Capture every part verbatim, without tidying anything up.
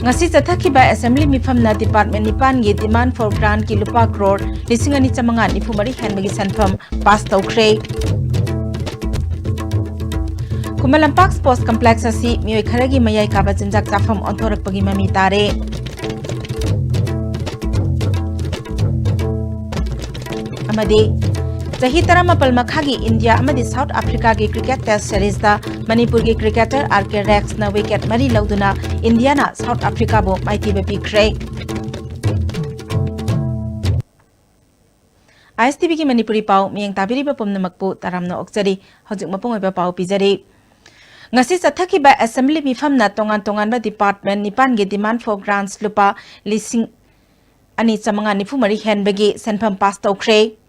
ꯉꯁꯤ ꯆꯠꯊꯈꯤꯕ assembly ꯃꯤꯐꯝꯅ department ꯅꯤꯄꯥꯟꯒꯤ demand for grantꯀꯤ ꯂꯨꯄꯥ ꯀ꯭ꯔꯣꯔ ꯂꯤꯁꯤꯡ ꯑꯅꯤ ꯆꯥꯃꯉꯥ ꯅꯤꯐꯨ ꯃꯔꯤ ꯍꯦꯟꯕꯒꯤ ꯁꯦꯟꯐꯝ pass ꯇꯧꯈ꯭ꯔꯦ꯫ ꯈꯨꯃꯟ ꯂꯝꯄꯥꯛ sports complex ꯑꯁꯤ ꯃꯤꯑꯣꯏ ꯈꯔꯒꯤ ꯃꯌꯥꯏ ꯀꯥꯕ ꯆꯤꯟꯖꯥꯛ ꯆꯥꯐꯝ ꯑꯣꯟꯊꯣꯔꯛꯄꯒꯤ ꯃꯃꯤ ꯇꯥꯔꯦ꯫ ꯑꯃꯗꯤ ꯆꯍꯤ ꯇꯔꯥꯃꯥꯄꯜ ꯃꯈꯥꯒꯤ ꯏꯟꯗꯤꯌꯥ ꯑꯃꯗꯤ ꯁꯥꯎꯠ ꯑꯐ꯭ꯔꯤꯀꯥꯒꯤ cricket test seriesꯇ ꯃꯅꯤꯄꯨꯔꯒꯤ cricketer ꯑꯥꯔ ꯀꯦ ꯔꯦꯛꯁꯅ wicket ꯃꯔꯤ ꯂꯧꯗꯨꯅ ꯏꯟꯗꯤꯌꯥꯅ ꯁꯥꯎꯠ ꯑꯐ꯭ꯔꯤꯀꯥꯕꯨ ꯃꯥꯏꯊꯤꯕ ꯄꯤꯈ꯭ꯔꯦ꯫ ꯑꯥꯏ ꯑꯦꯁ ꯇꯤ ꯚꯤꯒꯤ ꯃꯅꯤꯄꯨꯔꯤ ꯄꯥꯎ ꯃꯤꯠꯌꯦꯡ ꯇꯥꯕꯤꯔꯤꯕ ꯄꯨꯝꯅꯃꯛꯄꯨ ꯇꯔꯥꯝꯅ ꯑꯣꯛꯆꯔꯤ꯫ ꯍꯧꯖꯤꯛ ꯃꯄꯨꯡ ꯑꯣꯏꯕ ꯄꯥꯎ ꯄꯤꯖꯔꯤ꯫ ꯉꯁꯤ ꯆꯠꯊꯈꯤꯕ assembly ꯃꯤꯐꯝꯅ ꯇꯣꯉꯥꯟ ꯇꯣꯉꯥꯟꯕ department ꯅꯤꯄꯥꯟꯒꯤ demand for grants ꯂꯨꯄꯥ ꯂꯤꯁꯤꯡ ꯑꯅꯤ ꯆꯥꯃꯉꯥ ꯅꯤꯐꯨ ꯃꯔꯤ ꯍꯦꯟꯕꯒꯤ ꯁꯦꯟꯐꯝ pass ꯇꯧꯈ꯭ꯔꯦ꯫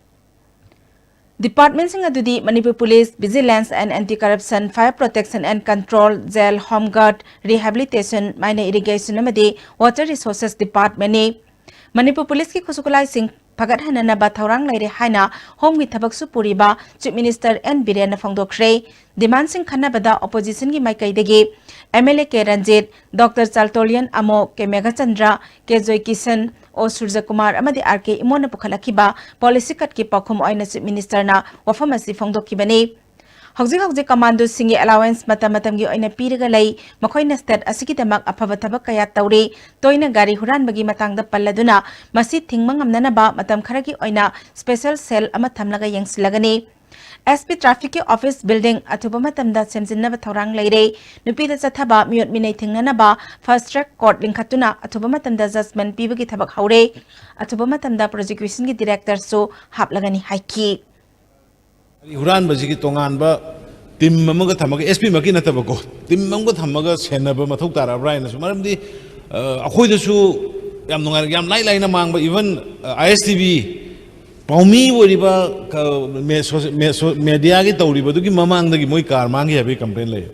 Departmentꯁꯤꯡ ꯑꯗꯨꯗꯤ Manipur Police, Vigilance and Anti-Corruption, Fire Protection and Control, Jail, Home Guard, Rehabilitation, Minor Irrigation ꯑꯃꯗꯤ Water Resources Departmentꯅꯤ꯫ ꯃꯅꯤꯄꯨꯔ Policeꯀꯤ ꯈꯨꯠꯁꯨ ꯈꯨꯠꯂꯥꯏꯁꯤꯡ ꯐꯒꯠꯍꯟꯅꯅꯕ ꯊꯧꯔꯥꯡ ꯂꯩꯔꯦ ꯍꯥꯏꯅ Homeꯒꯤ ꯊꯕꯛꯁꯨ ꯄꯨꯔꯤꯕ Chief Minister ꯑꯦꯟ ꯕꯤꯔꯦꯟꯅ ꯐꯣꯡꯗꯣꯛꯈ꯭ꯔꯦ꯫ Demandꯁꯤꯡ ꯈꯟꯅꯕꯗ oppositionꯒꯤ ꯃꯥꯏꯀꯩꯗꯒꯤ M L A K Ranjit, doctor Chaltonlien Amo, K Meghachandra, ꯀꯦ ꯖꯣꯏꯀꯤꯁꯟ, ꯑꯣ ꯁꯨꯔꯖꯀꯨꯃꯥꯔ ꯑꯃꯗꯤ ꯑꯥꯔ ꯀꯦ ꯏꯃꯣꯅ ꯄꯨꯈꯠꯂꯛꯈꯤꯕ policy cutꯀꯤ ꯄꯥꯎꯈꯨꯝ ꯑꯣꯏꯅ Chief Ministerꯅ ꯋꯥꯐꯝ ꯑꯁꯤ ꯐꯣꯡꯗꯣꯛꯈꯤꯕꯅꯤ꯫ ꯍꯧꯖꯤꯛ ꯍꯧꯖꯤꯛ commandoꯁꯤꯡꯒꯤ allowance ꯃꯇꯝ ꯃꯇꯝꯒꯤ ꯑꯣꯏꯅ ꯄꯤꯔꯒ ꯂꯩ꯫ ꯃꯈꯣꯏꯅ state ꯑꯁꯤꯒꯤꯗꯃꯛ ꯑꯐꯕ ꯊꯕꯛ ꯀꯌꯥ ꯇꯧꯔꯤ꯫ ꯇꯣꯏꯅ ꯒꯥꯔꯤ ꯍꯨꯔꯥꯟꯕꯒꯤ ꯃꯇꯥꯡꯗ ꯄꯜꯂꯗꯨꯅ ꯃꯁꯤ ꯊꯤꯡꯕ ꯉꯝꯅꯅꯕ ꯃꯇꯝ ꯈꯔꯒꯤ ꯑꯣꯏꯅ special cell ꯑꯃ ꯊꯝꯂꯒ ꯌꯦꯡꯁꯤꯜꯂꯒꯅꯤ꯫ ꯑꯦꯁ ꯄꯤ trafficꯀꯤ office building ꯑꯊꯨꯕ ꯃꯇꯝꯗ ꯁꯦꯝꯖꯤꯟꯅꯕ ꯊꯧꯔꯥꯡ ꯂꯩꯔꯦ꯫ ꯅꯨꯄꯤꯗ ꯆꯠꯊꯕ ꯃꯤꯑꯣꯠ ꯃꯤꯅꯩ ꯊꯤꯡꯅꯅꯕ fast track court ꯂꯤꯡꯈꯠꯇꯨꯅ ꯑꯊꯨꯕ ꯃꯇꯝꯗ judgment ꯄꯤꯕꯒꯤ ꯊꯕꯛ ꯍꯧꯔꯦ꯫ ꯑꯊꯨꯕ ꯃꯇꯝꯗ prosecutionꯒꯤ directorꯁꯨ ꯍꯥꯞꯂꯒꯅꯤ ꯍꯥꯏꯈꯤ꯫ ꯒꯥꯔꯤ ꯍꯨꯔꯥꯟꯕꯁꯤꯒꯤ ꯇꯣꯉꯥꯟꯕ team ꯑꯃꯒ ꯊꯝꯃꯒ, ꯑꯦꯁ ꯄꯤ ꯃꯛꯀꯤ ꯅꯠꯇꯕꯀꯣ, team ꯑꯃꯒ ꯊꯝꯃꯒ ꯁꯦꯟꯅꯕ ꯃꯊꯧ ꯇꯥꯔꯛꯑꯕ꯭ꯔꯥ ꯍꯥꯏꯅꯁꯨ, ꯃꯔꯝꯗꯤ, ꯑ, ꯑꯩꯈꯣꯏꯗꯁꯨ ꯌꯥꯝ ꯅꯨꯡꯉꯥꯏꯔꯦ, ꯌꯥꯝ ꯂꯥꯏ ꯂꯥꯏꯅ ꯃꯥꯡꯕ, even, ꯑ, ꯑꯥꯏ ꯑꯦꯁ ꯇꯤ ꯚꯤ ꯄꯥꯎꯃꯤ ꯑꯣꯏꯔꯤꯕ, ꯀ-, ꯃꯦ-, ꯁꯣ-, ꯃꯦ-, ꯁꯣ-, mediaꯒꯤ ꯇꯧꯔꯤꯕꯗꯨꯒꯤ ꯃꯃꯥꯡꯗꯒꯤ ꯃꯣꯏ car ꯃꯥꯡꯈꯤ ꯍꯥꯏꯕꯒꯤ complaint ꯂꯩ꯫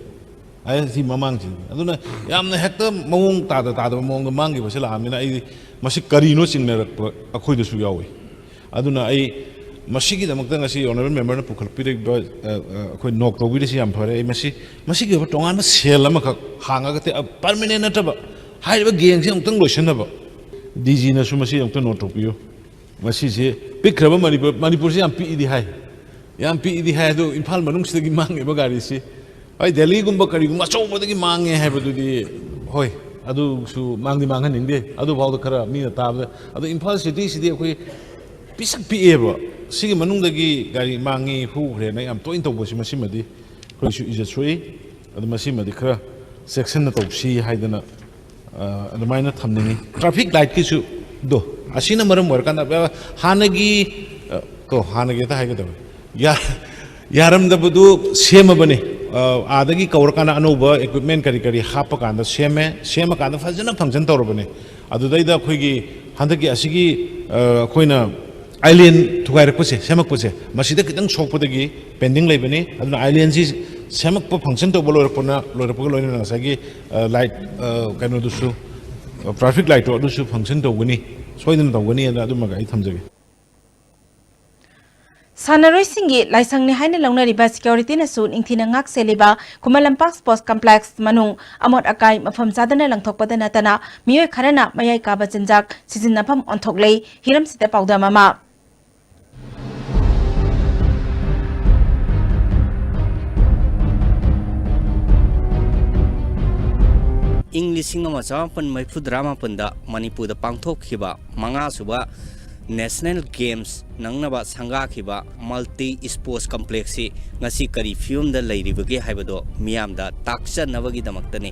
ꯑꯥꯏ ꯑꯦꯁ ꯇꯤ ꯃꯃꯥꯡꯁꯤꯡ ꯑꯗꯨꯅ ꯌꯥꯝꯅ ꯍꯦꯛꯇ ꯃꯑꯣꯡ ꯇꯥꯗ ꯇꯥꯗꯕ ꯃꯑꯣꯡꯗ ꯃꯥꯡꯈꯤꯕꯁꯤ ꯂꯥꯛꯑꯕꯅꯤꯅ ꯑꯩꯗꯤ ꯃꯁꯤ ꯀꯔꯤꯅꯣ ꯆꯤꯡꯅꯔꯛꯄ ꯑꯩꯈꯣꯏꯗꯁꯨ ꯌꯥꯎꯏ꯫ ꯑꯗꯨꯅ ꯑꯩ ꯃꯁꯤꯒꯤꯗꯃꯛꯇ ꯉꯁꯤ honourable memberꯅ ꯄꯨꯈꯠꯄꯤꯔꯛꯏꯕ, ꯑ, ꯑ, ꯑꯩꯈꯣꯏ ꯅꯣꯛ ꯇꯧꯕꯤꯔꯤꯁꯤ ꯌꯥꯝ ꯐꯔꯦ꯫ ꯑꯩ ꯃꯁꯤ, ꯃꯁꯤꯒꯤ ꯑꯣꯏꯕ ꯇꯣꯉꯥꯟꯕ cell ꯑꯃꯈꯛ ꯍꯥꯡꯉꯒ ꯇꯦ-, ꯑ, permanent ꯅꯠꯇꯕ, ꯍꯥꯏꯔꯤꯕ ꯒꯦꯡꯁꯦ ꯑꯃꯨꯛꯇꯪ ꯂꯣꯏꯁꯤꯟꯅꯕ ꯗꯤ ꯖꯤꯅꯁꯨ ꯃꯁꯤ ꯑꯃꯨꯛꯇꯪ ꯅꯣꯠ ꯇꯧꯕꯤꯌꯨ꯫ ꯃꯁꯤꯁꯦ ꯄꯤꯛꯈ꯭ꯔꯕ ꯃꯅꯤꯄꯨꯔ, ꯃꯅꯤꯄꯨꯔꯁꯤ ꯌꯥꯝ ꯄꯤꯛꯏꯗꯤ ꯍꯥꯏ, ꯌꯥꯝ ꯄꯤꯛꯏꯗꯤ ꯍꯥꯏ, ꯑꯗꯣ ꯏꯝꯐꯥꯜ ꯃꯅꯨꯡꯁꯤꯗꯒꯤ ꯃꯥꯡꯉꯤꯕ ꯒꯥꯔꯤꯁꯤ, ꯍꯣꯏ, ꯗꯦꯜꯂꯤꯒꯨꯝꯕ ꯀꯔꯤꯒꯨꯝꯕ ꯑꯆꯧꯕꯗꯒꯤ ꯃꯥꯡꯉꯦ ꯍꯥꯏꯕꯗꯨꯗꯤ, ꯍꯣꯏ, ꯑꯗꯨꯁꯨ ꯃꯥꯡꯗꯤ ꯃꯥꯡꯍꯟꯅꯤꯡꯗꯦ꯫ ꯑꯗꯨꯐꯥꯎꯗ ꯈꯔ ꯃꯤꯅ ꯇꯥꯕꯗ, ꯑꯗꯣ ꯏꯝꯐꯥꯜ ꯁꯤꯇꯤꯁꯤꯗꯤ ꯑꯩꯈꯣꯏ ꯄꯤꯁꯛ ꯄꯤꯛꯑꯦꯕ꯫ ꯁꯤꯒꯤ ꯃꯅꯨꯡꯗꯒꯤ ꯒꯥꯔꯤ ꯃꯥꯡꯉꯤ, ꯍꯨꯈ꯭ꯔꯦꯅ ꯌꯥꯝ ꯇꯣꯏꯅ ꯇꯧꯕꯁꯤ, ꯃꯁꯤꯃꯗꯤ ꯑꯩꯈꯣꯏꯁꯨ ꯏꯖꯠ ꯁꯣꯛꯏ꯫ ꯑꯗꯨ ꯃꯁꯤꯃꯗꯤ ꯈꯔ ꯆꯦꯛꯁꯤꯟꯅ ꯇꯧꯁꯤ ꯍꯥꯏꯗꯅ, ꯑ, ꯑꯗꯨꯃꯥꯏꯅ ꯊꯝꯅꯤꯡꯉꯤ꯫ ꯇ꯭ꯔꯥꯐꯤꯛ ꯂꯥꯏꯠꯀꯤꯁꯨ ꯗꯣ, ꯑꯁꯤꯅ ꯃꯔꯝ ꯑꯣꯏꯔꯀꯥꯟꯗ, ꯑ, ꯍꯥꯟꯅꯒꯤ, ꯑ, ꯀꯣ, ꯍꯥꯟꯅꯒꯤ ꯍꯦꯛꯇ ꯍꯥꯏꯒꯗꯕ, ꯌꯥ-, ꯌꯥꯔꯝꯗꯕꯗꯨ ꯁꯦꯝꯃꯕꯅꯤ꯫ ꯑ, ꯑꯥꯗꯒꯤ ꯀꯧꯔꯀꯥꯟꯗ ꯑꯅꯧꯕ ꯏꯀ꯭ꯋꯤꯞꯃꯦꯟ ꯀꯔꯤ ꯀꯔꯤ ꯍꯥꯞꯄꯀꯥꯟꯗ ꯁꯦꯝꯃꯦ, ꯁꯦꯝꯃꯀꯥꯟꯗ ꯐꯖꯅ ꯐꯪꯁꯟ ꯇꯧꯔꯕꯅꯤ꯫ ꯑꯗꯨꯗꯩꯗ ꯑꯩꯈꯣꯏꯒꯤ ꯍꯟꯗꯛꯀꯤ ꯑꯁꯤꯒꯤ, ꯑ, ꯑꯩꯈꯣꯏꯅ ꯑꯥꯏꯂꯦꯟ ꯊꯨꯒꯥꯏꯔꯛꯄꯁꯦ, ꯁꯦꯝꯃꯛꯄꯁꯦ, ꯃꯁꯤꯗ ꯈꯤꯇꯪ ꯁꯣꯛꯄꯗꯒꯤ ꯄꯦꯟꯗꯤꯡ ꯂꯩꯕꯅꯤ꯫ ꯑꯗꯨꯅ ꯑꯥꯏꯂꯦꯟꯁꯤ ꯁꯦꯝꯃꯛꯄ, ꯐꯪꯁꯟ ꯇꯧꯕ ꯂꯣꯏꯔꯛꯄꯅ, ꯂꯣꯏꯔꯛꯄꯒ ꯂꯣꯏꯅꯅ ꯉꯁꯥꯏꯒꯤ, ꯑ, ꯂꯥꯏꯠ, ꯑ, ꯀꯩꯅꯣꯗꯨꯁꯨ, ꯑ, ꯇ꯭ꯔꯥꯐꯤꯛ ꯂꯥꯏꯠꯇꯣ ꯑꯗꯨꯁꯨ ꯐꯪꯁꯟ ꯇꯧꯒꯅꯤ, ꯁꯣꯏꯗꯅ ꯇꯧꯒꯅꯤ꯫ ꯑꯗꯨ ꯑꯗꯨꯃꯒ ꯑꯩ ꯊꯝꯖꯒꯦ꯫ ꯁꯥꯟꯅꯔꯣꯏꯁꯤꯡꯒꯤ ꯂꯥꯏꯁꯪꯅꯤ ꯍꯥꯏꯅ ꯂꯧꯅꯔꯤꯕ ꯁꯦꯀ꯭ꯌꯨꯔꯤꯇꯤꯅꯁꯨ ꯅꯤꯡꯊꯤꯅ ꯉꯥꯛ ꯁꯦꯜꯂꯤꯕ ꯈꯨꯃꯟ ꯂꯝꯄꯥꯛ ꯁ꯭ꯄꯣꯔꯠꯁ ꯀꯝꯄ꯭ꯂꯦꯛꯁ ꯃꯅꯨꯡ ꯑꯃꯣꯠ ꯑꯀꯥꯏ ꯃꯐꯝ ꯆꯥꯗꯅ ꯂꯪꯊꯣꯛꯄꯗ ꯅꯠꯇꯅ ꯃꯤꯑꯣꯏ ꯈꯔꯅ ꯃꯌꯥꯏ ꯀꯥꯕ ꯆꯤꯟꯖꯥꯛ ꯁꯤꯖꯤꯟꯅꯐꯝ ꯑꯣꯟꯊꯣꯛꯂꯦ꯫ ꯍꯤꯔꯝꯁꯤꯗ ꯄꯥꯎꯗꯝ ꯑꯃ꯫ ꯏꯪ ꯂꯤꯁꯤꯡ ꯑꯃ ꯆꯃꯥꯄꯟ ꯃꯔꯤꯐꯨꯇꯔꯥ ꯃꯥꯄꯟꯗ ꯃꯅꯤꯄꯨꯔꯗ ꯄꯥꯡꯊꯣꯛꯈꯤꯕ ꯃꯉꯥꯁꯨꯕ ꯅꯦꯁꯅꯦꯜ ꯒꯦꯝꯁ ꯅꯪꯅꯕ ꯁꯪꯒꯥꯈꯤꯕ ꯃꯜꯇꯤ ꯁ꯭ꯄꯣꯔꯠꯁ ꯀꯝꯄ꯭ꯂꯦꯛꯁꯁꯤ ꯉꯁꯤ ꯀꯔꯤ ꯐꯤꯕꯝꯗ ꯂꯩꯔꯤꯕꯒꯦ ꯍꯥꯏꯕꯗꯣ ꯃꯤꯌꯥꯝꯗ ꯇꯥꯛꯆꯅꯕꯒꯤꯗꯃꯛꯇꯅꯤ꯫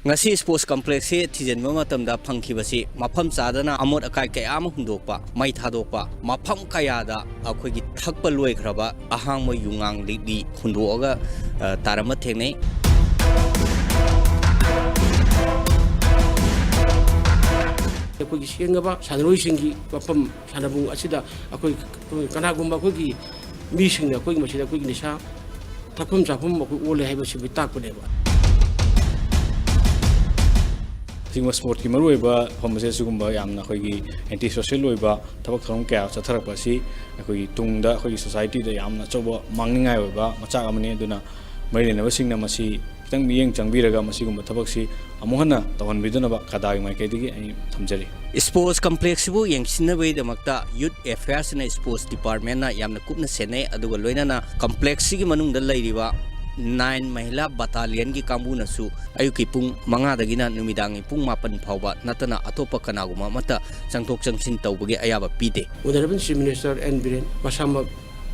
ꯉꯁꯤ ꯁ꯭ꯄꯣꯔꯠꯁ ꯀꯝꯄ꯭ꯂꯦꯛꯁꯁꯤ ꯊꯤꯖꯤꯟꯕ ꯃꯇꯝꯗ ꯐꯪꯈꯤꯕꯁꯤ ꯃꯐꯝ ꯆꯥꯗꯅ ꯑꯃꯣꯠ ꯑꯀꯥꯏ ꯀꯌꯥ ꯑꯃ ꯍꯨꯟꯗꯣꯛꯄ, ꯃꯩ ꯊꯥꯗꯣꯛꯄ, ꯃꯐꯝ ꯀꯌꯥꯗ ꯑꯩꯈꯣꯏꯒꯤ ꯊꯛꯄ ꯂꯣꯏꯈ꯭ꯔꯕ ꯑꯍꯥꯡꯕ ꯌꯨꯉꯥꯡ ꯂꯤꯛꯂꯤ ꯍꯨꯟꯗꯣꯛꯑꯒ, ꯑ, ꯇꯥꯔꯝꯕ ꯊꯦꯡꯅꯩ꯫ ꯑꯩꯈꯣꯏꯒꯤ ꯁꯦꯡꯉꯕ ꯁꯥꯟꯅꯔꯣꯏꯁꯤꯡꯒꯤ ꯃꯐꯝ ꯁꯥꯟꯅꯕꯨꯡ ꯑꯁꯤꯗ ꯑꯩꯈꯣꯏ, ꯑꯩꯈꯣꯏ ꯀꯅꯥꯒꯨꯝꯕ ꯑꯩꯈꯣꯏꯒꯤ ꯃꯤꯁꯤꯡꯅ ꯑꯩꯈꯣꯏꯒꯤ ꯃꯁꯤꯗ ꯑꯩꯈꯣꯏꯒꯤ ꯅꯤꯁꯥ ꯊꯛꯐꯝ ꯆꯥꯐꯝ ꯑꯩꯈꯣꯏ ꯑꯣꯜꯂꯦ ꯍꯥꯏꯕꯁꯤꯕꯨ ꯇꯥꯛꯄꯅꯦꯕ꯫ ꯑꯁꯤꯒꯨꯝꯕ ꯁ꯭ꯄꯣꯔꯠꯀꯤ ꯃꯔꯨꯑꯣꯏꯕ ꯐꯝ ꯑꯁꯦ, ꯑꯁꯤꯒꯨꯝꯕ ꯌꯥꯝꯅ ꯑꯩꯈꯣꯏꯒꯤ ꯑꯦꯟꯇꯤ ꯁꯣꯁꯤꯌꯦꯜ ꯑꯣꯏꯕ ꯊꯕꯛ ꯊꯧꯔꯝ ꯀꯌꯥ ꯆꯠꯊꯔꯛꯄ ꯑꯁꯤ ꯑꯩꯈꯣꯏꯒꯤ ꯇꯨꯡꯗ ꯑꯩꯈꯣꯏꯒꯤ ꯁꯣꯁꯥꯏꯇꯤꯗ ꯌꯥꯝꯅ ꯑꯆꯧꯕ ꯃꯥꯡꯅꯤꯡꯉꯥꯏ ꯑꯣꯏꯕ ꯃꯆꯥꯛ ꯑꯃꯅꯤ꯫ ꯑꯗꯨꯅ ꯃꯔꯤ ꯂꯩꯅꯕꯁꯤꯡꯅ ꯃꯁꯤ ꯈꯤꯇꯪ ꯃꯤꯠꯌꯦꯡ ꯆꯪꯕꯤꯔꯒ ꯃꯁꯤꯒꯨꯝꯕ ꯊꯕꯛꯁꯤ ꯑꯃꯨꯛ ꯍꯟꯅ ꯇꯧꯍꯟꯕꯤꯗꯅꯕ ꯀꯗꯥꯒꯤ ꯃꯥꯏꯀꯩꯗꯒꯤ ꯑꯩ ꯊꯝꯖꯔꯤ꯫ ꯁ꯭ꯄꯣꯔꯠꯁ ꯀꯝꯄ꯭ꯂꯦꯛꯁꯁꯤꯕꯨ ꯌꯦꯡꯁꯤꯟꯅꯕꯒꯤꯗꯃꯛꯇ ꯌꯨꯠ ꯑꯦꯐꯤꯌꯔꯁ ꯑꯦꯟ ꯁ꯭ꯄꯣꯔꯠꯁ ꯗꯤꯄꯥꯔꯠꯃꯦꯟꯅ ꯌꯥꯝꯅ ꯀꯨꯞꯅ ꯁꯦꯟꯅꯩ꯫ ꯑꯗꯨꯒ ꯂꯣꯏꯅꯅ ꯀꯝꯄ꯭ꯂꯦꯛꯁꯁꯤꯒꯤ ꯃꯅꯨꯡꯗ ꯂꯩꯔꯤꯕ ꯅꯥꯏꯟ ꯃꯍꯤꯂꯥ ꯕꯇꯥꯂꯤꯌꯟꯒꯤ ꯀꯥꯡꯕꯨꯅꯁꯨ ꯑꯌꯨꯛꯀꯤ ꯄꯨꯡ ꯃꯉꯥꯗꯒꯤꯅ ꯅꯨꯃꯤꯗꯥꯡꯒꯤ ꯄꯨꯡ ꯃꯥꯄꯟ ꯐꯥꯎꯕ ꯅꯠꯇꯅ ꯑꯇꯣꯞꯄ ꯀꯅꯥꯒꯨꯝꯕ ꯑꯃꯠꯇ ꯆꯪꯊꯣꯛ ꯆꯪꯁꯤꯟ ꯇꯧꯕꯒꯤ ꯑꯌꯥꯕ ꯄꯤꯗꯦ꯫ Honourable Chief Minister N Biren ꯃꯁꯥꯃꯛ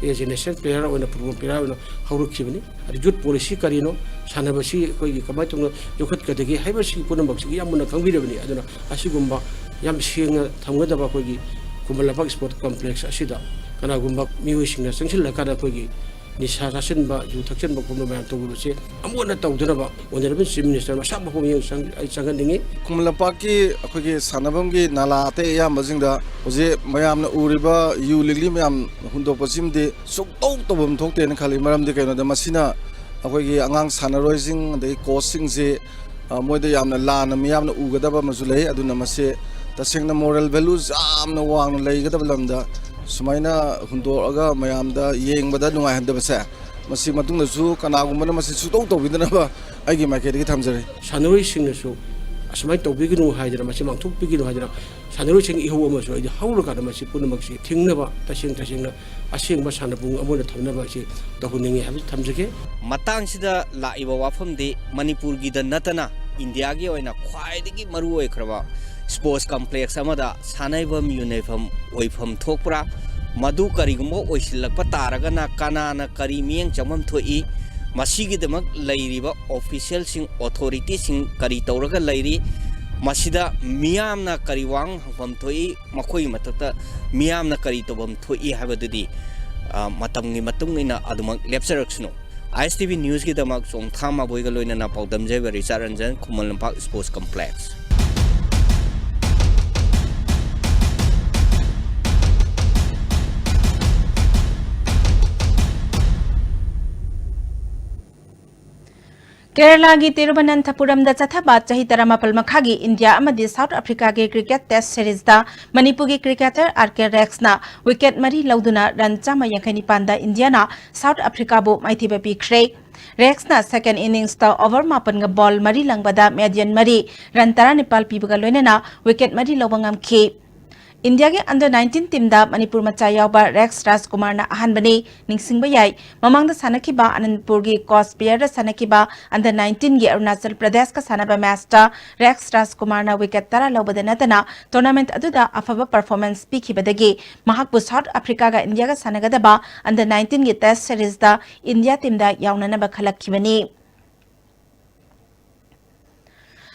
as a national player ꯑꯣꯏꯅ, ꯐꯨꯠꯕꯣꯜ ꯄ꯭ꯂꯦꯌꯔ ꯑꯣꯏꯅ ꯍꯧꯔꯛꯈꯤꯕꯅꯤ꯫ ꯑꯗꯨ ꯌꯨꯠ ꯄꯣꯂꯤꯁꯤ ꯀꯔꯤꯅꯣ, ꯁꯥꯟꯅꯕꯁꯤ ꯑꯩꯈꯣꯏꯒꯤ ꯀꯃꯥꯏꯅ ꯇꯧꯅ ꯌꯣꯛꯈꯠꯀꯗꯒꯦ ꯍꯥꯏꯕꯁꯤꯒꯤ ꯄꯨꯝꯅꯃꯛꯁꯤꯒꯤ ꯌꯥꯝ ꯃꯨꯟꯅ ꯈꯪꯕꯤꯔꯕꯅꯤ꯫ ꯑꯗꯨꯅ ꯑꯁꯤꯒꯨꯝꯕ ꯌꯥꯝ ꯁꯦꯡꯅ ꯊꯝꯒꯗꯕ ꯑꯩꯈꯣꯏꯒꯤ ꯈꯨꯃꯟ ꯂꯝꯄꯥꯛ ꯁ꯭ꯄꯣꯔꯠ ꯀꯝꯄ꯭ꯂꯦꯛꯁ ꯑꯁꯤꯗ ꯀꯅꯥꯒꯨꯝꯕ ꯃꯤꯑꯣꯏꯁꯤꯡꯅ ꯆꯪꯁꯤꯜꯂꯀꯥꯟꯗ ꯑꯩꯈꯣꯏꯒꯤ ꯅꯤꯁꯥ ꯆꯥꯁꯤꯟꯕ, ꯌꯨ ꯊꯛꯆꯤꯟꯕ ꯈꯣꯠꯄ ꯃꯌꯥꯝ ꯇꯧꯕꯁꯦ ꯑꯃꯨꯛ ꯍꯟꯅ ꯇꯧꯗꯅꯕ Honourable Chief Minister ꯃꯁꯥ ꯃꯈꯣꯡ ꯌꯦꯡ ꯆꯪ-, ꯑꯩ ꯆꯪꯍꯟꯅꯤꯡꯉꯤ꯫ ꯈꯨꯃꯟ ꯂꯝꯄꯥꯛꯀꯤ ꯑꯩꯈꯣꯏꯒꯤ ꯁꯥꯟꯅꯐꯝꯒꯤ ꯅꯥꯂꯥ ꯑꯇꯩ ꯑꯌꯥꯝꯕꯁꯤꯡꯗ ꯍꯧꯖꯤꯛ ꯃꯌꯥꯝꯅ ꯎꯔꯤꯕ ꯌꯨ ꯂꯤꯛꯂꯤ ꯃꯌꯥꯝ ꯍꯨꯟꯗꯣꯛꯄꯁꯤꯃꯗꯤ ꯁꯨꯡꯇꯧ ꯇꯧꯐꯝ ꯊꯣꯛꯇꯦꯅ ꯈꯜꯂꯤ꯫ ꯃꯔꯝꯗꯤ ꯀꯩꯅꯣꯗ ꯃꯁꯤꯅ ꯑꯩꯈꯣꯏꯒꯤ ꯑꯉꯥꯡ ꯁꯥꯟꯅꯔꯣꯏꯁꯤꯡ ꯑꯗꯒꯤ ꯀꯣꯆꯁꯤꯡꯁꯤ, ꯑ, ꯃꯣꯏꯗ ꯌꯥꯝꯅ ꯂꯥꯟꯅ ꯃꯤꯌꯥꯝꯅ ꯎꯒꯗꯕ ꯑꯃꯁꯨ ꯂꯩ꯫ ꯑꯗꯨꯅ ꯃꯁꯤ ꯇꯁꯦꯡꯅ moral values ꯌꯥꯝꯅ ꯋꯥꯡꯅ ꯂꯩꯒꯗꯕ ꯂꯝꯗ ꯁꯨꯃꯥꯏꯅ ꯍꯨꯟꯗꯣꯛꯑꯒ ꯃꯌꯥꯝꯗ ꯌꯦꯡꯕꯗ ꯅꯨꯡꯉꯥꯏꯍꯟꯗꯕꯁꯦ, ꯃꯁꯤ ꯃꯇꯨꯡꯗꯁꯨ ꯀꯅꯥꯒꯨꯝꯕꯅ ꯃꯁꯤ ꯁꯨꯡꯇꯧ ꯇꯧꯕꯤꯗꯅꯕ ꯑꯩꯒꯤ ꯃꯥꯏꯀꯩꯗꯒꯤ ꯊꯝꯖꯔꯤ꯫ ꯁꯥꯟꯅꯔꯣꯏꯁꯤꯡꯅꯁꯨ ꯑꯁꯨꯃꯥꯏꯅ ꯇꯧꯕꯤꯒꯅꯨ ꯍꯥꯏꯗꯅ, ꯃꯁꯤ ꯃꯥꯡꯊꯣꯛꯄꯤꯒꯅꯨ ꯍꯥꯏꯗꯅ, ꯁꯥꯟꯅꯔꯣꯏꯁꯤꯡ ꯏꯍꯧ ꯑꯃꯁꯨ ꯑꯩꯗꯤ ꯍꯧꯔꯀꯥꯟꯗ ꯃꯁꯤ ꯄꯨꯝꯅꯃꯛꯁꯤ ꯊꯤꯡꯅꯕ ꯇꯁꯦꯡ ꯇꯁꯦꯡꯅ ꯑꯁꯦꯡꯕ ꯁꯥꯟꯅꯄꯨꯡ ꯑꯃ ꯑꯣꯏꯅ ꯊꯝꯅꯕ ꯑꯁꯤ ꯇꯧꯍꯟꯅꯤꯡꯉꯤ ꯍꯥꯏꯕꯁꯤ ꯊꯝꯖꯒꯦ꯫ ꯃꯇꯥꯡꯁꯤꯗ ꯂꯥꯛꯏꯕ ꯋꯥꯐꯝꯗꯤ ꯃꯅꯤꯄꯨꯔꯒꯤꯗ ꯅꯠꯇꯅ ꯏꯟꯗꯤꯌꯥꯒꯤ ꯑꯣꯏꯅ ꯈ꯭ꯋꯥꯏꯗꯒꯤ ꯃꯔꯨ ꯑꯣꯏꯈ꯭ꯔꯕ ꯁ꯭ꯄꯣꯔꯠꯁ ꯀꯝꯄ꯭ꯂꯦꯛꯁ ꯑꯃꯗ ꯁꯥꯟꯅꯐꯝ ꯌꯨꯅꯩꯐꯝ ꯑꯣꯏꯐꯝ ꯊꯣꯛꯄ꯭ꯔꯥ? ꯃꯗꯨ ꯀꯔꯤꯒꯨꯝꯕ ꯑꯣꯏꯁꯤꯜꯂꯛꯄ ꯇꯥꯔꯒꯅ ꯀꯅꯥꯅ ꯀꯔꯤ ꯃꯤꯠꯌꯦꯡ ꯆꯪꯐꯝ ꯊꯣꯛꯏ? ꯃꯁꯤꯒꯤꯗꯃꯛ ꯂꯩꯔꯤꯕ ꯑꯣꯐꯤꯁꯤꯌꯦꯜꯁꯤꯡ, ꯑꯣꯊꯣꯔꯤꯇꯤꯁꯤꯡ ꯀꯔꯤ ꯇꯧꯔꯒ ꯂꯩꯔꯤ? ꯃꯁꯤꯗ ꯃꯤꯌꯥꯝꯅ ꯀꯔꯤ ꯋꯥꯍꯪ ꯍꯪꯐꯝ ꯊꯣꯛꯏ? ꯃꯈꯣꯏꯒꯤ ꯃꯊꯛꯇ ꯃꯤꯌꯥꯝꯅ ꯀꯔꯤ ꯇꯧꯐꯝ ꯊꯣꯛꯏ ꯍꯥꯏꯕꯗꯨꯗꯤ, ꯑ, ꯃꯇꯝꯒꯤ ꯃꯇꯨꯡ ꯏꯟꯅ ꯑꯗꯨꯃꯛ ꯂꯦꯞꯆꯔꯛꯁꯅꯨ꯫ ꯑꯥꯏ ꯑꯦꯁ ꯇꯤ ꯚꯤ ꯅ꯭ꯌꯨꯁꯀꯤꯗꯃꯛ ꯆꯣꯡꯊꯥꯝ ꯃꯕꯣꯏꯒ ꯂꯣꯏꯅꯅ ꯄꯥꯎꯗꯝꯖꯕ ꯔꯤꯆꯥꯔꯗ ꯔꯟꯖꯟ, ꯈꯨꯃꯟ ꯂꯝꯄꯥꯛ ꯁ꯭ꯄꯣꯔꯠꯁ ꯀꯝꯄ꯭ꯂꯦꯛꯁ꯫ ꯀꯦꯔꯂꯥꯒꯤ ꯇꯤꯔꯨꯕꯅꯟꯊꯄꯨꯔꯝꯗ ꯆꯠꯊꯕ ꯆꯍꯤ ꯇꯔꯥꯃꯥꯄꯜ ꯃꯈꯥꯒꯤ ꯏꯟꯗꯤꯌꯥ ꯑꯃꯗꯤ ꯁꯥꯎꯠ ꯑꯐ꯭ꯔꯤꯀꯥꯒꯤ ꯀ꯭ꯔꯤꯀꯦꯠ ꯇꯦꯁ ꯁꯤꯔꯤꯖꯇ ꯃꯅꯤꯄꯨꯔꯒꯤ ꯀ꯭ꯔꯤꯀꯦꯇꯔ ꯑꯥꯔ ꯀꯦ ꯔꯦꯛꯁꯅ ꯋꯤꯀꯦꯠ ꯃꯔꯤ ꯂꯧꯗꯨꯅ ꯔꯟ ꯆꯥꯝꯃ ꯌꯥꯡꯈꯩ ꯅꯤꯄꯥꯟꯗ ꯏꯟꯗꯤꯌꯥꯅ ꯁꯥꯎꯠ ꯑꯐ꯭ꯔꯤꯀꯥꯕꯨ ꯃꯥꯏꯊꯤꯕ ꯄꯤꯈ꯭ꯔꯦ꯫ ꯔꯦꯛꯁꯅ ꯁꯦꯀꯦꯟ ꯏꯅꯤꯡꯁꯇ ꯑꯣꯚꯔ ꯃꯥꯄꯟꯒ ꯕꯣꯜ ꯃꯔꯤ ꯂꯪꯕꯗ ꯃꯦꯗꯤꯌꯟ ꯃꯔꯤ, ꯔꯟ ꯇꯔꯥꯅꯤꯄꯥꯜ ꯄꯤꯕꯒ ꯂꯣꯏꯅꯅ ꯋꯤꯀꯦꯠ ꯃꯔꯤ ꯂꯧꯕ ꯉꯝꯈꯤ꯫ ꯏꯟꯗꯤꯌꯥꯒꯤ under nineteen teamꯗ ꯃꯅꯤꯄꯨꯔ ꯃꯆꯥ ꯌꯥꯎꯕ ꯔꯦꯛꯁ ꯔꯥꯖꯀꯨꯃꯥꯔꯅ ꯑꯍꯥꯟꯕꯅꯤ꯫ ꯅꯤꯡꯁꯤꯡꯕ ꯌꯥꯏ, ꯃꯃꯥꯡꯗ ꯁꯥꯟꯅꯈꯤꯕ ꯑꯅꯟꯄꯨꯔꯒꯤ ꯀꯣꯁ ꯄꯤꯌꯔꯗ ꯁꯥꯟꯅꯈꯤꯕ under nineteenꯒꯤ ꯑꯔꯨꯅꯥꯆꯜ ꯄ꯭ꯔꯗꯦꯁꯀ ꯁꯥꯟꯅꯕ ꯃꯦꯆꯇ ꯔꯦꯛꯁ ꯔꯥꯖꯀꯨꯃꯥꯔꯅ ꯋꯤꯀꯦꯠ ꯇꯔꯥ ꯂꯧꯕꯗ ꯅꯠꯇꯅ tournament ꯑꯗꯨꯗ ꯑꯐꯕ performance ꯄꯤꯈꯤꯕꯗꯒꯤ ꯃꯍꯥꯛꯄꯨ ꯁꯥꯎꯠ ꯑꯐ꯭ꯔꯤꯀꯥꯒ ꯏꯟꯗꯤꯌꯥꯒ ꯁꯥꯟꯅꯒꯗꯕ under nineteenꯒꯤ ꯇꯦꯁ ꯁꯤꯔꯤꯖꯇ ꯏꯟꯗꯤꯌꯥ ꯇꯤꯝꯗ ꯌꯥꯎꯅꯅꯕ ꯈꯜꯂꯛꯈꯤꯕꯅꯤ꯫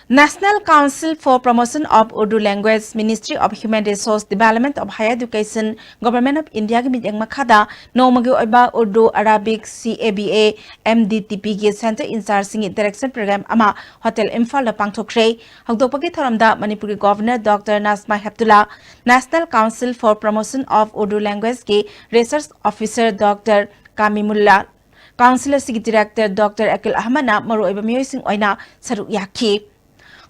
National Council for Promotion of Urdu Language, Ministry of Human Resource Development of Higher Education, Government of Indiaꯒꯤ ꯃꯤꯠꯌꯦꯡ ꯃꯈꯥꯗ ꯅꯣꯡꯃꯒꯤ ꯑꯣꯏꯕ ꯎꯔꯗꯨ, ꯑꯔꯥꯕꯤꯛ, ꯁꯤ A B A, M D T ꯄꯤꯒꯤ centre in-chargeꯁꯤꯡꯒꯤ direction program ꯑꯃ hotel ꯏꯝꯐꯥꯜꯗ ꯄꯥꯡꯊꯣꯛꯈ꯭ꯔꯦ꯫ ꯍꯧꯗꯣꯛꯄꯒꯤ ꯊꯧꯔꯝꯗ ꯃꯅꯤꯄꯨꯔꯒꯤ Governor Doctor Najma Heptulla, National Council for Promotion of Urdu LanguageResearch Officer Doctor ꯀꯥꯃꯤꯃꯨꯜꯂꯥ, Council ꯑꯁꯤꯒꯤ Director Doctor ꯑꯀꯤꯜ ꯑꯍꯃꯗꯅ ꯃꯔꯨꯑꯣꯏꯕ ꯃꯤꯑꯣꯏꯁꯤꯡ ꯑꯣꯏꯅ ꯁꯔꯨꯛ ꯌꯥꯈꯤ꯫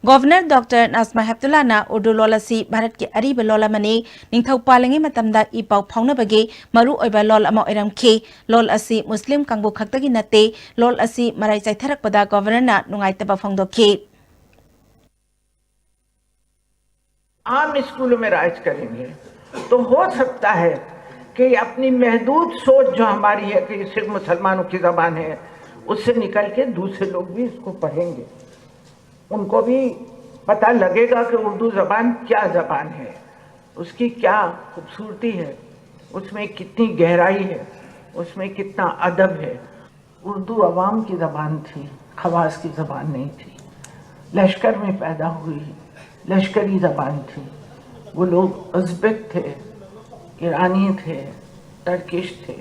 Governor Doctor ꯅꯥꯖꯃꯥ ꯍꯦꯞꯇꯨꯂꯥꯅ ꯎꯔꯗꯨ ꯂꯣꯜ ꯑꯁꯤ ꯚꯥꯔꯠꯀꯤ ꯑꯔꯤꯕ ꯂꯣꯜ ꯑꯃꯅꯤ, ꯅꯤꯡꯊꯧ ꯄꯥꯜꯂꯤꯉꯩ ꯃꯇꯝꯗ ꯏ ꯄꯥꯎ ꯐꯥꯎꯅꯕꯒꯤ ꯃꯔꯨꯑꯣꯏꯕ ꯂꯣꯜ ꯑꯃ ꯑꯣꯏꯔꯝꯈꯤ꯫ ꯂꯣꯜ ꯑꯁꯤ ꯃꯨꯁꯂꯤꯝ ꯀꯥꯡꯕꯨ ꯈꯛꯇꯒꯤ ꯅꯠꯇꯦ꯫ ꯂꯣꯜ ꯑꯁꯤ ꯃꯔꯥꯏ ꯆꯥꯏꯊꯔꯛꯄꯗ Governorꯅ ꯅꯨꯡꯉꯥꯏꯇꯕ ꯐꯣꯡꯗꯣꯛꯈꯤ꯫ आम स्कूलों में राज करेंगे, तो हो सकता है कि अपनी महदूद सोच जो हमारी है कि सिर्फ मुसलमानों की जबान है, उससे निकल के दूसरे लोग भी इसको पढ़ेंगे। उनको भी पता लगेगा कि उर्दू जबान क्या जबान है, उसकी क्या खूबसूरती है, उसमें कितनी गहराई है, उसमें कितना अदब है। उर्दू अवाम की जबान थी, खवास की जबान नहीं थी। लश्कर में पैदा हुई, लश्करी जबान थी। वो लोग उज़्बेक थे, ईरानी थे, टर्किश थे।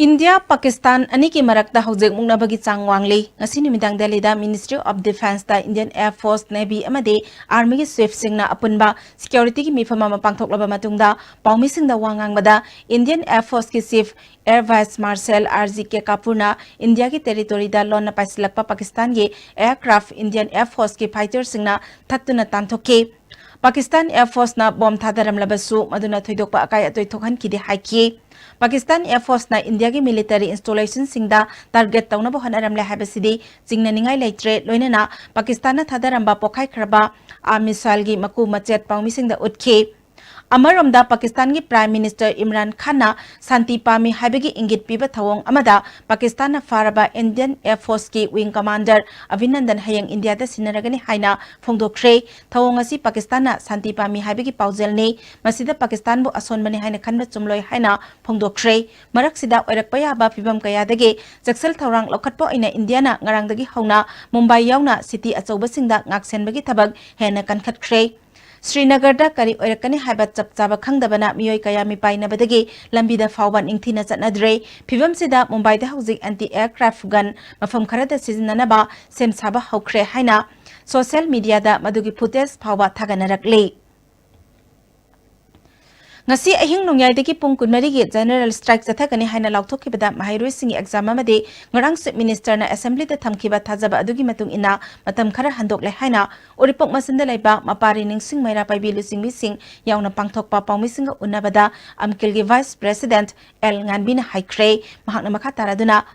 ꯏꯟꯗꯤꯌꯥ ꯄꯥꯀꯤꯁꯇꯥꯟ ꯑꯅꯤꯒꯤ ꯃꯔꯛꯇ ꯍꯧꯖꯤꯛ ꯃꯨꯛꯅꯕꯒꯤ ꯆꯥꯡ ꯋꯥꯡꯂꯤ꯫ ꯉꯁꯤ ꯅꯨꯃꯤꯗꯥꯡ ꯗꯦꯜꯂꯤꯗ Ministry of Defence ꯇ Indian Air Force, Navy ꯑꯃꯗꯤ Army ꯒꯤ chief ꯁꯤꯡꯅ ꯑꯄꯨꯟꯕ security ꯒꯤ ꯃꯤꯐꯝ ꯑꯃ ꯄꯥꯡꯊꯣꯛꯂꯕ ꯃꯇꯨꯡꯗ ꯄꯥꯎꯃꯤꯁꯤꯡꯗ ꯋꯥ ꯉꯥꯡꯕꯗ Indian Air Force ꯀꯤ Chief Air Vice Marshal R G K Kapoor ꯅ ꯏꯟꯗꯤꯌꯥꯒꯤ territory ꯗ ꯂꯣꯟꯅ ꯄꯥꯏꯁꯤꯜꯂꯛꯄ ꯄꯥꯀꯤꯁꯇꯥꯟꯒꯤ aircraft Indian Air Force ꯀꯤ fighter ꯁꯤꯡꯅ ꯊꯠꯇꯨꯅ ꯇꯥꯟꯊꯣꯛꯈꯤ꯫ ꯄꯥꯀꯤꯁꯇꯥꯟ Air Force ꯅ ꯕꯣꯝ ꯊꯥꯗꯔꯝꯂꯕꯁꯨ ꯃꯗꯨꯅ ꯊꯣꯏꯗꯣꯛꯄ ꯑꯀꯥꯏ ꯑꯇꯣꯏ ꯊꯣꯛꯍꯟꯈꯤꯗꯦ ꯍꯥꯏꯈꯤ꯫ ꯄꯥꯀꯤꯁꯇꯥꯟ Air Force ꯅ ꯏꯟꯗꯤꯌꯥꯒꯤ military installation ꯁꯤꯡꯗ target ꯇꯧꯅꯕ ꯍꯣꯠꯅꯔꯝꯂꯦ ꯍꯥꯏꯕꯁꯤꯗꯤ ꯆꯤꯡꯅꯅꯤꯡꯉꯥꯏ ꯂꯩꯇ꯭ꯔꯦ, ꯂꯣꯏꯅꯅ ꯄꯥꯀꯤꯁꯇꯥꯟꯅ ꯊꯥꯗꯔꯝꯕ ꯄꯣꯈꯥꯏꯈ꯭ꯔꯕ arm missile ꯒꯤ ꯃꯀꯨ ꯃꯆꯦꯠ ꯄꯥꯎꯃꯤꯁꯤꯡꯗ ꯎꯠꯈꯤ꯫ ꯑꯃꯔꯣꯝꯗ, ꯄꯥꯀꯤꯁꯇꯥꯟꯒꯤ Prime Minister ꯏꯝꯔꯥꯟ ꯈꯥꯟꯅ ꯁꯥꯟꯇꯤ ꯄꯥꯝꯃꯤ ꯍꯥꯏꯕꯒꯤ ꯏꯪꯒꯤꯠ ꯄꯤꯕ ꯊꯧꯑꯣꯡ ꯑꯃꯗ ꯄꯥꯀꯤꯁꯇꯥꯟꯅ ꯐꯥꯔꯕ Indian Air Force ꯀꯤ wing commander ꯑꯚꯤꯅꯟꯗꯟ ꯍꯌꯦꯡ ꯏꯟꯗꯤꯌꯥꯗ ꯁꯤꯟꯅꯔꯒꯅꯤ ꯍꯥꯏꯅ ꯐꯣꯡꯗꯣꯛꯈ꯭ꯔꯦ꯫ ꯊꯧꯑꯣꯡ ꯑꯁꯤ ꯄꯥꯀꯤꯁꯇꯥꯟꯅ ꯁꯥꯟꯇꯤ ꯄꯥꯝꯃꯤ ꯍꯥꯏꯕꯒꯤ ꯄꯥꯎꯖꯦꯜꯅꯤ, ꯃꯁꯤꯗ ꯄꯥꯀꯤꯁꯇꯥꯟꯕꯨ ꯑꯁꯣꯟꯕꯅꯤ ꯍꯥꯏꯅ ꯈꯟꯕ ꯆꯨꯝꯂꯣꯏ ꯍꯥꯏꯅ ꯐꯣꯡꯗꯣꯛꯈ꯭ꯔꯦ꯫ ꯃꯔꯛꯁꯤꯗ ꯑꯣꯏꯔꯛꯄ ꯌꯥꯕ ꯐꯤꯚꯝ ꯀꯌꯥꯗꯒꯤ ꯆꯦꯛꯁꯤꯜ ꯊꯧꯔꯥꯡ ꯂꯧꯈꯠꯄ ꯑꯣꯏꯅ ꯏꯟꯗꯤꯌꯥꯅ ꯉꯔꯥꯡꯗꯒꯤ ꯍꯧꯅ ꯃꯨꯝꯕꯥꯏ ꯌꯥꯎꯅ city ꯑꯆꯧꯕꯁꯤꯡꯗ ꯉꯥꯛꯁꯦꯟꯕꯒꯤ ꯊꯕꯛ ꯍꯦꯟꯅ ꯀꯟꯈꯠꯈ꯭ꯔꯦ꯫ ꯁ꯭ꯔꯤꯅꯒꯔꯗ ꯀꯔꯤ ꯑꯣꯏꯔꯛꯀꯅꯤ ꯍꯥꯏꯕ ꯆꯞ ꯆꯥꯕ ꯈꯪꯗꯕꯅ ꯃꯤꯑꯣꯏ ꯀꯌꯥ ꯃꯤꯄꯥꯏꯅꯕꯗꯒꯤ ꯂꯝꯕꯤꯗ ꯐꯥꯎꯕ ꯅꯤꯡꯊꯤꯅ ꯆꯠꯅꯗ꯭ꯔꯦ꯫ ꯐꯤꯚꯝꯁꯤꯗ ꯃꯨꯝꯕꯥꯏꯗ ꯍꯧꯖꯤꯛ anti aircraft gun ꯃꯐꯝ ꯈꯔꯗ ꯁꯤꯖꯤꯟꯅꯅꯕ ꯁꯦꯝ ꯁꯥꯕ ꯍꯧꯈ꯭ꯔꯦ ꯍꯥꯏꯅ social media ꯗ ꯃꯗꯨꯒꯤ footage ꯐꯥꯎꯕ ꯊꯥꯒꯠꯅꯔꯛꯂꯤ꯫ ꯉꯁꯤ ꯑꯍꯤꯡ ꯅꯣꯡꯌꯥꯏꯗꯒꯤ ꯄꯨꯡ ꯀꯨꯟꯃꯔꯤꯒꯤ general strike ꯆꯠꯊꯒꯅꯤ ꯍꯥꯏꯅ ꯂꯥꯎꯊꯣꯛꯈꯤꯕꯗ ꯃꯍꯩꯔꯣꯏꯁꯤꯡꯒꯤ exam ꯑꯃꯗꯤ ꯉꯔꯥꯡ Chief Minister ꯅ Assembly ꯗ ꯊꯝꯈꯤꯕ ꯊꯥꯖꯕ ꯑꯗꯨꯒꯤ ꯃꯇꯨꯡ ꯏꯟꯅ ꯃꯇꯝ ꯈꯔ ꯍꯟꯗꯣꯛꯂꯦ ꯍꯥꯏꯅ ꯎꯔꯤꯄꯣꯛ ꯃꯆꯤꯟꯗ ꯂꯩꯕ ꯃꯄꯥꯔꯤ ꯅꯤꯡꯁꯤꯡ ꯃꯩꯔꯥ ꯄꯥꯏꯕꯤ ꯂꯨꯆꯤꯡꯕꯤꯁꯤꯡ ꯌꯥꯎꯅ ꯄꯥꯡꯊꯣꯛꯄ ꯄꯥꯎꯃꯤꯁꯤꯡꯒ ꯎꯟꯅꯕꯗ ꯑꯝꯀꯤꯜꯒꯤ Vice President ꯑꯦꯜ ꯉꯥꯟꯕꯤꯅ ꯍꯥꯏꯈ꯭ꯔꯦ꯫ ꯃꯍꯥꯛꯅ ꯃꯈꯥ ꯇꯥꯔꯗꯨꯅ,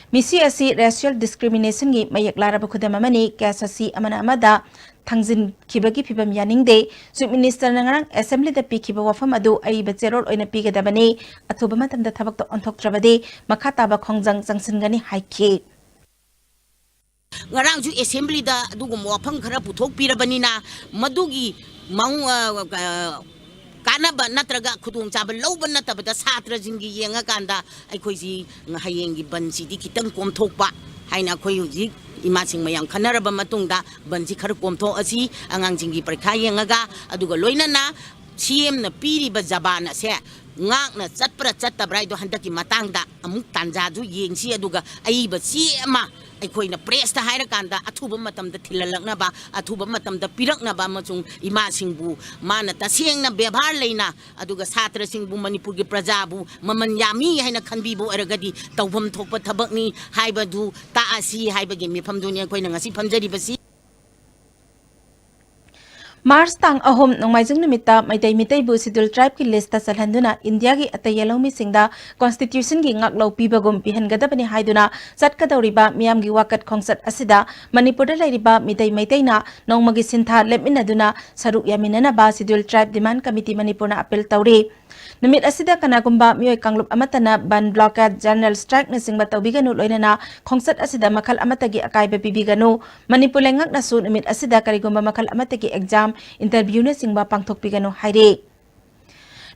ꯃꯤꯁꯤ ꯑꯁꯤ racial discrimination ꯒꯤ ꯃꯌꯦꯛ ꯂꯥꯔꯕ ꯈꯨꯗꯝ ꯑꯃꯅꯤ꯫ Case ꯑꯁꯤ ꯑꯃꯅ ꯑꯃꯗ ꯊꯥꯡꯖꯤꯟꯈꯤꯕꯒꯤ ꯐꯤꯚꯝ ꯌꯥꯅꯤꯡꯗꯦ꯫ Chief Minister ꯅ ꯉꯔꯥꯡ Assembly ꯗ ꯄꯤꯈꯤꯕ ꯋꯥꯐꯝ ꯑꯗꯨ ꯑꯏꯕ ꯆꯦꯔꯣꯜ ꯑꯣꯏꯅ ꯄꯤꯒꯗꯕꯅꯤ꯫ ꯑꯊꯨꯕ ꯃꯇꯝꯗ ꯊꯕꯛꯇ ꯑꯣꯟꯊꯣꯛꯇ꯭ꯔꯕꯗꯤ ꯃꯈꯥ ꯇꯥꯕ ꯈꯣꯡꯖꯪ ꯆꯪꯁꯤꯟꯒꯅꯤ ꯍꯥꯏꯈꯤ꯫ ꯉꯔꯥꯡꯁꯨ Assembly ꯗ ꯑꯗꯨꯒꯨꯝꯕ ꯋꯥꯐꯝ ꯈꯔ ꯄꯨꯊꯣꯛꯄꯤꯔꯕꯅꯤꯅ, ꯃꯗꯨꯒꯤ ꯃꯑꯣꯡ, ꯑ, ꯑ, ꯀꯥꯟꯅꯕ ꯅꯠꯇ꯭ꯔꯒ ꯈꯨꯗꯣꯡꯆꯥꯕ ꯂꯧꯕ ꯅꯠꯇꯕꯗ, ꯁꯥꯇ꯭ꯔꯁꯤꯡꯒꯤ ꯌꯦꯡꯉꯀꯥꯟꯗ ꯑꯩꯈꯣꯏꯁꯤ ꯍꯌꯦꯡꯒꯤ ꯕꯟꯁꯤꯗꯤ ꯈꯤꯇꯪ ꯀꯣꯝꯊꯣꯛꯄ ꯍꯥꯏꯅ ꯑꯩꯈꯣꯏ ꯍꯧꯖꯤꯛ ꯏꯃꯥꯁꯤꯡ ꯃꯌꯥꯝ ꯈꯟꯅꯔꯕ ꯃꯇꯨꯡꯗ ꯕꯟꯁꯤ ꯈꯔ ꯀꯣꯝꯊꯣꯛꯑꯁꯤ, ꯑꯉꯥꯡꯁꯤꯡꯒꯤ ꯄꯔꯤꯈꯥ ꯌꯦꯡꯉꯒ, ꯑꯗꯨꯒ ꯂꯣꯏꯅꯅ ꯁꯤ ꯑꯦꯝꯅ ꯄꯤꯔꯤꯕ ꯖꯕꯥꯟ ꯑꯁꯦ ꯉꯥꯛꯅ ꯆꯠꯄ꯭ꯔꯥ ꯆꯠꯇꯕ꯭ꯔꯥ ꯍꯥꯏꯗꯣ ꯍꯟꯗꯛꯀꯤ ꯃꯇꯥꯡꯗ ꯑꯃꯨꯛ ꯇꯥꯟꯖꯥꯗꯨ ꯌꯦꯡꯁꯤ, ꯑꯗꯨꯒ ꯑꯏꯕ ꯆꯦ ꯑꯃ ꯑꯩꯈꯣꯏꯅ ꯄ꯭ꯔꯦꯁꯇ ꯍꯥꯏꯔꯀꯥꯟꯗ ꯑꯊꯨꯕ ꯃꯇꯝꯗ ꯊꯤꯜꯍꯜꯂꯛꯅꯕ, ꯑꯊꯨꯕ ꯃꯇꯝꯗ ꯄꯤꯔꯛꯅꯕ, ꯑꯃꯁꯨꯡ ꯏꯃꯥꯁꯤꯡꯕꯨ ꯃꯥꯅ ꯇꯁꯦꯡꯅ ꯕꯦꯕꯥꯔ ꯂꯩꯅ, ꯑꯗꯨꯒ ꯁꯥꯇ꯭ꯔꯁꯤꯡꯕꯨ, ꯃꯅꯤꯄꯨꯔꯒꯤ ꯄ꯭ꯔꯖꯥꯕꯨ ꯃꯃꯜ ꯌꯥꯝꯃꯤ ꯍꯥꯏꯅ ꯈꯟꯕꯤꯕ ꯑꯣꯏꯔꯒꯗꯤ ꯇꯧꯐꯝ ꯊꯣꯛꯄ ꯊꯕꯛꯅꯤ ꯍꯥꯏꯕꯗꯨ ꯇꯥꯛꯑꯁꯤ ꯍꯥꯏꯕꯒꯤ ꯃꯤꯐꯝꯗꯨꯅꯤ ꯑꯩꯈꯣꯏꯅ ꯉꯁꯤ ꯐꯝꯖꯔꯤꯕꯁꯤ꯫ ꯃꯥꯔꯆ ꯇꯥꯡ ꯑꯍꯨꯝ ꯅꯣꯡꯃꯥꯏꯖꯤꯡ ꯅꯨꯃꯤꯠꯇ ꯃꯩꯇꯩ ꯃꯤꯇꯩꯕꯨ Scheduled Tribeꯀꯤ listꯇ ꯆꯜꯍꯟꯗꯨꯅ ꯏꯟꯗꯤꯌꯥꯒꯤ ꯑꯇꯩ ꯂꯧꯃꯤꯁꯤꯡꯗ Constitutionꯒꯤ ꯉꯥꯛꯂꯧ ꯄꯤꯕꯒꯨꯝ ꯄꯤꯍꯟꯒꯗꯕꯅꯤ ꯍꯥꯏꯗꯨꯅ ꯆꯠꯀꯗꯧꯔꯤꯕ ꯃꯤꯌꯥꯝꯒꯤ ꯋꯥꯀꯠ ꯈꯣꯡꯆꯠ ꯑꯁꯤꯗ ꯃꯅꯤꯄꯨꯔꯗ ꯂꯩꯔꯤꯕ ꯃꯤꯇꯩ ꯃꯩꯇꯩꯅ ꯅꯣꯡꯃꯒꯤ ꯁꯤꯟꯊꯥ ꯂꯦꯞꯃꯤꯟꯅꯗꯨꯅ ꯁꯔꯨꯛ ꯌꯥꯃꯤꯟꯅꯅꯕ Scheduled Tribe Demand Committee ꯃꯅꯤꯄꯨꯔꯅ appeal ꯇꯧꯔꯤ꯫ ꯅꯨꯃꯤꯠ ꯑꯁꯤꯗ ꯀꯅꯥꯒꯨꯝꯕ ꯃꯤꯑꯣꯏ ꯀꯥꯡꯂꯨꯞ ꯑꯃꯠꯇꯅ ꯕꯟ, blockade, general strikeꯅꯆꯤꯡꯕ ꯇꯧꯕꯤꯒꯅꯨ, ꯂꯣꯏꯅꯅ ꯈꯣꯡꯆꯠ ꯑꯁꯤꯗ ꯃꯈꯜ ꯑꯃꯠꯇꯒꯤ ꯑꯀꯥꯏꯕ ꯄꯤꯕꯤꯒꯅꯨ꯫ ꯃꯅꯤꯄꯨꯔ ꯂꯩꯉꯥꯛꯅꯁꯨ ꯅꯨꯃꯤꯠ ꯑꯁꯤꯗ ꯀꯔꯤꯒꯨꯝꯕ ꯃꯈꯜ ꯑꯃꯠꯇꯒꯤ exam, interviewꯅꯆꯤꯡꯕ ꯄꯥꯡꯊꯣꯛꯄꯤꯒꯅꯨ ꯍꯥꯏꯔꯤ꯫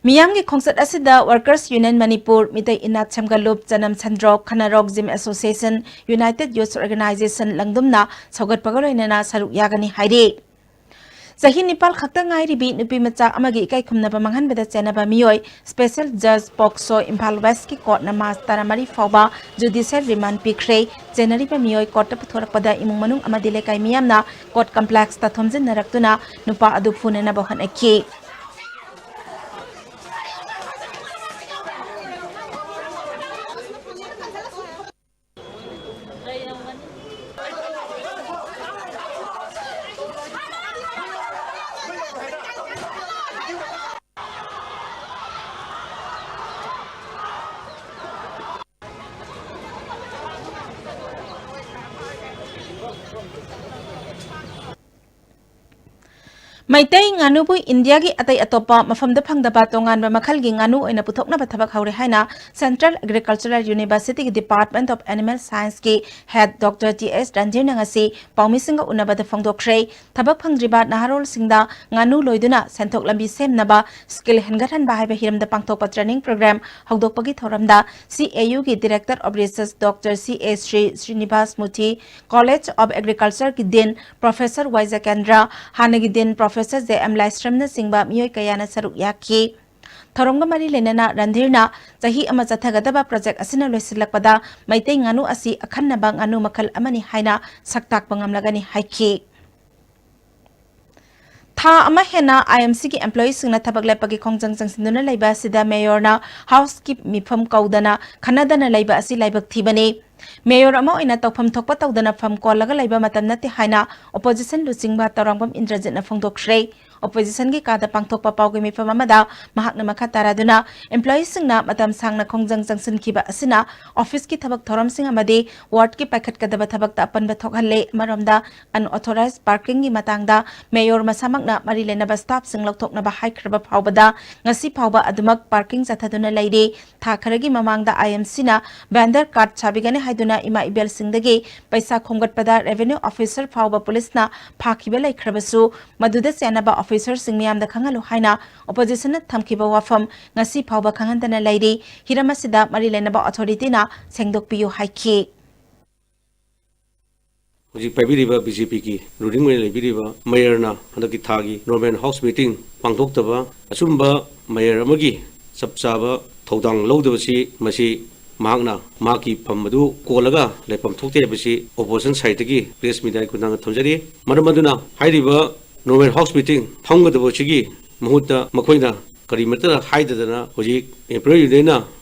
ꯃꯤꯌꯥꯝꯒꯤ ꯈꯣꯡꯆꯠ ꯑꯁꯤꯗ Workers Union ꯃꯅꯤꯄꯨꯔ, ꯃꯤꯇꯩ ꯏꯅꯥꯠ ꯁꯦꯝꯒꯠꯂꯨꯞ, ꯆꯅꯝ ꯁꯟꯗ꯭ꯔꯣꯛ, ꯈꯅꯥꯔꯣꯛ Gym Association, United Youth Organization ꯂꯪꯗꯨꯝꯅ ꯁꯧꯒꯠꯄꯒ ꯂꯣꯏꯅꯅ ꯁꯔꯨꯛ ꯌꯥꯒꯅꯤ ꯍꯥꯏꯔꯤ꯫ ꯆꯍꯤ ꯅꯤꯄꯥꯜ ꯈꯛꯇ ꯉꯥꯏꯔꯤꯕꯤ ꯅꯨꯄꯤ ꯃꯆꯥ ꯑꯃꯒꯤ ꯏꯀꯥꯏ ꯈꯨꯝꯅꯕ ꯃꯥꯡꯍꯟꯕꯗ ꯆꯦꯟꯅꯕ ꯃꯤꯑꯣꯏ Special Judge POCSO ꯏꯝꯐꯥꯜ Westꯀꯤ courtꯅ ꯃꯥꯔꯆ ꯇꯔꯥꯃꯔꯤ ꯐꯥꯎꯕ judicial remand ꯄꯤꯈ꯭ꯔꯦ꯫ ꯆꯦꯟꯅꯔꯤꯕ ꯃꯤꯑꯣꯏ courtꯇ ꯄꯨꯊꯣꯔꯛꯄꯗ ꯏꯃꯨꯡ ꯃꯅꯨꯡ ꯑꯃꯗꯤ ꯂꯩꯀꯥꯏ ꯃꯤꯌꯥꯝꯅ court complexꯇ ꯊꯣꯝꯖꯤꯟꯅꯔꯛꯇꯨꯅ ꯅꯨꯄꯥ ꯑꯗꯨ ꯐꯨꯅꯅꯕ ꯍꯣꯠꯅꯈꯤ꯫ ꯃꯩꯇꯩ ꯉꯥꯅꯨꯕꯨ ꯏꯟꯗꯤꯌꯥꯒꯤ ꯑꯇꯩ ꯑꯇꯣꯞꯄ ꯃꯐꯝꯗ ꯐꯪꯗꯕ ꯇꯣꯉꯥꯟꯕ ꯃꯈꯜꯒꯤ ꯉꯥꯅꯨ ꯑꯣꯏꯅ ꯄꯨꯊꯣꯛꯅꯕ ꯊꯕꯛ ꯍꯧꯔꯦ ꯍꯥꯏꯅ Central Agricultural Universityꯒꯤ Department of Animal Scienceꯀꯤ head Doctor ꯇꯤ ꯑꯦꯁ ꯔꯟꯖꯤꯔꯅ ꯉꯁꯤ ꯄꯥꯎꯃꯤꯁꯤꯡꯒ ꯎꯅꯕꯗ ꯐꯣꯡꯗꯣꯛꯈ꯭ꯔꯦ꯫ ꯊꯕꯛ ꯐꯪꯗ꯭ꯔꯤꯕ ꯅꯍꯥꯔꯣꯜꯁꯤꯡꯗ ꯉꯥꯅꯨ ꯂꯣꯏꯗꯨꯅ ꯁꯦꯟꯊꯣꯛ ꯂꯝꯕꯤ ꯁꯦꯝꯅꯕ skill ꯍꯦꯟꯒꯠꯍꯟꯕ ꯍꯥꯏꯕ ꯍꯤꯔꯝꯗ ꯄꯥꯡꯊꯣꯛꯄ training program ꯍꯧꯗꯣꯛꯄꯒꯤ ꯊꯧꯔꯝꯗ CAUꯒꯤ Director of Research Doctor ꯁꯤ ꯑꯦ Shri Srinivas ꯃꯨꯊꯤ, College of Agricultureꯒꯤ Dean Professor ꯋꯥꯏ ꯖꯀꯦꯟꯗ꯭ꯔ, ꯍꯥꯟꯅꯒꯤ Dean Professor professor J M ꯂꯥꯏꯁ꯭ꯔꯝꯅꯆꯤꯡꯕ ꯃꯤꯑꯣꯏ ꯀꯌꯥꯅ ꯁꯔꯨꯛ ꯌꯥꯈꯤ꯫ ꯊꯧꯔꯝꯒ ꯃꯔꯤ ꯂꯩꯅꯅ ꯔꯟꯙꯤꯔꯅ ꯆꯍꯤ ꯑꯃ ꯆꯠꯊꯒꯗꯕ ꯄ꯭ꯔꯣꯖꯦꯛ ꯑꯁꯤꯅ ꯂꯣꯏꯁꯤꯜꯂꯛꯄꯗ ꯃꯩꯇꯩ ꯉꯥꯅꯨ ꯑꯁꯤ ꯑꯈꯟꯅꯕ ꯉꯥꯅꯨ ꯃꯈꯜ ꯑꯃꯅꯤ ꯍꯥꯏꯅ ꯁꯛꯇꯥꯛꯄ ꯉꯝꯂꯒꯅꯤ ꯍꯥꯏꯈꯤ꯫ ꯊꯥ ꯑꯃ ꯍꯦꯟꯅ ꯑꯥꯏ ꯑꯦꯝ ꯁꯤꯒꯤ ꯑꯦꯝꯄ꯭ꯂꯣꯌꯤꯁꯤꯡꯅ ꯊꯕꯛ ꯂꯦꯞꯄꯒꯤ ꯈꯣꯡꯖꯪ ꯆꯪꯁꯤꯟꯗꯨꯅ ꯂꯩꯕ ꯑꯁꯤꯗ ꯃꯦꯌꯣꯔꯅ ꯍꯥꯎꯁꯀꯤ ꯃꯤꯐꯝ ꯀꯧꯗꯅ ꯈꯟꯅꯗꯅ ꯂꯩꯕ ꯑꯁꯤ ꯂꯥꯏꯕꯛ ꯊꯤꯕꯅꯤ꯫ ꯃꯦꯌꯣꯔ ꯑꯃ ꯑꯣꯏꯅ ꯇꯧꯐꯝ ꯊꯣꯛꯄ ꯇꯧꯗꯅ ꯐꯝ ꯀꯣꯜꯂꯒ ꯂꯩꯕ ꯃꯇꯝ ꯅꯠꯇꯦ ꯍꯥꯏꯅ ꯑꯣꯄꯣꯖꯤꯁꯟ ꯂꯨꯆꯤꯡꯕ ꯇꯧꯔꯥꯡꯕꯝ ꯏꯟꯗ꯭ꯔꯖꯤꯠꯅ ꯐꯣꯡꯗꯣꯛꯈ꯭ꯔꯦ꯫ ꯑꯣꯄꯣꯖꯤꯁꯟꯒꯤ ꯀꯥꯗ ꯄꯥꯡꯊꯣꯛꯄ ꯄꯥꯎꯒꯤ ꯃꯤꯐꯝ ꯑꯃꯗ ꯃꯍꯥꯛꯅ ꯃꯈꯥ ꯇꯥꯔꯗꯨꯅ, ꯑꯦꯝꯄ꯭ꯂꯣꯌꯤꯁꯤꯡꯅ ꯃꯇꯝ ꯁꯥꯡꯅ ꯈꯣꯡꯖꯪ ꯆꯪꯁꯤꯟꯈꯤꯕ ꯑꯁꯤꯅ ꯑꯣꯐꯤꯁꯀꯤ ꯊꯕꯛ ꯊꯧꯔꯝꯁꯤꯡ ꯑꯃꯗꯤ ꯋꯥꯔꯗꯀꯤ ꯄꯥꯏꯈꯠꯀꯗꯕ ꯊꯕꯛꯇ ꯑꯄꯟꯕ ꯊꯣꯛꯍꯜꯂꯦ꯫ ꯑꯃꯔꯣꯝꯗ, ꯑꯟꯑꯣꯊꯣꯔꯥꯏꯖ ꯄꯥꯔꯀꯤꯡꯒꯤ ꯃꯇꯥꯡꯗ ꯃꯦꯌꯣꯔ ꯃꯁꯥꯃꯛꯅ ꯃꯔꯤ ꯂꯩꯅꯕ ꯁ꯭ꯇꯥꯐꯁꯤꯡ ꯂꯧꯊꯣꯛꯅꯕ ꯍꯥꯏꯈ꯭ꯔꯕ ꯐꯥꯎꯕꯗ ꯉꯁꯤ ꯐꯥꯎꯕ ꯑꯗꯨꯃꯛ ꯄꯥꯔꯀꯤꯡ ꯆꯠꯊꯗꯨꯅ ꯂꯩꯔꯤ꯫ ꯊꯥ ꯈꯔꯒꯤ ꯃꯃꯥꯡꯗ ꯑꯥꯏ ꯑꯦꯝ ꯁꯤꯅ ꯚꯦꯟꯗꯔ ꯀꯥꯔꯗ ꯁꯥꯕꯤꯒꯅꯤ ꯍꯥꯏꯗꯨꯅ ꯏꯃꯥ ꯏꯕꯦꯜꯁꯤꯡꯗꯒꯤ ꯄꯩꯁꯥ ꯈꯣꯝꯒꯠꯄꯗ ꯔꯦꯚꯦꯅ꯭ꯌꯨ ꯑꯣꯐꯤꯁꯔ ꯐꯥꯎꯕ ꯄꯨꯂꯤꯁꯅ ꯐꯥꯈꯤꯕ ꯂꯩꯈ꯭ꯔꯕꯁꯨ, ꯃꯗꯨꯗ ꯆꯦꯟꯅꯕ ꯑꯣꯐꯤꯁꯔꯁꯤꯡ ꯃꯤꯌꯥꯝꯗ ꯈꯪꯍꯜꯂꯨ ꯍꯥꯏꯅ ꯑꯣꯄꯣꯖꯤꯁꯟꯅ ꯊꯝꯈꯤꯕ ꯋꯥꯐꯝ ꯉꯁꯤ ꯐꯥꯎꯕ ꯈꯪꯍꯟꯗꯅ ꯂꯩꯔꯤ꯫ ꯍꯤꯔꯝ ꯑꯁꯤꯗ ꯃꯔꯤ ꯂꯩꯅꯕ ꯑꯣꯊꯣꯔꯤꯇꯤꯅ ꯁꯦꯡꯗꯣꯛꯄꯤꯌꯨ ꯍꯥꯏꯈꯤ꯫ ꯍꯧꯖꯤꯛ ꯄꯥꯏꯕꯤꯔꯤꯕ ꯕꯤ ꯖꯦ ꯄꯤꯒꯤ ꯔꯨꯂꯤꯡ ꯑꯣꯏꯅ ꯂꯩꯕꯤꯔꯤꯕ ꯃꯦꯌꯔꯅ ꯍꯟꯗꯛꯀꯤ ꯊꯥꯒꯤ ꯅꯣꯔꯃꯦꯜ ꯍꯥꯎꯁ ꯃꯤꯇꯤꯡ ꯄꯥꯡꯊꯣꯛꯇꯕ ꯑꯆꯨꯝꯕ ꯃꯦꯌꯔ ꯑꯃꯒꯤ ꯆꯞ ꯆꯥꯕ ꯊꯧꯗꯥꯡ ꯂꯧꯗꯕꯁꯤ, ꯃꯁꯤ ꯃꯍꯥꯛꯅ ꯃꯍꯥꯛꯀꯤ ꯐꯝ ꯑꯗꯨ ꯀꯣꯜꯂꯒ ꯂꯩꯐꯝ ꯊꯣꯛꯇꯦ ꯍꯥꯏꯕꯁꯤ ꯑꯣꯄꯣꯖꯤꯁꯟ ꯁꯥꯏꯠꯇꯒꯤ ꯄ꯭ꯔꯦꯁ ꯃꯤꯗꯤꯌꯥꯒꯤ ꯈꯨꯠꯊꯥꯡꯗ ꯊꯝꯖꯔꯤ꯫ ꯃꯔꯝ ꯑꯗꯨꯅ ꯍꯥꯏꯔꯤꯕ ꯅꯣꯔꯃꯦꯜ ꯍꯥꯎꯁ ꯃꯤꯇꯤꯡ ꯐꯝꯒꯗꯕꯁꯤꯒꯤ ꯃꯍꯨꯠꯇ ꯃꯈꯣꯏꯅ ꯀꯔꯤꯃꯠꯇ ꯍꯥꯏꯗꯗꯅ ꯍꯧꯖꯤꯛ ꯑꯦꯝꯄ꯭ꯂꯣꯌꯤ ꯌꯨꯅꯤꯌꯟꯅ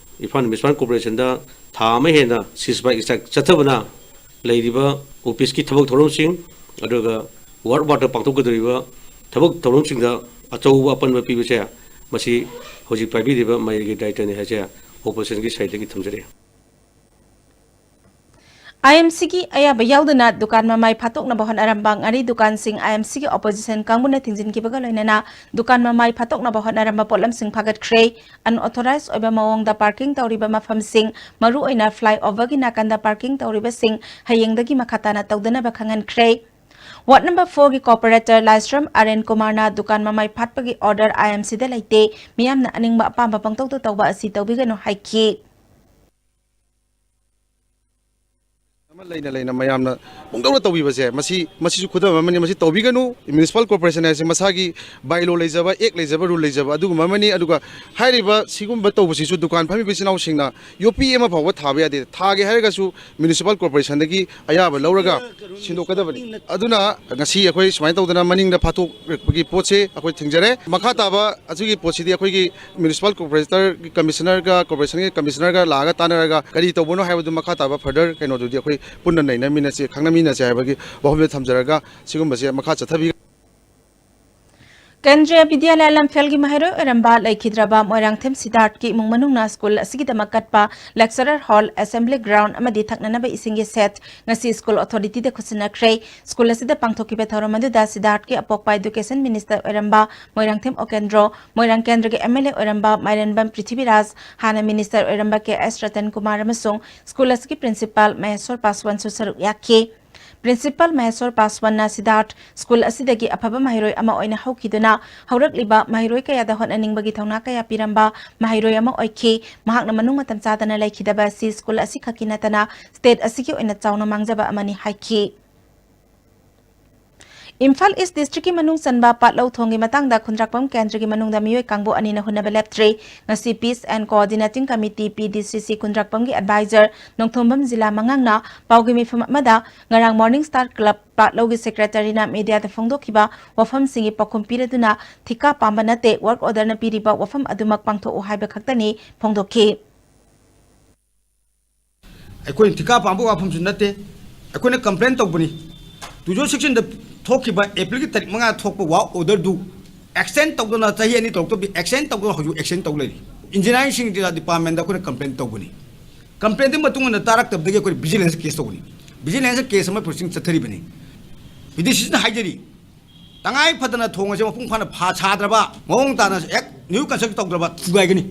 ꯏꯝꯐꯥꯜ ꯃ꯭ꯌꯨꯅꯤꯁꯤꯄꯥꯜ ꯀꯣꯔꯄꯣꯔꯦꯁꯟꯗ ꯊꯥ ꯑꯃ ꯍꯦꯟꯅ ꯁꯤꯁ ꯐꯥꯏꯔ ꯁ꯭ꯇ꯭ꯔꯥꯏꯛ ꯆꯠꯊꯕꯅ ꯂꯩꯔꯤꯕ ꯑꯣꯐꯤꯁꯀꯤ ꯊꯕꯛ ꯊꯧꯔꯝꯁꯤꯡ, ꯑꯗꯨꯒ ꯋꯥꯔꯗ ꯋꯥꯔꯗꯇ ꯄꯥꯡꯊꯣꯛꯀꯗꯧꯔꯤꯕ ꯊꯕꯛ ꯊꯧꯔꯝꯁꯤꯡꯗ ꯑꯆꯧꯕ ꯑꯄꯟꯕ ꯄꯤꯕꯁꯦ, ꯃꯁꯤ ꯍꯧꯖꯤꯛ ꯄꯥꯏꯕꯤꯔꯤꯕ ꯃꯦꯌꯔꯒꯤ ꯗꯥꯏꯇꯅꯤ ꯍꯥꯏꯁꯦ ꯑꯣꯄꯣꯖꯤꯁꯟꯒꯤ ꯁꯥꯏꯠꯇꯒꯤ ꯊꯝꯖꯔꯤ꯫ ꯑꯥꯏ ꯑꯦꯝ ꯁꯤꯒꯤ ꯑꯌꯥꯕ ꯌꯥꯎꯗꯅ ꯗꯨꯀꯥꯟ ꯃꯃꯥꯏ ꯐꯥꯠꯇꯣꯛꯅꯕ ꯍꯣꯠꯅꯔꯝꯕ ꯉꯥꯔꯤ ꯗꯨꯀꯥꯟꯁꯤꯡ ꯑꯥꯏ ꯑꯦꯝ ꯁꯤꯒꯤ ꯑꯣꯄꯣꯖꯤꯁꯟ ꯀꯥꯡꯕꯨꯅ ꯊꯤꯡꯖꯤꯟꯈꯤꯕꯒ ꯂꯣꯏꯅꯅ ꯗꯨꯀꯥꯟ ꯃꯃꯥꯏ ꯐꯥꯠꯇꯣꯛꯅꯕ ꯍꯣꯠꯅꯔꯝꯕ ꯄꯣꯠꯂꯝꯁꯤꯡ ꯐꯥꯒꯠꯈ꯭ꯔꯦ꯫ ꯑꯟꯑꯣꯊꯣꯔꯥꯏꯖ ꯑꯣꯏꯕ ꯃꯑꯣꯡꯗ ꯄꯥꯔꯀꯤꯡ ꯇꯧꯔꯤꯕ ꯃꯐꯝꯁꯤꯡ, ꯃꯔꯨꯑꯣꯏꯅ ꯐ꯭ꯂꯥꯏꯑꯣꯚꯔꯒꯤ ꯅꯥꯀꯟꯗ ꯄꯥꯔꯀꯤꯡ ꯇꯧꯔꯤꯕꯁꯤꯡ ꯍꯌꯦꯡꯗꯒꯤ ꯃꯈꯥ ꯇꯥꯅ ꯇꯧꯗꯅꯕ ꯈꯪꯍꯟꯈ꯭ꯔꯦ꯫ ꯋꯥꯔꯗ ꯅꯝꯕꯔ ꯐꯣꯔꯒꯤ ꯀꯣꯔꯄꯣꯔꯦꯇꯔ ꯂꯥꯏꯁ꯭ꯔꯝ ꯑꯥꯔ ꯑꯦꯟ ꯀꯨꯃꯥꯔꯅ ꯗꯨꯀꯥꯟ ꯃꯃꯥꯏ ꯐꯥꯠꯄꯒꯤ ꯑꯣꯔꯗꯔ ꯑꯥꯏ ꯑꯦꯝ ꯁꯤꯗ ꯂꯩꯇꯦ, ꯃꯤꯌꯥꯝꯅ ꯑꯅꯤꯡꯕ ꯑꯄꯥꯝꯕ ꯄꯪꯇꯧꯗ ꯇꯧꯕ ꯑꯁꯤ ꯇꯧꯕꯤꯒꯅꯨ ꯍꯥꯏꯈꯤ꯫ ꯂꯩꯅ ꯂꯩꯅ ꯃꯌꯥꯝꯅ ꯄꯨꯡꯇꯧꯗ ꯇꯧꯕꯤꯕꯁꯦ, ꯃꯁꯤ, ꯃꯁꯤꯁꯨ ꯈꯨꯗꯝ ꯑꯃꯅꯤ꯫ ꯃꯁꯤ ꯇꯧꯕꯤꯒꯅꯨ꯫ Municipal corporation ꯍꯥꯏꯁꯦ ꯃꯁꯥꯒꯤ bylaw ꯂꯩꯖꯕ, act ꯂꯩꯖꯕ, rule ꯂꯩꯖꯕ ꯑꯗꯨꯒꯨꯝꯕ ꯑꯃꯅꯤ꯫ ꯑꯗꯨꯒ ꯍꯥꯏꯔꯤꯕ ꯁꯤꯒꯨꯝꯕ ꯇꯧꯕꯁꯤꯁꯨ ꯗꯨꯀꯥꯟ ꯐꯝꯃꯤꯕ ꯏꯆꯤꯟ ꯏꯅꯥꯎꯁꯤꯡꯅ ꯌꯣꯠꯄꯤ ꯑꯃ ꯐꯥꯎꯕ ꯊꯥꯕ ꯌꯥꯗꯦ꯫ ꯊꯥꯒꯦ ꯍꯥꯏꯔꯒꯁꯨ municipal corporationꯗꯒꯤ ꯑꯌꯥꯕ ꯂꯧꯔꯒ ꯁꯤꯟꯗꯣꯛꯀꯗꯕꯅꯤ꯫ ꯑꯗꯨꯅ ꯉꯁꯤ ꯑꯩꯈꯣꯏ ꯁꯨꯃꯥꯏꯅ ꯇꯧꯗꯅ ꯃꯅꯤꯡꯗ ꯐꯥꯊꯣꯛꯂꯛꯄꯒꯤ ꯄꯣꯠꯁꯦ ꯑꯩꯈꯣꯏ ꯊꯤꯡꯖꯔꯦ꯫ ꯃꯈꯥ ꯇꯥꯕ ꯑꯁꯤꯒꯤ ꯄꯣꯠꯁꯤꯗꯤ ꯑꯩꯈꯣꯏꯒꯤ municipal corporatorꯒꯤ commissionerꯒ, corporationꯒꯤ commissionerꯒ ꯂꯥꯛꯑꯒ ꯇꯥꯟꯅꯔꯒ ꯀꯔꯤ ꯇꯧꯕꯅꯣ ꯍꯥꯏꯕꯗꯨ ꯃꯈꯥ ꯇꯥꯕ further ꯀꯩꯅꯣꯗꯨꯗꯤ ꯑꯩꯈꯣꯏ ꯄꯨꯟꯅ ꯅꯩꯅꯃꯤꯟꯅꯁꯤ, ꯈꯪꯅꯃꯤꯟꯅꯁꯤ ꯍꯥꯏꯕꯒꯤ ꯋꯥꯐꯝꯗ ꯊꯝꯖꯔꯒ ꯁꯤꯒꯨꯝꯕꯁꯦ ꯃꯈꯥ ꯆꯠꯊꯕꯤ꯫ ꯀꯦꯟꯗ꯭ꯔꯤꯌꯥ ꯕꯤꯗ꯭ꯌꯥꯂꯌꯥ ꯂꯝꯐꯦꯜꯒꯤ ꯃꯍꯩꯔꯣꯏ ꯑꯣꯏꯔꯝꯕ ꯂꯩꯈꯤꯗ꯭ꯔꯕ ꯃꯣꯏꯔꯥꯡꯊꯦꯝ ꯁꯤꯗꯥꯔꯠꯀꯤ ꯏꯃꯨꯡ ꯃꯅꯨꯡꯅ ꯁ꯭ꯀꯨꯜ ꯑꯁꯤꯒꯤꯗꯃꯛ ꯀꯠꯄ lecturer hall, assembly ground ꯑꯃꯗꯤ ꯊꯛꯅꯅꯕ ꯏꯁꯤꯡꯒꯤ set ꯉꯁꯤ ꯁ꯭ꯀꯨꯜ ꯑꯣꯊꯣꯔꯤꯇꯤꯗ ꯈꯨꯠꯁꯤꯟꯅꯈ꯭ꯔꯦ꯫ ꯁ꯭ꯀꯨꯜ ꯑꯁꯤꯗ ꯄꯥꯡꯊꯣꯛꯈꯤꯕ ꯊꯧꯔꯝ ꯑꯗꯨꯗ ꯁꯤꯗꯥꯔꯠꯀꯤ ꯑꯄꯣꯛꯄ education minister ꯑꯣꯏꯔꯝꯕ ꯃꯣꯏꯔꯥꯡꯊꯦꯝ ꯑꯣꯀꯦꯟꯗ꯭ꯔꯣ, ꯃꯣꯏꯔꯥꯡ ꯀꯦꯟꯗ꯭ꯔꯒꯤ MLA ꯑꯣꯏꯔꯝꯕ ꯃꯥꯏꯔꯦꯟꯕꯝ ꯄ꯭ꯔꯤꯊꯤꯕꯤꯔꯥꯖ, ꯍꯥꯟꯅ minister ꯑꯣꯏꯔꯝꯕ ꯀꯦ ꯑꯦꯁ ꯔꯇꯟ ꯀꯨꯃꯥꯔ ꯑꯃꯁꯨꯡ ꯁ꯭ꯀꯨꯜ ꯑꯁꯤꯒꯤ principal ꯃꯍꯦꯁꯣꯔ ꯄꯥꯁꯋꯥꯟꯁꯨ ꯁꯔꯨꯛ ꯌꯥꯈꯤ꯫ Principal ꯃꯍꯦꯁꯣꯔ ꯄꯥꯁꯋꯥꯟꯅ ꯁꯤꯗꯥꯔꯠ ꯁ꯭ꯀꯨꯜ ꯑꯁꯤꯗꯒꯤ ꯑꯐꯕ ꯃꯍꯩꯔꯣꯏ ꯑꯃ ꯑꯣꯏꯅ ꯍꯧꯈꯤꯗꯨꯅ ꯍꯧꯔꯛꯂꯤꯕ ꯃꯍꯩꯔꯣꯏ ꯀꯌꯥꯗ ꯍꯣꯠꯅꯅꯤꯡꯕꯒꯤ ꯊꯧꯅꯥ ꯀꯌꯥ ꯄꯤꯔꯝꯕ ꯃꯍꯩꯔꯣꯏ ꯑꯃ ꯑꯣꯏꯈꯤ꯫ ꯃꯍꯥꯛꯅ ꯃꯅꯨꯡ ꯃꯇꯝ ꯆꯥꯗꯅ ꯂꯩꯈꯤꯗꯕ ꯑꯁꯤ ꯁ꯭ꯀꯨꯜ ꯑꯁꯤꯈꯛꯀꯤ ꯅꯠꯇꯅ state ꯑꯁꯤꯒꯤ ꯑꯣꯏꯅ ꯆꯥꯎꯅ ꯃꯥꯡꯖꯕ ꯑꯃꯅꯤ ꯍꯥꯏꯈꯤ꯫ ꯏꯝꯐꯥꯜ East districtꯀꯤ ꯃꯅꯨꯡ ꯆꯟꯕ ꯄꯥꯠꯂꯧ ꯊꯣꯡꯒꯤ ꯃꯇꯥꯡꯗ ꯈꯨꯟꯗ꯭ꯔꯥꯛꯄꯝ ꯀꯦꯟꯗ꯭ꯔꯒꯤ ꯃꯅꯨꯡꯗ ꯃꯤꯑꯣꯏ ꯀꯥꯡꯕꯨ ꯑꯅꯤꯅ ꯍꯨꯟꯅꯕ ꯂꯦꯞꯇ꯭ꯔꯤ꯫ ꯉꯁꯤ Peace and Coordinating Committee, P D C C, ꯈꯨꯟꯗ꯭ꯔꯥꯛꯄꯝꯒꯤ advisor Nongthombam ꯖꯤꯂꯥ ꯃꯉꯥꯡꯅ ꯄꯥꯎꯒꯤ ꯃꯤꯐꯝ ꯑꯃꯗ ꯉꯔꯥꯡ Morning Star Club ꯄꯥꯠꯂꯧꯒꯤ secretaryꯅ mediaꯗ ꯐꯣꯡꯗꯣꯛꯈꯤꯕ ꯋꯥꯐꯝꯁꯤꯡꯒꯤ ꯄꯥꯎꯈꯨꯝ ꯄꯤꯔꯗꯨꯅ ꯊꯤꯀꯥ ꯄꯥꯝꯕ ꯅꯠꯇꯦ, work orderꯅ ꯄꯤꯔꯤꯕ ꯋꯥꯐꯝ ꯑꯗꯨꯃꯛ ꯄꯥꯡꯊꯣꯛꯎ ꯍꯥꯏꯕ ꯈꯛꯇꯅꯤ ꯐꯣꯡꯗꯣꯛꯈꯤ꯫ ꯑꯩꯈꯣꯏꯅ ꯊꯤꯀꯥ ꯄꯥꯝꯕ ꯋꯥꯐꯝꯁꯨ ꯅꯠꯇꯦ, ꯑꯩꯈꯣꯏꯅ complain ꯇꯧꯕꯅꯤ꯫ Two zero sixteenꯗ ꯊꯣꯛꯈꯤꯕ Aprilꯒꯤ ꯇꯥꯔꯤꯛ ꯃꯉꯥ ꯊꯣꯛꯄ work orderꯗꯨ extend ꯇꯧꯗꯅ ꯆꯍꯤ ꯑꯅꯤ ꯇꯧꯔꯛꯇꯕꯤ extend ꯇꯧꯗꯅ ꯍꯧꯖꯤꯛ extend ꯇꯧ ꯂꯩꯔꯤ꯫ Engineeringꯁꯤꯡ departmentꯗ ꯑꯩꯈꯣꯏꯅ complain ꯇꯧꯕꯅꯤ꯫ Complainꯗꯨꯒꯤ ꯃꯇꯨꯡ ꯏꯟꯅ ꯇꯥꯔꯛꯇꯕꯗꯒꯤ ꯑꯩꯈꯣꯏ vigilance case ꯇꯧꯕꯅꯤ꯫ Vigilance case ꯑꯃ proceeding ꯆꯠꯊꯔꯤꯕꯅꯤ꯫ PDCCꯅ ꯍꯥꯏꯖꯔꯤ, ꯇꯉꯥꯏ ꯐꯗꯅ ꯊꯣꯡ ꯑꯁꯦ ꯃꯄꯨꯡ ꯐꯥꯅ ꯐꯥ ꯁꯥꯗ꯭ꯔꯕ, ꯃꯑꯣꯡ ꯇꯥꯅ ꯍꯦꯛ new construction ꯇꯧꯗ꯭ꯔꯕ ꯊꯨꯒꯥꯏꯒꯅꯤ꯫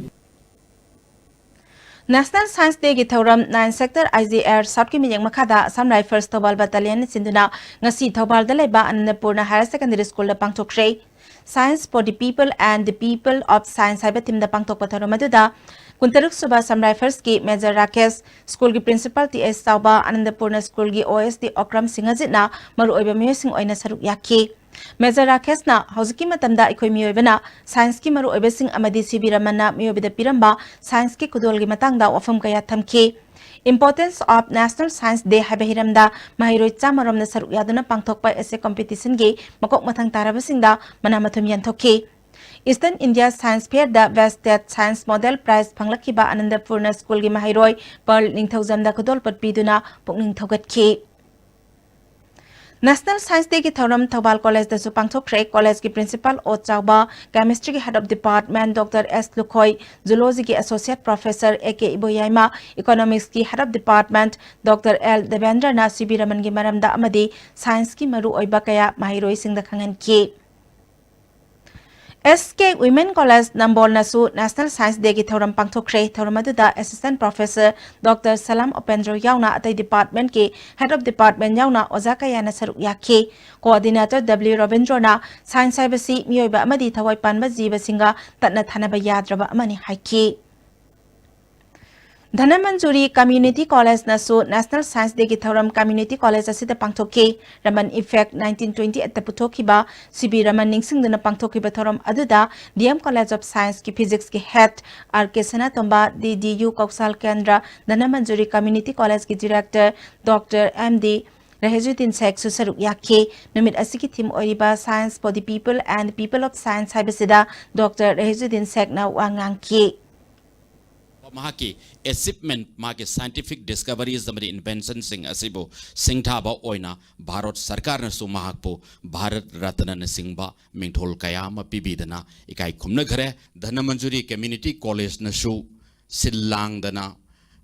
National Science Dayꯒꯤ ꯊꯧꯔꯝ nine Sector IGR Southꯀꯤ ꯃꯤꯠꯌꯦꯡ ꯃꯈꯥꯗ Assam Rifles ꯊꯧꯕꯥꯜ Battalionꯅ ꯁꯤꯟꯗꯨꯅ ꯉꯁꯤ ꯊꯧꯕꯥꯜꯗ ꯂꯩꯕ ꯑꯅꯟꯗꯄꯨꯔꯅ Higher Secondary Schoolꯗ ꯄꯥꯡꯊꯣꯛꯈ꯭ꯔꯦ꯫ Science for the People and the People of Science ꯍꯥꯏꯕ themeꯗ ꯄꯥꯡꯊꯣꯛꯄ ꯊꯧꯔꯝ ꯑꯗꯨꯗ ꯀꯨꯟꯇꯔꯨꯛ ꯁꯨꯕ Assam Rifles ꯀꯤ Major ꯔꯥꯀꯦꯁ, ꯁ꯭ꯀꯨꯜꯒꯤ principal ꯇꯤ ꯑꯦꯁ ꯆꯥꯎꯕ, ꯑꯅꯟꯗꯄꯨꯔꯅ ꯁ꯭ꯀꯨꯜꯒꯤ ꯑꯣ ꯑꯦꯁ ꯗꯤ ꯑꯣꯀ꯭ꯔꯝ ꯁꯤꯡꯍꯖꯤꯠꯅ ꯃꯔꯨꯑꯣꯏꯕ ꯃꯤꯑꯣꯏꯁꯤꯡ ꯑꯣꯏꯅ ꯁꯔꯨꯛ ꯌꯥꯈꯤ꯫ Major ꯔꯥꯀꯦꯁꯅ ꯍꯧꯖꯤꯛꯀꯤ ꯃꯇꯝꯗ ꯑꯩꯈꯣꯏ ꯃꯤꯑꯣꯏꯕꯅ science ꯀꯤ ꯃꯔꯨꯑꯣꯏꯕꯁꯤꯡ ꯑꯃꯗꯤ ꯁꯤ ꯚꯤ ꯔꯃꯟꯅ ꯃꯤꯑꯣꯏꯕꯗ ꯄꯤꯔꯝꯕ science ꯀꯤ ꯈꯨꯗꯣꯜꯒꯤ ꯃꯇꯥꯡꯗ ꯋꯥꯐꯝ ꯀꯌꯥ ꯊꯝꯈꯤ꯫ Importance of National Science Day ꯍꯥꯏꯕ ꯍꯤꯔꯝꯗ ꯃꯍꯩꯔꯣꯏ ꯆꯥꯝꯃ ꯔꯣꯝꯅ ꯁꯔꯨꯛ ꯌꯥꯗꯨꯅ ꯄꯥꯡꯊꯣꯛꯄ essay competition ꯒꯤ ꯃꯀꯣꯛ ꯃꯊꯪ ꯇꯥꯔꯕꯁꯤꯡꯗ ꯃꯅꯥ ꯃꯊꯨꯝ ꯌꯦꯟꯊꯣꯛꯈꯤ꯫ Eastern India Science Fair ꯗ Best State Science Model Prize ꯐꯪꯂꯛꯈꯤꯕ ꯑꯅꯟꯗꯄꯨꯔꯅ ꯁ꯭ꯀꯨꯜꯒꯤ ꯃꯍꯩꯔꯣꯏ ꯄꯔꯜ ꯅꯤꯡꯊꯧꯖꯝꯗ ꯈꯨꯗꯣꯜꯄꯣꯠ ꯄꯤꯗꯨꯅ ꯄꯨꯛꯅꯤꯡ ꯊꯧꯒꯠꯈꯤ꯫ National Science Day ꯒꯤ ꯊꯧꯔꯝ ꯊꯧꯕꯥꯜ ꯀꯣꯂꯦꯖꯇꯁꯨ ꯄꯥꯡꯊꯣꯛꯈ꯭ꯔꯦ꯫ ꯀꯣꯂꯦꯖꯀꯤ principal ꯑꯣ ꯆꯥꯎꯕ, chemistry ꯒꯤ head of department doctor S Lukhoi, zoology ꯒꯤ associate professor A K Iboyaima, economics ꯀꯤ head of department doctor L ꯗꯦꯕꯦꯟꯗ꯭ꯔꯅ ꯁꯤ ꯚꯤ ꯔꯃꯟꯒꯤ ꯃꯔꯝꯗ ꯑꯃꯗꯤ science ꯀꯤ ꯃꯔꯨꯑꯣꯏꯕ ꯀꯌꯥ ꯃꯍꯩꯔꯣꯏꯁꯤꯡꯗ ꯈꯪꯍꯟꯈꯤ꯫ ꯑꯦꯁ ꯀꯦ Women College ꯅꯝꯕꯣꯜꯅꯁꯨ National Science Day ꯒꯤ ꯊꯧꯔꯝ ꯄꯥꯡꯊꯣꯛꯈ꯭ꯔꯦ꯫ ꯊꯧꯔꯝ ꯑꯗꯨꯗ assistant professor ꯗꯣꯛꯇꯔ ꯁꯂꯥꯝ ꯎꯄꯦꯟꯗ꯭ꯔ ꯌꯥꯎꯅ ꯑꯇꯩ department ꯀꯤ head of department ꯌꯥꯎꯅ ꯑꯣꯖꯥ ꯀꯌꯥꯅ ꯁꯔꯨꯛ ꯌꯥꯈꯤ꯫ Coordinator ꯗꯕ꯭ꯂꯤꯎ ꯔꯕꯤꯟꯗ꯭ꯔꯣꯅ science ꯍꯥꯏꯕꯁꯤ ꯃꯤꯑꯣꯏꯕ ꯑꯃꯗꯤ ꯊꯋꯥꯏ ꯄꯥꯟꯕ ꯖꯤꯕꯁꯤꯡꯒ ꯇꯠꯅ ꯊꯥꯅꯕ ꯌꯥꯗ꯭ꯔꯕ ꯑꯃꯅꯤ ꯍꯥꯏꯈꯤ꯫ ꯙꯅꯃꯟꯖꯨꯔꯤ Community College ꯅꯁꯨ National Science Day ꯒꯤ ꯊꯧꯔꯝ community college ꯑꯁꯤꯗ ꯄꯥꯡꯊꯣꯛꯈꯤ꯫ Raman effect nineteen twenty eight ꯇ ꯄꯨꯊꯣꯛꯈꯤꯕ ꯁꯤ ꯚꯤ ꯔꯃꯟ ꯅꯤꯡꯁꯤꯡꯗꯨꯅ ꯄꯥꯡꯊꯣꯛꯈꯤꯕ ꯊꯧꯔꯝ ꯑꯗꯨꯗ D M College of Science ꯀꯤ physics ꯀꯤ head ꯑꯥꯔ ꯀꯦ ꯁꯅꯥꯇꯣꯝꯕ, ꯗꯤ ꯗꯤ ꯌꯨ ꯀꯧꯁꯥꯜ ꯀꯦꯟꯗ꯭ꯔ ꯙꯅꯃꯟꯖꯨꯔꯤ Community College ꯀꯤ director ꯗꯣꯛꯇꯔ ꯑꯦꯝ ꯗꯤ ꯔꯍꯦꯖꯨꯗꯤꯟ ꯁꯦꯈꯁꯨ ꯁꯔꯨꯛ ꯌꯥꯈꯤ꯫ ꯅꯨꯃꯤꯠ ꯑꯁꯤꯒꯤ theme ꯑꯣꯏꯔꯤꯕ Science for the People and People of Science ꯍꯥꯏꯕꯁꯤꯗ ꯗꯣꯛꯇꯔ ꯔꯍꯦꯖꯨꯗꯤꯟ ꯁꯦꯈꯅ ꯋꯥ ꯉꯥꯡꯈꯤ꯫ ꯃꯍꯥꯛꯀꯤ achievement, ꯃꯍꯥꯛꯀꯤ scientific discoveries ꯑꯃꯗꯤ invention ꯁꯤꯡ ꯑꯁꯤꯕꯨ ꯁꯤꯡꯊꯥꯕ ꯑꯣꯏꯅ ꯚꯥꯔꯠ ꯁꯔꯀꯥꯔꯅꯁꯨ ꯃꯍꯥꯛꯄꯨ ꯚꯥꯔꯠ ꯔꯠꯅꯅꯆꯤꯡꯕ ꯃꯤꯡꯊꯣꯜ ꯀꯌꯥ ꯑꯃ ꯄꯤꯕꯤꯗꯅ ꯏꯀꯥꯏ ꯈꯨꯝꯅꯈ꯭ꯔꯦ꯫ ꯙꯅꯃꯟꯖꯨꯔꯤ Community College ꯅꯁꯨ ꯁꯤꯜ ꯂꯥꯡꯗꯅ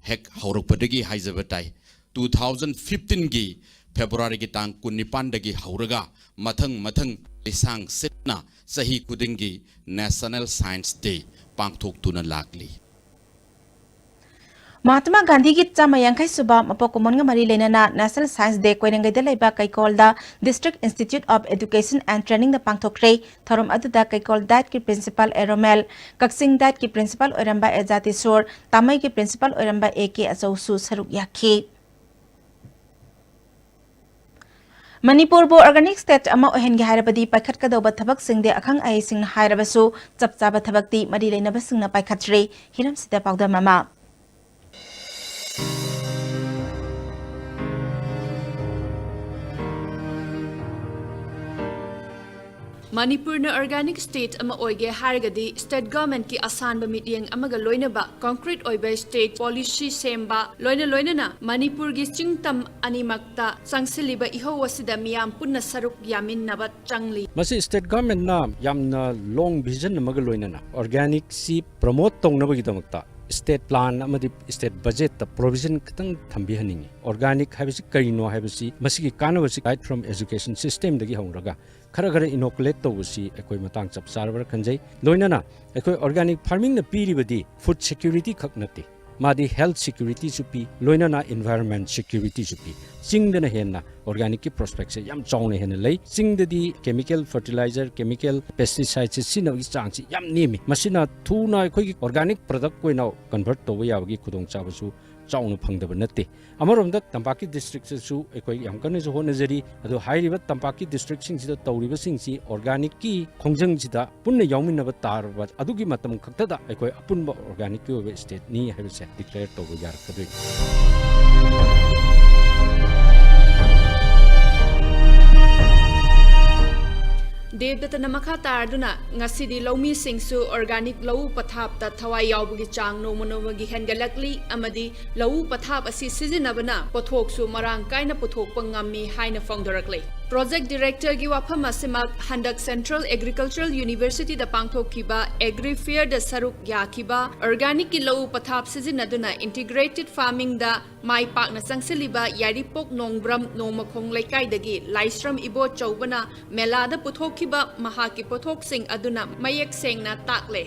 ꯍꯦꯛ ꯍꯧꯔꯛꯄꯗꯒꯤ ꯍꯥꯏꯖꯕ ꯇꯥꯏ, two thousand fifteen ꯒꯤ February ꯒꯤ ꯇꯥꯡ ꯀꯨꯟꯅꯤꯄꯥꯟꯗꯒꯤ ꯍꯧꯔꯒ ꯃꯊꯪ ꯃꯊꯪ ꯂꯩꯁꯥꯡ ꯁꯤꯠꯅ ꯆꯍꯤ ꯈꯨꯗꯤꯡꯒꯤ National Science Day ꯄꯥꯡꯊꯣꯛꯇꯨꯅ ꯂꯥꯛꯂꯤ꯫ ꯃꯍꯥꯇꯃꯥ ꯒꯥꯟꯙꯤꯒꯤ ꯆꯥꯝꯃ ꯌꯥꯡꯈꯩ ꯁꯨꯕ ꯃꯄꯣꯛ ꯀꯨꯝꯑꯣꯟꯒ ꯃꯔꯤ ꯂꯩꯅꯅ National Science Day ꯀꯣꯏꯔꯦꯡꯒꯩꯗ ꯂꯩꯕ ꯀꯩꯀꯣꯜꯗ District Institute of Education and Trainingꯗ ꯄꯥꯡꯊꯣꯛꯈ꯭ꯔꯦ꯫ ꯊꯧꯔꯝ ꯑꯗꯨꯗ ꯀꯩꯀꯣꯜ ꯗꯥꯏꯠꯀꯤ Principal ꯑꯦ ꯔꯣꯃꯦꯜ, ꯀꯛꯆꯤꯡ ꯗꯥꯏꯠꯀꯤ Principal ꯑꯣꯏꯔꯝꯕ ꯑꯦ ꯖꯥꯇꯤꯁꯣꯔ, ꯇꯥꯃꯩꯒꯤ Principal ꯑꯣꯏꯔꯝꯕ ꯑꯦ ꯀꯦ ꯑꯆꯧꯁꯨ ꯁꯔꯨꯛ ꯌꯥꯈꯤ꯫ ꯃꯅꯤꯄꯨꯔꯕꯨ organic state ꯑꯃ ꯑꯣꯏꯍꯟꯒꯦ ꯍꯥꯏꯔꯕꯗꯤ ꯄꯥꯏꯈꯠꯀꯗꯧꯕ ꯊꯕꯛꯁꯤꯡꯗꯤ ꯑꯈꯪ ꯑꯍꯩꯁꯤꯡꯅ ꯍꯥꯏꯔꯕꯁꯨ ꯆꯞ ꯆꯥꯕ ꯊꯕꯛꯇꯤ ꯃꯔꯤ ꯂꯩꯅꯕꯁꯤꯡꯅ ꯄꯥꯏꯈꯠꯇ꯭ꯔꯤ꯫ ꯍꯤꯔꯝꯁꯤꯗ ꯄꯥꯎꯗꯝ ꯑꯃ꯫ ꯃꯅꯤꯄꯨꯔꯅ organic state ꯑꯃ ꯑꯣꯏꯒꯦ ꯍꯥꯏꯔꯒꯗꯤ state governmentꯀꯤ ꯑꯁꯥꯟꯕ ꯃꯤꯠꯌꯦꯡ ꯑꯃꯒ ꯂꯣꯏꯅꯕ concrete ꯑꯣꯏꯕ state policy ꯁꯦꯝꯕ, ꯂꯣꯏꯅ ꯂꯣꯏꯅꯅ ꯃꯅꯤꯄꯨꯔꯒꯤ ꯆꯤꯡ ꯇꯝ ꯑꯅꯤꯃꯛꯇ ꯆꯪꯁꯤꯜꯂꯤꯕ ꯏꯍꯧ ꯑꯁꯤꯗ ꯃꯤꯌꯥꯝ ꯄꯨꯟꯅ ꯁꯔꯨꯛ ꯌꯥꯃꯤꯟꯅꯕ ꯆꯪꯂꯤ꯫ ꯃꯁꯤ state governmentꯅ ꯌꯥꯝꯅ long vision ꯑꯃꯒ ꯂꯣꯏꯅꯅ organicꯁꯤ promote ꯇꯧꯅꯕꯒꯤꯗꯃꯛꯇ state plan ꯑꯃꯗꯤ state budgetꯇ provision ꯈꯤꯇꯪ ꯊꯝꯕꯤꯍꯟꯅꯤꯡꯉꯤ꯫ Organic ꯍꯥꯏꯕꯁꯤ ꯀꯔꯤꯅꯣ ꯍꯥꯏꯕꯁꯤ, ꯃꯁꯤꯒꯤ ꯀꯥꯟꯅꯕꯁꯤ right from education systemꯗꯒꯤ ꯍꯧꯔꯒ ꯈꯔ ꯈꯔ inoculate ꯇꯧꯕꯁꯤ ꯑꯩꯈꯣꯏ ꯃꯇꯥꯡ ꯆꯞ ꯆꯥꯔꯕ꯭ꯔꯥ ꯈꯟꯖꯩ꯫ ꯂꯣꯏꯅꯅ ꯑꯩꯈꯣꯏ organic farmingꯅ ꯄꯤꯔꯤꯕꯗꯤ food security ꯈꯛ ꯅꯠꯇꯦ, ꯃꯥꯗꯤ health securityꯁꯨ ꯄꯤ, ꯂꯣꯏꯅꯅ environment securityꯁꯨ ꯄꯤ꯫ ꯆꯤꯡꯗꯅ ꯍꯦꯟꯅ organicꯀꯤ prospectꯁꯦ ꯌꯥꯝ ꯆꯥꯎꯅ ꯍꯦꯟꯅ ꯂꯩ꯫ ꯆꯤꯡꯗꯗꯤ chemical fertilizer, chemical pesticideꯁꯦ ꯁꯤꯖꯤꯟꯅꯕꯒꯤ ꯆꯥꯡꯁꯤ ꯌꯥꯝ ꯅꯦꯝꯃꯤ꯫ ꯃꯁꯤꯅ ꯊꯨꯅ ꯑꯩꯈꯣꯏꯒꯤ organic product ꯑꯣꯏꯅ convert ꯇꯧꯕ ꯌꯥꯕꯒꯤ ꯈꯨꯗꯣꯡꯆꯥꯕꯁꯨ ꯆꯥꯎꯅ ꯐꯪꯗꯕ ꯅꯠꯇꯦ꯫ ꯑꯃꯔꯣꯝꯗ ꯇꯝꯄꯥꯛꯀꯤ districtꯁꯤꯁꯨ ꯑꯩꯈꯣꯏ ꯌꯥꯝ ꯀꯟꯅꯁꯨ ꯍꯣꯠꯅꯖꯔꯤ꯫ ꯑꯗꯣ ꯍꯥꯏꯔꯤꯕ ꯇꯝꯄꯥꯛꯀꯤ districtꯁꯤꯡꯁꯤꯗ ꯇꯧꯔꯤꯕꯁꯤꯡꯁꯤ organicꯀꯤ ꯈꯣꯡꯖꯪꯁꯤꯗ ꯄꯨꯟꯅ ꯌꯥꯎꯃꯤꯟꯅꯕ ꯇꯥꯔꯕ ꯑꯗꯨꯒꯤ ꯃꯇꯝ ꯈꯛꯇꯗ ꯑꯩꯈꯣꯏ ꯑꯄꯨꯟꯕ organicꯀꯤ ꯑꯣꯏꯕ stateꯅꯤ ꯍꯥꯏꯕꯁꯦ declare ꯇꯧꯕ ꯌꯥꯔꯛꯀꯗꯣꯏꯅꯤ꯫ ꯗꯦꯕꯗꯠꯇꯅ ꯃꯈꯥ ꯇꯥꯔꯗꯨꯅ, ꯉꯁꯤꯗꯤ ꯂꯧꯃꯤꯁꯤꯡꯁꯨ organic ꯂꯧꯎ ꯄꯊꯥꯞꯇ ꯊꯋꯥꯏ ꯌꯥꯎꯕꯒꯤ ꯆꯥꯡ ꯅꯣꯡꯃ ꯅꯣꯡꯃꯒꯤ ꯍꯦꯟꯒꯠꯂꯛꯂꯤ ꯑꯃꯗꯤ ꯂꯧꯎ ꯄꯊꯥꯞ ꯑꯁꯤ ꯁꯤꯖꯤꯟꯅꯕꯅ ꯄꯣꯠꯊꯣꯛꯁꯨ ꯃꯔꯥꯡ ꯀꯥꯏꯅ ꯄꯨꯊꯣꯛꯄ ꯉꯝꯃꯤ ꯍꯥꯏꯅ ꯐꯣꯡꯗꯣꯔꯛꯂꯤ꯫ Project Directorꯒꯤ ꯋꯥꯐꯝ ꯑꯁꯤꯃꯛ ꯍꯟꯗꯛ Central Agricultural Universityꯗ ꯄꯥꯡꯊꯣꯛꯈꯤꯕ Agri Fairꯗ ꯁꯔꯨꯛ ꯌꯥꯈꯤꯕ organicꯀꯤ ꯂꯧꯎ ꯄꯊꯥꯞ ꯁꯤꯖꯤꯟꯅꯗꯨꯅ integrated farmingꯗ ꯃꯥꯏ ꯄꯥꯛꯅ ꯆꯪꯁꯤꯜꯂꯤꯕ ꯌꯥꯏꯔꯤꯄꯣꯛ ꯅꯣꯡꯕ꯭ꯔꯝ ꯅꯣꯡꯃꯈꯣꯡ ꯂꯩꯀꯥꯏꯗꯒꯤ ꯂꯥꯏꯁ꯭ꯔꯝ ꯏꯕꯣꯆꯧꯕꯅ ꯃꯦꯂꯥꯗ ꯄꯨꯊꯣꯛꯈꯤꯕ ꯃꯍꯥꯛꯀꯤ ꯄꯣꯠꯊꯣꯛꯁꯤꯡ ꯑꯗꯨꯅ ꯃꯌꯦꯛ ꯁꯦꯡꯅ ꯇꯥꯛꯂꯦ꯫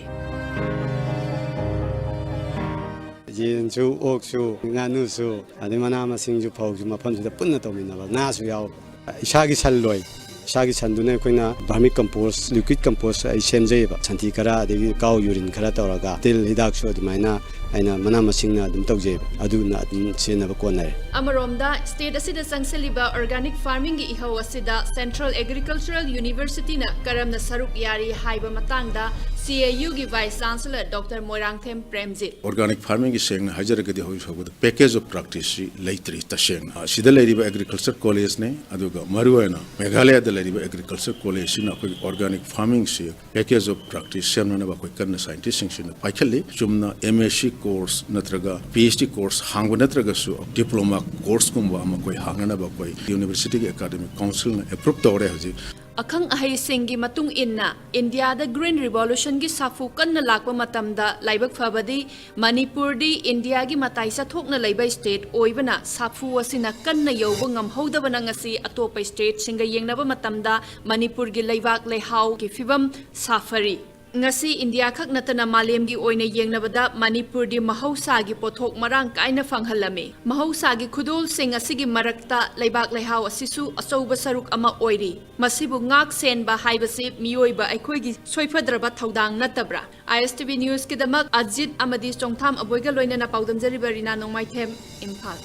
ꯌꯦꯟꯁꯨ, ꯑꯣꯛꯁꯨ, ꯉꯥꯅꯨꯁꯨ, ꯑꯗꯩ ꯃꯅꯥ ꯃꯁꯤꯡꯁꯨ, ꯐꯧꯁꯨ ꯃꯐꯝꯁꯤꯗ ꯄꯨꯟꯅ ꯇꯧꯃꯤꯟꯅꯕ, ꯉꯥꯁꯨ ꯌꯥꯎꯕ꯫ ꯏꯁꯥꯒꯤ ꯁꯟ ꯂꯣꯏ꯫ ꯏꯁꯥꯒꯤ ꯁꯟꯗꯨꯅ ꯑꯩꯈꯣꯏꯅ vermi compost, liquid compost ꯑꯩ ꯁꯦꯝꯖꯩꯑꯕ꯫ ꯁꯟꯊꯤ ꯈꯔ, ꯑꯗꯒꯤ cow urine ꯈꯔ ꯇꯧꯔꯒ, ꯇꯤꯜ ꯍꯤꯗꯥꯛꯁꯨ ꯑꯗꯨꯃꯥꯏꯅ ꯑꯩꯅ ꯃꯅꯥ ꯃꯁꯤꯡꯅ ꯑꯗꯨꯝ ꯇꯧꯖꯩꯕ꯫ ꯑꯗꯨꯅ ꯑꯗꯨꯝ ꯁꯤꯖꯤꯟꯅꯕ ꯀꯣꯟꯅꯔꯦ꯫ ꯑꯃꯔꯣꯝꯗ, state ꯑꯁꯤꯗ ꯆꯪꯁꯤꯜꯂꯤꯕ organic farmingꯒꯤ ꯏꯍꯧ ꯑꯁꯤꯗ Central Agricultural Universityꯅ ꯀꯔꯝꯅ ꯁꯔꯨꯛ ꯌꯥꯔꯤ ꯍꯥꯏꯕ ꯃꯇꯥꯡꯗ CAUꯒꯤ Vice Chancellor Doctor Moirangthem Premjit. Organic farmingꯒꯤ ꯁꯦꯡꯅ ꯍꯥꯏꯖꯔꯒꯗꯤ, ꯍꯧꯖꯤꯛ ꯐꯥꯎꯕꯗ package of practiceꯁꯤ ꯂꯩꯇ꯭ꯔꯤ꯫ ꯇꯁꯦꯡꯅ, ꯑ, ꯁꯤꯗ ꯂꯩꯔꯤꯕ agriculture collegeꯅꯤ, ꯑꯗꯨꯒ ꯃꯔꯨꯑꯣꯏꯅ ꯃꯦꯘꯥꯂꯌꯥꯗ ꯂꯩꯔꯤꯕ agriculture collegeꯁꯤꯅ ꯑꯩꯈꯣꯏꯒꯤ organic farmingꯁꯤ package of practice ꯁꯦꯝꯅꯅꯕ ꯑꯩꯈꯣꯏ ꯀꯟꯅ scientistꯁꯤꯡꯁꯤꯅ ꯄꯥꯏꯈꯠꯂꯤ꯫ ꯆꯨꯝꯅ MSc course ꯅꯠꯇ꯭ꯔꯒ PhD course ꯍꯥꯡꯕ ꯅꯠꯇ꯭ꯔꯒꯁꯨ, diploma courseꯀꯨꯝꯕ ꯑꯃ ꯑꯩꯈꯣꯏ ꯍꯥꯡꯅꯅꯕ ꯑꯩꯈꯣꯏ universityꯒꯤ academic councilꯅ approve ꯇꯧꯔꯦ ꯍꯧꯖꯤꯛ꯫ ꯑꯈꯪ ꯑꯍꯩꯁꯤꯡꯒꯤ ꯃꯇꯨꯡ ꯏꯟꯅ, ꯏꯟꯗꯤꯌꯥꯗ Green Revolutionꯒꯤ ꯁꯥꯐꯨ ꯀꯟꯅ ꯂꯥꯛꯄ ꯃꯇꯝꯗ, ꯂꯥꯏꯕꯛ ꯐꯕꯗꯤ ꯃꯅꯤꯄꯨꯔꯗꯤ ꯏꯟꯗꯤꯌꯥꯒꯤ ꯃꯇꯥꯏ ꯆꯠꯊꯣꯛꯅ ꯂꯩꯕ state ꯑꯣꯏꯕꯅ, ꯁꯥꯐꯨ ꯑꯁꯤꯅ ꯀꯟꯅ ꯌꯧꯕ ꯉꯝꯍꯧꯗꯕꯅ ꯉꯁꯤ ꯑꯇꯣꯞꯄ stateꯁꯤꯡꯒ ꯌꯦꯡꯅꯕ ꯃꯇꯝꯗ ꯃꯅꯤꯄꯨꯔꯒꯤ ꯂꯩꯕꯥꯛ ꯂꯩꯍꯥꯎꯒꯤ ꯐꯤꯕꯝ ꯁꯥꯐꯔꯤ꯫ ꯉꯁꯤ ꯏꯟꯗꯤꯌꯥ ꯈꯛ ꯅꯠꯇꯅ ꯃꯥꯂꯦꯝꯒꯤ ꯑꯣꯏꯅ ꯌꯦꯡꯅꯕꯗ ꯃꯅꯤꯄꯨꯔꯗꯤ ꯃꯍꯧꯁꯥꯒꯤ ꯄꯣꯠꯊꯣꯛ ꯃꯔꯥꯡ ꯀꯥꯏꯅ ꯐꯪꯍꯜꯂꯝꯃꯤ꯫ ꯃꯍꯧꯁꯥꯒꯤ ꯈꯨꯗꯣꯜꯁꯤꯡ ꯑꯁꯤꯒꯤ ꯃꯔꯛꯇ ꯂꯩꯕꯥꯛ ꯂꯩꯍꯥꯎ ꯑꯁꯤꯁꯨ ꯑꯆꯧꯕ ꯁꯔꯨꯛ ꯑꯃ ꯑꯣꯏꯔꯤ꯫ ꯃꯁꯤꯕꯨ ꯉꯥꯛ ꯁꯦꯟꯕ ꯍꯥꯏꯕꯁꯤ ꯃꯤꯑꯣꯏꯕ ꯑꯩꯈꯣꯏꯒꯤ ꯁꯣꯏꯐꯗ꯭ꯔꯕ ꯊꯧꯗꯥꯡ ꯅꯠꯇꯕ꯭ꯔꯥ? ISTV Newsꯀꯤꯗꯃꯛ ꯑꯖꯤꯠ ꯑꯃꯗꯤ ꯆꯣꯡꯊꯥꯝ ꯑꯕꯣꯏꯒ ꯂꯣꯏꯅꯅ ꯄꯥꯎꯗꯝꯖꯔꯤꯕ ꯔꯤꯅꯥ ꯅꯣꯡꯃꯥꯏꯊꯦꯝ, ꯏꯝꯐꯥꯜ꯫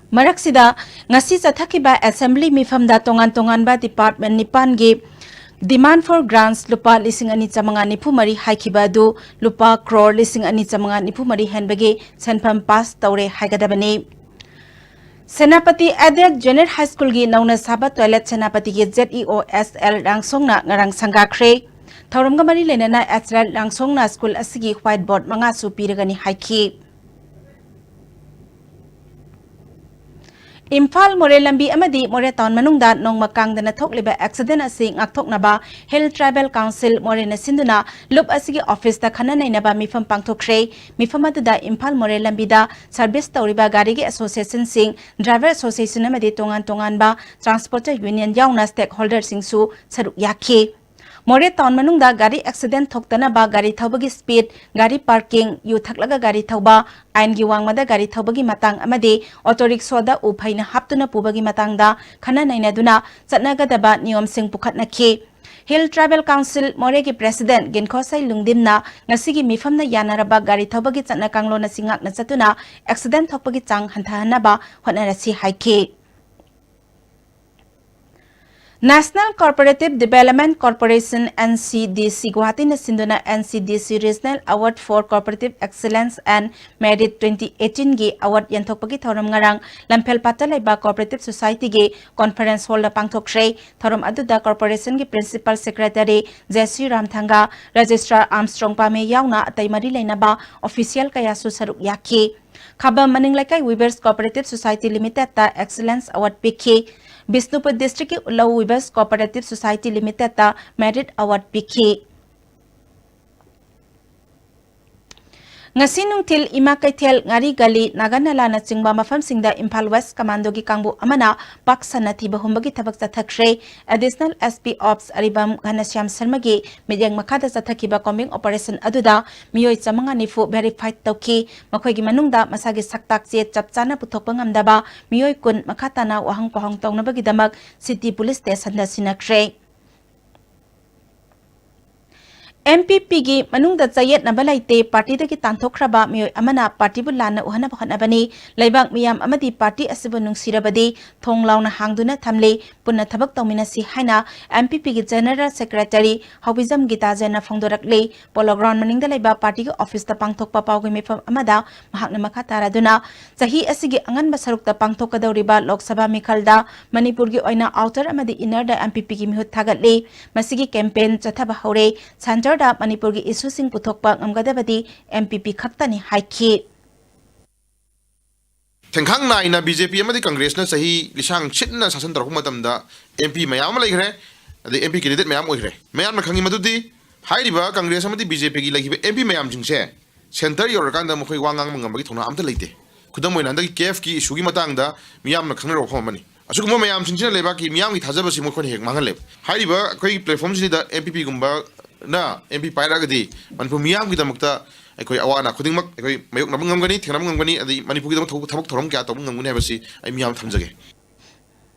ꯃꯔꯛꯁꯤꯗ, ꯉꯁꯤ ꯆꯠꯊꯈꯤꯕ assembly ꯃꯤꯐꯝꯗ ꯇꯣꯉꯥꯟ ꯇꯣꯉꯥꯟꯕ department ꯅꯤꯄꯥꯟꯒꯤ demand for grants ꯂꯨꯄꯥ ꯂꯤꯁꯤꯡ ꯑꯅꯤ ꯆꯥꯃꯉꯥ ꯅꯤꯐꯨ ꯃꯔꯤ ꯍꯥꯏꯈꯤꯕ ꯑꯗꯨ ꯂꯨꯄꯥ ꯀ꯭ꯔꯣꯔ ꯂꯤꯁꯤꯡ ꯑꯅꯤ ꯆꯥꯃꯉꯥ ꯅꯤꯐꯨ ꯃꯔꯤ ꯍꯦꯟꯕꯒꯤ ꯁꯦꯟꯐꯝ pass ꯇꯧꯔꯦ ꯍꯥꯏꯒꯗꯕꯅꯤ꯫ ꯁꯦꯅꯥꯄꯇꯤ Adelaide Junior High Schoolꯒꯤ ꯅꯧꯅ ꯁꯥꯕ toilet ꯁꯦꯅꯥꯄꯇꯤꯒꯤ ZEO SL ꯂꯥꯡꯁꯣꯡꯅ ꯉꯔꯥꯡ ꯁꯪꯒꯥꯈ꯭ꯔꯦ꯫ ꯊꯧꯔꯝꯒ ꯃꯔꯤ ꯂꯩꯅꯅ SL ꯂꯥꯡꯁꯣꯡꯅ school ꯑꯁꯤꯒꯤ white board ꯃꯉꯥꯁꯨ ꯄꯤꯔꯒꯅꯤ ꯍꯥꯏꯈꯤ꯫ ꯏꯝꯐꯥꯜ ꯃꯣꯔꯦ ꯂꯝꯕꯤ ꯑꯃꯗꯤ ꯃꯣꯔꯦ town ꯃꯅꯨꯡꯗ ꯅꯣꯡꯃ ꯀꯥꯡꯗꯅ ꯊꯣꯛꯂꯤꯕ accident ꯑꯁꯤ ꯉꯥꯛꯊꯣꯛꯅꯕ Hill Tribal Council ꯃꯣꯔꯦꯅ ꯁꯤꯟꯗꯨꯅ ꯂꯨꯞ ꯑꯁꯤꯒꯤ officeꯇ ꯈꯟꯅ ꯅꯩꯅꯕ ꯃꯤꯐꯝ ꯄꯥꯡꯊꯣꯛꯈ꯭ꯔꯦ꯫ ꯃꯤꯐꯝ ꯑꯗꯨꯗ ꯏꯝꯐꯥꯜ ꯃꯣꯔꯦ ꯂꯝꯕꯤꯗ service ꯇꯧꯔꯤꯕ ꯒꯥꯔꯤꯒꯤ associationꯁꯤꯡ, driver association ꯑꯃꯗꯤ ꯇꯣꯉꯥꯟ ꯇꯣꯉꯥꯟꯕ transporter union ꯌꯥꯎꯅ stakeholderꯁꯤꯡꯁꯨ ꯁꯔꯨꯛ ꯌꯥꯈꯤ꯫ ꯃꯣꯔꯦ ꯇꯥꯎꯟ ꯃꯅꯨꯡꯗ ꯒꯥꯔꯤ ꯑꯦꯛꯁꯤꯗꯦꯟ ꯊꯣꯛꯇꯅꯕ ꯒꯥꯔꯤ ꯊꯧꯕꯒꯤ ꯁ꯭ꯄꯤꯗ, ꯒꯥꯔꯤ ꯄꯥꯔꯀꯤꯡ, ꯌꯨ ꯊꯛꯂꯒ ꯒꯥꯔꯤ ꯊꯧꯕ, ꯑꯥꯏꯟꯒꯤ ꯋꯥꯡꯃꯗ ꯒꯥꯔꯤ ꯊꯧꯕꯒꯤ ꯃꯇꯥꯡ ꯑꯃꯗꯤ ꯑꯣꯇꯣ ꯔꯤꯛꯁꯣꯗ ꯎ ꯐꯩꯅ ꯍꯥꯞꯇꯨꯅ ꯄꯨꯕꯒꯤ ꯃꯇꯥꯡꯗ ꯈꯟꯅ ꯅꯩꯅꯗꯨꯅ ꯆꯠꯅꯒꯗꯕ ꯅꯤꯌꯣꯝꯁꯤꯡ ꯄꯨꯈꯠꯅꯈꯤ꯫ ꯍꯤꯜ ꯇ꯭ꯔꯥꯏꯕꯦꯜ ꯀꯥꯎꯟꯁꯤꯜ ꯃꯣꯔꯦꯒꯤ ꯄ꯭ꯔꯦꯁꯤꯗꯦꯟꯠ ꯒꯤꯟꯈꯣꯁꯩ ꯂꯨꯡꯗꯤꯟꯅ ꯉꯁꯤꯒꯤ ꯃꯤꯐꯝꯅ ꯌꯥꯅꯔꯕ ꯒꯥꯔꯤ ꯊꯧꯕꯒꯤ ꯆꯠꯅ ꯀꯥꯡꯂꯣꯟ ꯑꯁꯤ ꯉꯥꯛꯅ ꯆꯠꯇꯨꯅ ꯑꯦꯛꯁꯤꯗꯦꯟꯠ ꯊꯣꯛꯄꯒꯤ ꯆꯥꯡ ꯍꯟꯊꯍꯟꯅꯕ ꯍꯣꯠꯅꯔꯁꯤ ꯍꯥꯏꯈꯤ꯫ National Cooperative Development Corporation, N C D C, ꯒꯨꯋꯥꯍꯥꯇꯤꯅ ꯁꯤꯟꯗꯨꯅ N C D C Regional Award for Cooperative Excellence and Merit twenty eighteen ꯒꯤ ꯑꯦꯋꯥꯔꯗ ꯌꯦꯟꯊꯣꯛꯄꯒꯤ ꯊꯧꯔꯝ ꯉꯔꯥꯡ ꯂꯝꯐꯦꯜꯄꯥꯠꯇ ꯂꯩꯕ ꯀꯣꯑꯣꯄꯔꯦꯇꯤꯚ ꯁꯣꯁꯥꯏꯇꯤꯒꯤ ꯀꯣꯟꯐꯔꯦꯟꯁ ꯍꯣꯜꯗ ꯄꯥꯡꯊꯣꯛꯈ꯭ꯔꯦ꯫ ꯊꯧꯔꯝ ꯑꯗꯨꯗ ꯀꯣꯔꯄꯣꯔꯦꯁꯟꯒꯤ ꯄ꯭ꯔꯤꯟꯁꯤꯄꯥꯜ ꯁꯦꯀ꯭ꯔꯦꯇꯔꯤ ꯖꯦꯁꯤ ꯔꯥꯝꯊꯪꯒ, ꯔꯦꯖꯤꯁꯇ꯭ꯔꯥꯔ ꯑꯥꯔꯝꯁꯇ꯭ꯔꯣꯡ ꯄꯥꯃꯦ ꯌꯥꯎꯅ ꯑꯇꯩ ꯃꯔꯤ ꯂꯩꯅꯕ ꯑꯣꯐꯤꯁꯤꯌꯦꯜ ꯀꯌꯥꯁꯨ ꯁꯔꯨꯛ ꯌꯥꯈꯤ꯫ ꯈꯥꯕꯝ ꯃꯅꯤꯡ ꯂꯩꯀꯥꯏ ꯋꯤꯚꯔꯁ ꯀꯣꯑꯣꯄꯔꯦꯇꯤꯚ ꯁꯣꯁꯥꯏꯇꯤ ꯂꯤꯃꯤꯇꯦꯗꯇ ꯑꯦꯛꯁꯤꯂꯦꯟꯁ ꯑꯦꯋꯥꯔꯗ ꯄꯤꯈꯤ꯫ ꯕꯤꯁꯅꯨꯄꯨꯔ ꯗꯤꯁꯇ꯭ꯔꯤꯛꯀꯤ ꯎꯂꯧ ꯋꯤꯚꯔꯁ ꯀꯣꯑꯣꯄꯔꯦꯇꯤꯚ ꯁꯣꯁꯥꯏꯇꯤ ꯂꯤꯃꯤꯇꯦꯗꯇ ꯃꯦꯔꯤꯠ ꯑꯦꯋꯥꯔꯗ ꯄꯤꯈꯤ꯫ ꯉꯁꯤ ꯅꯨꯡꯊꯤꯜ ꯏꯃꯥ ꯀꯩꯊꯦꯜ, ꯉꯥꯔꯤ ꯒꯂꯤ, ꯅꯥꯒꯥ ꯅꯂꯥꯅꯆꯤꯡꯕ ꯃꯐꯝꯁꯤꯡꯗ ꯏꯝꯐꯥꯜ ꯋꯦꯁ ꯀꯃꯥꯟꯗꯣꯒꯤ ꯀꯥꯡꯕꯨ ꯑꯃꯅ ꯄꯥꯛ ꯁꯟꯅ ꯊꯤꯕ ꯍꯨꯝꯕꯒꯤ ꯊꯕꯛ ꯆꯠꯊꯈ꯭ꯔꯦ꯫ ꯑꯦꯗꯤꯁꯅꯦꯜ ꯑꯦꯁ ꯄꯤ ꯑꯣꯞꯁ ꯑꯔꯤꯕꯝ ꯘꯅꯁ꯭ꯌꯥꯝ ꯁꯔꯃꯒꯤ ꯃꯤꯠꯌꯦꯡ ꯃꯈꯥꯗ ꯆꯠꯊꯈꯤꯕ ꯀꯣꯝꯕꯤꯡ ꯑꯣꯄꯔꯦꯁꯟ ꯑꯗꯨꯗ ꯃꯤꯑꯣꯏ ꯆꯥꯃꯉꯥ ꯅꯤꯐꯨ ꯚꯦꯔꯤꯐꯥꯏꯗ ꯇꯧꯈꯤ꯫ ꯃꯈꯣꯏꯒꯤ ꯃꯅꯨꯡꯗ ꯃꯁꯥꯒꯤ ꯁꯛꯇꯥꯛ ꯆꯦ ꯆꯞ ꯆꯥꯅ ꯄꯨꯊꯣꯛꯄ ꯉꯝꯗꯕ ꯃꯤꯑꯣꯏ ꯀꯨꯟ ꯃꯈꯥ ꯇꯥꯅ ꯋꯥꯍꯪ ꯄꯥꯎꯍꯪ ꯇꯧꯅꯕꯒꯤꯗꯃꯛ ꯁꯤꯇꯤ ꯄꯨꯂꯤꯁ ꯁ꯭ꯇꯦꯁꯟꯗ ꯁꯤꯟꯅꯈ꯭ꯔꯦ꯫ ꯑꯦꯝ ꯄꯤ ꯄꯤꯒꯤ ꯃꯅꯨꯡꯗ ꯆꯌꯦꯠꯅꯕ ꯂꯩꯇꯦ, ꯄꯥꯔꯇꯤꯗꯒꯤ ꯇꯥꯟꯊꯣꯛꯈ꯭ꯔꯕ ꯃꯤꯑꯣꯏ ꯑꯃꯅ ꯄꯥꯔꯇꯤꯕꯨ ꯂꯥꯟꯅ ꯎꯍꯟꯅꯕ ꯍꯣꯠꯅꯕꯅꯤ꯫ ꯂꯩꯕꯥꯛ ꯃꯤꯌꯥꯝ ꯑꯃꯗꯤ ꯄꯥꯔꯇꯤ ꯑꯁꯤꯕꯨ ꯅꯨꯡꯁꯤꯔꯕꯗꯤ ꯊꯣꯡ ꯂꯥꯎꯅ ꯍꯥꯡꯗꯨꯅ ꯊꯝꯂꯤ, ꯄꯨꯟꯅ ꯊꯕꯛ ꯇꯧꯃꯤꯟꯅꯁꯤ ꯍꯥꯏꯅ ꯑꯦꯝ ꯄꯤ ꯄꯤꯒꯤ ꯖꯦꯅꯔꯦꯜ ꯁꯦꯀ꯭ꯔꯦꯇꯔꯤ ꯍꯥꯎꯕꯤꯖꯝ ꯒꯤꯇꯥꯖꯟꯅ ꯐꯣꯡꯗꯣꯔꯛꯂꯤ꯫ ꯄꯣꯂꯣ ꯒ꯭ꯔꯥꯎꯟ ꯃꯅꯤꯡꯗ ꯂꯩꯕ ꯄꯥꯔꯇꯤꯒꯤ ꯑꯣꯐꯤꯁꯇ ꯄꯥꯡꯊꯣꯛꯄ ꯄꯥꯎꯒꯤ ꯃꯤꯐꯝ ꯑꯃꯗ ꯃꯍꯥꯛꯅ ꯃꯈꯥ ꯇꯥꯔꯗꯨꯅ, ꯆꯍꯤ ꯑꯁꯤꯒꯤ ꯑꯉꯟꯕ ꯁꯔꯨꯛꯇ ꯄꯥꯡꯊꯣꯛꯀꯗꯧꯔꯤꯕ ꯂꯣꯛ ꯁꯚꯥ ꯃꯤꯈꯜꯗ ꯃꯅꯤꯄꯨꯔꯒꯤ ꯑꯣꯏꯅ ꯑꯥꯎꯇꯔ ꯑꯃꯗꯤ ꯏꯟꯅꯔꯗ ꯑꯦꯝ ꯄꯤ ꯄꯤꯒꯤ ꯃꯤꯍꯨꯠ ꯊꯥꯒꯠꯂꯤ꯫ ꯃꯁꯤꯒꯤ ꯀꯦꯝꯄꯦꯟ ꯆꯠꯊꯕ ꯍꯧꯔꯦ꯫ ꯁꯦꯟꯇꯔꯗ ꯃꯅꯤꯄꯨꯔꯒꯤ ꯏꯁꯨꯁꯤꯡ ꯄꯨꯊꯣꯛꯄ ꯉꯝꯒꯗꯕꯗꯤ ꯑꯦꯝ ꯄꯤ ꯄꯤ ꯈꯛꯇꯅꯤ ꯍꯥꯏꯈꯤ꯫ ꯊꯦꯡꯈꯥꯡ ꯅꯥꯏꯅ ꯕꯤ ꯖꯦ ꯄꯤ ꯑꯃꯗꯤ ꯀꯪꯒ꯭ꯔꯦꯁꯅ ꯆꯍꯤ ꯂꯤꯁꯥꯡ ꯁꯤꯠꯅ ꯁꯥꯁꯟ ꯇꯧꯔꯛꯄ ꯃꯇꯝꯗ ꯑꯦꯝ ꯄꯤ ꯃꯌꯥꯝ ꯑꯃ ꯂꯩꯈ꯭ꯔꯦ, ꯑꯗꯩ ꯑꯦꯝ ꯄꯤ ꯀꯦꯟꯗꯤꯗꯦꯠ ꯃꯌꯥꯝ ꯑꯣꯏꯈ꯭ꯔꯦ꯫ ꯃꯌꯥꯝꯅ ꯈꯪꯉꯤ ꯃꯗꯨꯗꯤ ꯍꯥꯏꯔꯤꯕ ꯀꯪꯒ꯭ꯔꯦꯁ ꯑꯃꯗꯤ ꯕꯤ ꯖꯦ ꯄꯤꯒꯤ ꯂꯩꯈꯤꯕ ꯑꯦꯝ ꯄꯤ ꯃꯌꯥꯝꯁꯤꯡꯁꯦ ꯁꯦꯟꯇꯔ ꯌꯧꯔꯀꯥꯟꯗ ꯃꯈꯣꯏ ꯋꯥ ꯉꯥꯡꯕ ꯉꯝꯕꯒꯤ ꯊꯧꯅꯥ ꯑꯝꯇ ꯂꯩꯇꯦ꯫ ꯈꯨꯗꯝ ꯑꯣꯏꯅ ꯍꯟꯗꯛꯀꯤ ꯀꯦꯐꯀꯤ ꯏꯁꯨꯒꯤ ꯃꯇꯥꯡꯗ ꯃꯤꯌꯥꯝꯅ ꯈꯪꯅꯔꯕ ꯋꯥꯐꯝ ꯑꯃꯅꯤ꯫ ꯑꯁꯤꯒꯨꯝꯕ ꯃꯌꯥꯝꯁꯤꯡꯁꯤꯅ ꯂꯩꯕꯥꯛꯀꯤ ꯃꯤꯌꯥꯝꯒꯤ ꯊꯥꯖꯕꯁꯤ ꯃꯈꯣꯏꯅ ꯍꯦꯛ ꯃꯥꯡꯍꯜꯂꯦꯕ꯫ ꯍꯥꯏꯔꯤꯕ ꯑꯩꯈꯣꯏꯒꯤ platformꯁꯤꯗ MPPꯒꯨꯝꯕꯅ MP ꯄꯥꯏꯔꯛꯑꯒꯗꯤ ꯃꯅꯤꯄꯨꯔ ꯃꯤꯌꯥꯝꯒꯤꯗꯃꯛꯇ ꯑꯩꯈꯣꯏ ꯑꯋꯥ ꯑꯅꯥ ꯈꯨꯗꯤꯡꯃꯛ ꯑꯩꯈꯣꯏ ꯃꯥꯌꯣꯛꯅꯕ ꯉꯝꯒꯅꯤ, ꯊꯦꯡꯅꯕ ꯉꯝꯒꯅꯤ, ꯑꯗꯩ ꯃꯅꯤꯄꯨꯔꯒꯤꯗꯃꯛ ꯊꯕꯛ ꯊꯕꯛ ꯊꯧꯔꯝ ꯀꯌꯥ ꯇꯧꯕ ꯉꯝꯒꯅꯤ ꯍꯥꯏꯕꯁꯤ ꯑꯩ ꯃꯤꯌꯥꯝꯗ ꯊꯝꯖꯒꯦ꯫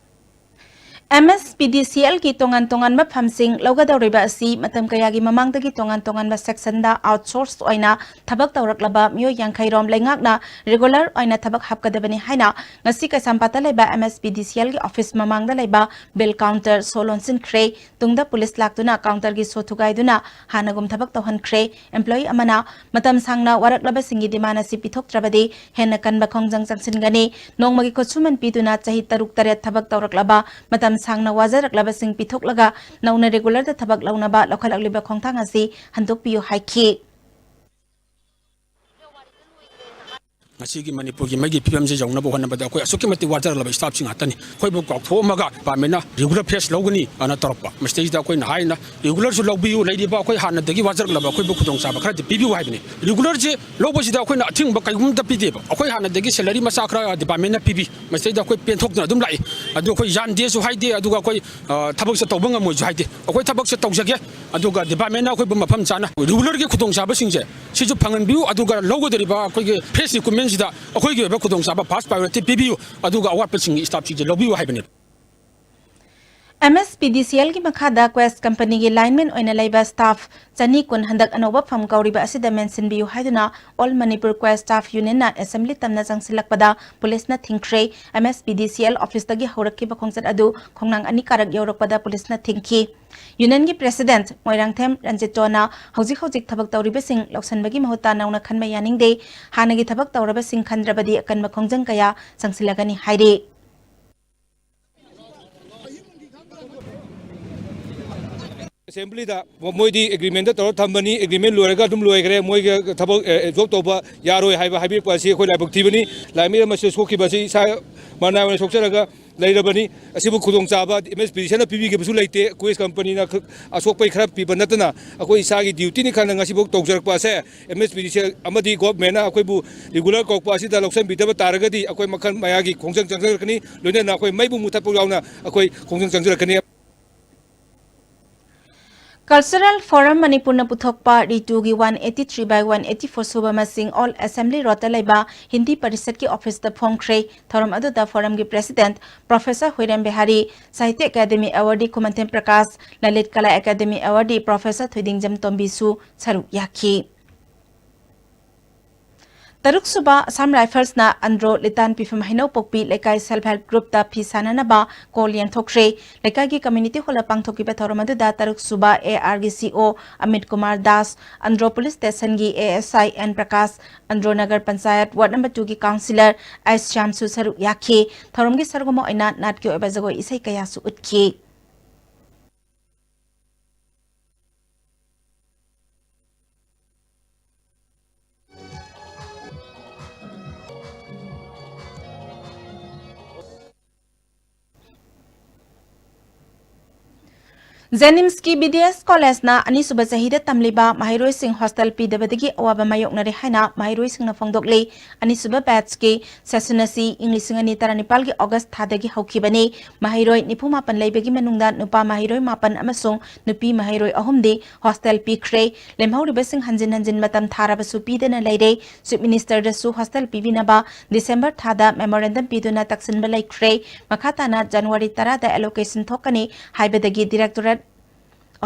MSPDCLꯒꯤ ꯇꯣꯉꯥꯟ ꯇꯣꯉꯥꯟꯕ ꯐꯝꯁꯤꯡ ꯂꯧꯒꯗꯧꯔꯤꯕ ꯑꯁꯤ ꯃꯇꯝ ꯀꯌꯥꯒꯤ ꯃꯃꯥꯡꯗꯒꯤ ꯇꯣꯉꯥꯟ ꯇꯣꯉꯥꯟꯕ sectionꯗ outsource ꯑꯣꯏꯅ ꯊꯕꯛ ꯇꯧꯔꯛꯂꯕ ꯃꯤꯑꯣꯏ ꯌꯥꯡꯈꯩ ꯔꯣꯝ ꯂꯩꯉꯥꯛꯅ regular ꯑꯣꯏꯅ ꯊꯕꯛ ꯍꯥꯞꯀꯗꯕꯅꯤ ꯍꯥꯏꯅ ꯉꯁꯤ ꯀꯩꯁꯥꯝꯄꯥꯠꯇ ꯂꯩꯕ MSPDCLꯒꯤ office ꯃꯃꯥꯡꯗ ꯂꯩꯕ bill counter show ꯂꯣꯟꯁꯤꯟꯈ꯭ꯔꯦ꯫ ꯇꯨꯡꯗ police ꯂꯥꯛꯇꯨꯅ counterꯒꯤ show ꯊꯨꯒꯥꯏꯗꯨꯅ ꯍꯥꯟꯅꯒꯨꯝ ꯊꯕꯛ ꯇꯧꯍꯟꯈ꯭ꯔꯦ꯫ Employee ꯑꯃꯅ ꯃꯇꯝ ꯁꯥꯡꯅ ꯋꯥꯔꯛꯂꯕꯁꯤꯡꯒꯤ demand ꯑꯁꯤ ꯄꯤꯊꯣꯛꯇ꯭ꯔꯕꯗꯤ ꯍꯦꯟꯅ ꯀꯟꯕ ꯈꯣꯡꯖꯪ ꯆꯪꯁꯤꯟꯒꯅꯤ꯫ ꯅꯣꯡꯃꯒꯤ ꯈꯨꯠꯁꯨꯃꯟ ꯄꯤꯗꯨꯅ ꯆꯍꯤ ꯇꯔꯨꯛ ꯇꯔꯦꯠ ꯊꯕꯛ ꯇꯧꯔꯛꯂꯕ, ꯃꯇꯝ ꯁꯥꯡꯅ ꯋꯥꯖꯔꯛꯂꯕꯁꯤꯡ ꯄꯤꯊꯣꯛꯂꯒ ꯅꯧꯅ regularꯗ ꯊꯕꯛ ꯂꯧꯅꯕ ꯂꯧꯈꯠꯂꯛꯂꯤꯕ ꯈꯣꯡꯊꯥꯡ ꯑꯁꯤ ꯍꯟꯗꯣꯛꯄꯤꯌꯨ ꯍꯥꯏꯈꯤ꯫ ꯉꯁꯤꯒꯤ ꯃꯅꯤꯄꯨꯔꯒꯤ ꯃꯩꯒꯤ ꯐꯤꯕꯝꯁꯦ ꯌꯧꯅꯕ ꯍꯣꯠꯅꯕꯗ ꯑꯩꯈꯣꯏ ꯑꯁꯨꯛꯀꯤ ꯃꯇꯤꯛ ꯋꯥꯖꯔꯛꯂꯕ staffꯁꯤꯡ ꯉꯥꯛꯇꯅꯤ꯫ ꯑꯩꯈꯣꯏꯕꯨ ꯀꯥꯎꯊꯣꯛꯑꯝꯃꯒ departmentꯅ regular phase ꯂꯧꯒꯅꯤ ꯑꯅ ꯇꯧꯔꯛꯄ꯫ ꯃꯁꯤꯗꯩꯁꯤꯗ ꯑꯩꯈꯣꯏꯅ ꯍꯥꯏꯅ regularꯁꯨ ꯂꯧꯕꯤꯌꯨ, ꯂꯩꯔꯤꯕ ꯑꯩꯈꯣꯏ ꯍꯥꯟꯅꯗꯒꯤ ꯋꯥꯖꯔꯛꯂꯕ ꯑꯩꯈꯣꯏꯕꯨ ꯈꯨꯗꯣꯡꯆꯥꯕ ꯈꯔꯗꯤ ꯄꯤꯕꯤꯌꯨ ꯍꯥꯏꯕꯅꯤ꯫ Regularꯁꯦ ꯂꯧꯕꯁꯤꯗ ꯑꯩꯈꯣꯏꯅ ꯑꯊꯤꯡꯕ ꯀꯩꯒꯨꯝꯇ ꯄꯤꯗꯦꯕ꯫ ꯑꯩꯈꯣꯏ ꯍꯥꯟꯅꯗꯒꯤ salary ꯃꯆꯥ ꯈꯔ departmentꯅ ꯄꯤꯕꯤ꯫ ꯃꯁꯤꯗꯩꯗ ꯑꯩꯈꯣꯏ ꯄꯦꯟꯊꯣꯛꯇꯅ ꯑꯗꯨꯝ ꯂꯥꯛꯏ꯫ ꯑꯗꯨ ꯑꯩꯈꯣꯏ ꯌꯥꯟꯗꯦꯁꯨ ꯍꯥꯏꯗꯦ, ꯑꯗꯨꯒ ꯑꯩꯈꯣꯏ, ꯑ, ꯊꯕꯛꯁꯦ ꯇꯧꯕ ꯉꯝꯃꯣꯏꯁꯨ ꯍꯥꯏꯗꯦ꯫ ꯑꯩꯈꯣꯏ ꯊꯕꯛꯁꯦ ꯇꯧꯖꯒꯦ, ꯑꯗꯨꯒ departmentꯅ ꯑꯩꯈꯣꯏꯕꯨ ꯃꯐꯝ ꯆꯥꯅ regularꯒꯤ ꯈꯨꯗꯣꯡꯆꯥꯕꯁꯤꯡꯁꯦ ꯁꯤꯁꯨ ꯐꯪꯍꯟꯕꯤꯌꯨ, ꯑꯗꯨꯒ ꯂꯧꯒꯗꯧꯔꯤꯕ ꯑꯩꯈꯣꯏꯒꯤ phase recruitmentꯁꯤꯗ ꯑꯩꯈꯣꯏꯒꯤ ꯑꯣꯏꯕ ꯈꯨꯗꯣꯡꯆꯥꯕ first priority ꯄꯤꯕꯤꯌꯨ, ꯑꯗꯨꯒ ꯑꯋꯥꯠꯄꯁꯤꯡꯒꯤ staffꯁꯤꯡꯁꯦ ꯂꯧꯕꯤꯌꯨ ꯍꯥꯏꯕꯅꯦꯕ꯫ MSPDCLꯒꯤ ꯃꯈꯥꯗ Quest companyꯒꯤ lineman ꯑꯣꯏꯅ ꯂꯩꯕ staff ꯆꯅꯤ ꯀꯨꯟ ꯍꯟꯗꯛ ꯑꯅꯧꯕ ꯐꯝ ꯀꯧꯔꯤꯕ ꯑꯁꯤꯗ ꯃꯦꯟꯁꯤꯟꯕꯤꯌꯨ ꯍꯥꯏꯗꯨꯅ All Manipur Quest Staff Unionꯅ assembly ꯇꯝꯅ ꯆꯪꯁꯤꯜꯂꯛꯄꯗ policeꯅ ꯊꯤꯡꯈ꯭ꯔꯦ꯫ MSPDCL officeꯇꯒꯤ ꯍꯧꯔꯛꯈꯤꯕ ꯈꯣꯡꯆꯠ ꯑꯗꯨ ꯈꯣꯡꯅꯥꯡ ꯑꯅꯤ ꯀꯥꯔꯛ ꯌꯧꯔꯛꯄꯗ policeꯅ ꯊꯤꯡꯈꯤ꯫ Unionꯒꯤ president ꯃꯣꯏꯔꯥꯡꯊꯦꯝ ꯔꯟꯖꯤꯇꯣꯅ ꯍꯧꯖꯤꯛ ꯍꯧꯖꯤꯛ ꯊꯕꯛ ꯇꯧꯔꯤꯕꯁꯤꯡ ꯂꯧꯁꯤꯟꯕꯒꯤ ꯃꯍꯨꯠꯇ ꯅꯧꯅ ꯈꯟꯕ ꯌꯥꯅꯤꯡꯗꯦ꯫ ꯍꯥꯟꯅꯒꯤ ꯊꯕꯛ ꯇꯧꯔꯕꯁꯤꯡ ꯈꯟꯗ꯭ꯔꯕꯗꯤ ꯑꯀꯟꯕ ꯈꯣꯡꯖꯪ ꯀꯌꯥ ꯆꯪꯁꯤꯜꯂꯒꯅꯤ ꯍꯥꯏꯔꯤ꯫ Assemblyꯗ ꯃꯣꯏꯗꯤ agreementꯇ ꯇꯧꯔ ꯊꯝꯕꯅꯤ, agreement ꯂꯣꯏꯔꯒ ꯑꯗꯨꯝ ꯂꯣꯏꯈ꯭ꯔꯦ, ꯃꯣꯏꯒ ꯊꯕꯛ, ꯑꯦ, job ꯇꯧꯕ ꯌꯥꯔꯣꯏ ꯍꯥꯏꯕ ꯍꯥꯏꯕꯤꯔꯛꯄ ꯑꯁꯤ ꯑꯩꯈꯣꯏ ꯂꯥꯏꯕꯛ ꯊꯤꯕꯅꯤ꯫ ꯂꯥꯏꯃꯤꯔ ꯑꯃꯁꯨ ꯁꯣꯛꯈꯤꯕ ꯑꯁꯤ ꯏꯁꯥ ꯃꯔꯅꯥꯏ ꯑꯣꯏꯅ ꯁꯣꯛꯆꯔꯒ ꯂꯩꯔꯕꯅꯤ꯫ ꯑꯁꯤꯕꯨ ꯈꯨꯗꯣꯡꯆꯥꯕ ꯑꯦꯝ ꯑꯦꯁ ꯄꯤ ꯗꯤ ꯁꯤꯅ ꯄꯤꯕꯤꯈꯤꯕꯁꯨ ꯂꯩꯇꯦ꯫ ꯀꯨꯋꯦꯁ ꯀꯝꯄꯅꯤꯅ ꯈ-, ꯑꯁꯣꯛꯄꯩ ꯈꯔ ꯄꯤꯕ ꯅꯠꯇꯅ ꯑꯩꯈꯣꯏ ꯏꯁꯥꯒꯤ ꯗ꯭ꯌꯨꯇꯤꯅꯤ ꯈꯟꯅ ꯉꯁꯤꯐꯥꯎ ꯇꯧꯖꯔꯛꯄ ꯑꯁꯦ ꯑꯦꯝ ꯑꯦꯁ ꯄꯤ ꯗꯤ ꯁꯤ ꯑꯃꯗꯤ ꯒꯣꯚꯔꯟꯃꯦꯟꯠꯅ ꯑꯩꯈꯣꯏꯕꯨ ꯔꯤꯒꯨꯂꯔ ꯀꯧꯔꯛꯄ ꯑꯁꯤꯗ ꯂꯧꯁꯤꯟꯕꯤꯗꯕ ꯇꯥꯔꯒꯗꯤ ꯑꯩꯈꯣꯏ ꯃꯈꯜ ꯃꯌꯥꯒꯤ ꯈꯣꯡꯖꯪ ꯆꯪꯖꯔꯛꯀꯅꯤ, ꯂꯣꯏꯅꯅ ꯑꯩꯈꯣꯏ ꯃꯩꯕꯨ ꯃꯨꯊꯠꯄ ꯌꯥꯎꯅ ꯑꯩꯈꯣꯏ ꯈꯣꯡꯖꯪ ꯆꯪꯖꯔꯛꯀꯅꯤ꯫ Cultural Forum ꯃꯅꯤꯄꯨꯔꯅ ꯄꯨꯊꯣꯛꯄ ꯔꯤꯇꯨꯒꯤ one eighty three by one eighty four ꯁꯨꯕ ꯃꯁꯤꯡ ꯑꯣꯜ ꯑꯦꯁꯦꯝꯕ꯭ꯂꯤ ꯔꯣꯗꯇ ꯂꯩꯕ ꯍꯤꯟꯗꯤ ꯄꯔꯤꯁꯠꯀꯤ ꯑꯣꯐꯤꯁꯇ ꯐꯣꯡꯈ꯭ꯔꯦ꯫ ꯊꯧꯔꯝ ꯑꯗꯨꯗ ꯐꯣꯔꯝꯒꯤ president professor Huirem Bihari, Sahitya academy awardee Khumanthem Prakash, Lalit Kala academy ꯑꯦꯋꯥꯔꯗꯤ professor ꯊꯣꯏꯗꯤꯡꯖꯝ ꯇꯣꯝꯕꯤꯁꯨ ꯁꯔꯨꯛ ꯌꯥꯈꯤ꯫ ꯇꯔꯨꯛꯁꯨꯕ ꯑꯁꯥꯝ ꯔꯥꯏꯐꯜꯁꯅ ꯑꯟꯗ꯭ꯔꯣ ꯂꯤꯇꯥꯟ ꯄꯤꯐꯝ ꯍꯩꯅꯧꯄꯣꯛꯄꯤ ꯂꯩꯀꯥꯏ ꯁꯦꯜꯐ ꯍꯦꯜꯞ ꯒ꯭ꯔꯨꯞꯇ ꯐꯤ ꯁꯥꯅꯅꯕ ꯀꯣꯜ ꯌꯦꯟꯊꯣꯛꯈ꯭ꯔꯦ꯫ ꯂꯩꯀꯥꯏꯒꯤ ꯀꯝꯃ꯭ꯌꯨꯅꯤꯇꯤ ꯍꯣꯜꯗ ꯄꯥꯡꯊꯣꯛꯈꯤꯕ ꯊꯧꯔꯝ ꯑꯗꯨꯗ ꯇꯔꯨꯛꯁꯨꯕ ꯑꯦ ꯑꯥꯔꯒꯤ C O Amit Kumar Das, Andro police ꯁ꯭ꯇꯦꯁꯟꯒꯤ A S I N Prakash, Andro nagar panchayat ward number ꯇꯨꯒꯤ ꯀꯥꯎꯟꯁꯤꯂꯔ ꯑꯩꯆ ꯁ꯭ꯌꯥꯝꯁꯨ ꯁꯔꯨꯛ ꯌꯥꯈꯤ꯫ ꯊꯧꯔꯝꯒꯤ ꯁꯔꯨꯛ ꯑꯃ ꯑꯣꯏꯅ ꯅꯥꯠꯀꯤ ꯑꯣꯏꯕ ꯖꯒꯣꯏ ꯏꯁꯩ ꯀꯌꯥꯁꯨ ꯎꯠꯈꯤ꯫ ꯖꯦꯅꯤꯝꯁꯀꯤ ꯕꯤ ꯗꯤ ꯑꯦꯁ ꯀꯣꯂꯦꯖꯅ ꯑꯅꯤꯁꯨꯕ ꯆꯍꯤꯗ ꯇꯝꯂꯤꯕ ꯃꯍꯩꯔꯣꯏꯁꯤꯡ ꯍꯣꯁꯇꯦꯜ ꯄꯤꯗꯕꯗꯒꯤ ꯑꯋꯥꯕ ꯃꯥꯌꯣꯛꯅꯔꯦ ꯍꯥꯏꯅ ꯃꯍꯩꯔꯣꯏꯁꯤꯡꯅ ꯐꯣꯡꯗꯣꯛꯂꯤ꯫ ꯑꯅꯤꯁꯨꯕ ꯕꯦꯠꯆꯀꯤ ꯁꯦꯁꯟ ꯑꯁꯤ ꯏꯪ ꯂꯤꯁꯤꯡ ꯑꯅꯤ ꯇꯔꯥꯅꯤꯄꯥꯜꯒꯤ ꯑꯣꯒꯁ ꯊꯥꯗꯒꯤ ꯍꯧꯈꯤꯕꯅꯤ꯫ ꯃꯍꯩꯔꯣꯏ ꯅꯤꯐꯨ ꯃꯥꯄꯟ ꯂꯩꯕꯒꯤ ꯃꯅꯨꯡꯗ ꯅꯨꯄꯥ ꯃꯍꯩꯔꯣꯏ ꯃꯥꯄꯟ ꯑꯃꯁꯨꯡ ꯅꯨꯄꯤ ꯃꯍꯩꯔꯣꯏ ꯑꯍꯨꯝꯗꯤ ꯍꯣꯁꯇꯦꯜ ꯄꯤꯈ꯭ꯔꯦ꯫ ꯂꯦꯝꯍꯧꯔꯤꯕꯁꯤꯡ ꯍꯟꯖꯤꯟ ꯍꯟꯖꯤꯟ ꯃꯇꯝ ꯊꯥꯔꯕꯁꯨ ꯄꯤꯗꯅ ꯂꯩꯔꯦ꯫ ꯆꯤꯐ ꯃꯤꯅꯤꯁꯇꯔꯗꯁꯨ ꯍꯣꯁꯇꯦꯜ ꯄꯤꯕꯤꯅꯕ ꯗꯤꯁꯦꯝꯕꯔ ꯊꯥꯗ ꯃꯦꯃꯣꯔꯦꯟꯗꯝ ꯄꯤꯗꯨꯅ ꯇꯛꯁꯤꯟꯕ ꯂꯩꯈ꯭ꯔꯦ꯫ ꯃꯈꯥ ꯇꯥꯅ ꯖꯅꯋꯥꯔꯤ ꯇꯔꯥꯗ ꯑꯦꯂꯣꯀꯦꯁꯟ ꯊꯣꯛꯀꯅꯤ ꯍꯥꯏꯕꯗꯒꯤ ꯗꯤꯔꯦꯛꯇꯣꯔꯦꯠ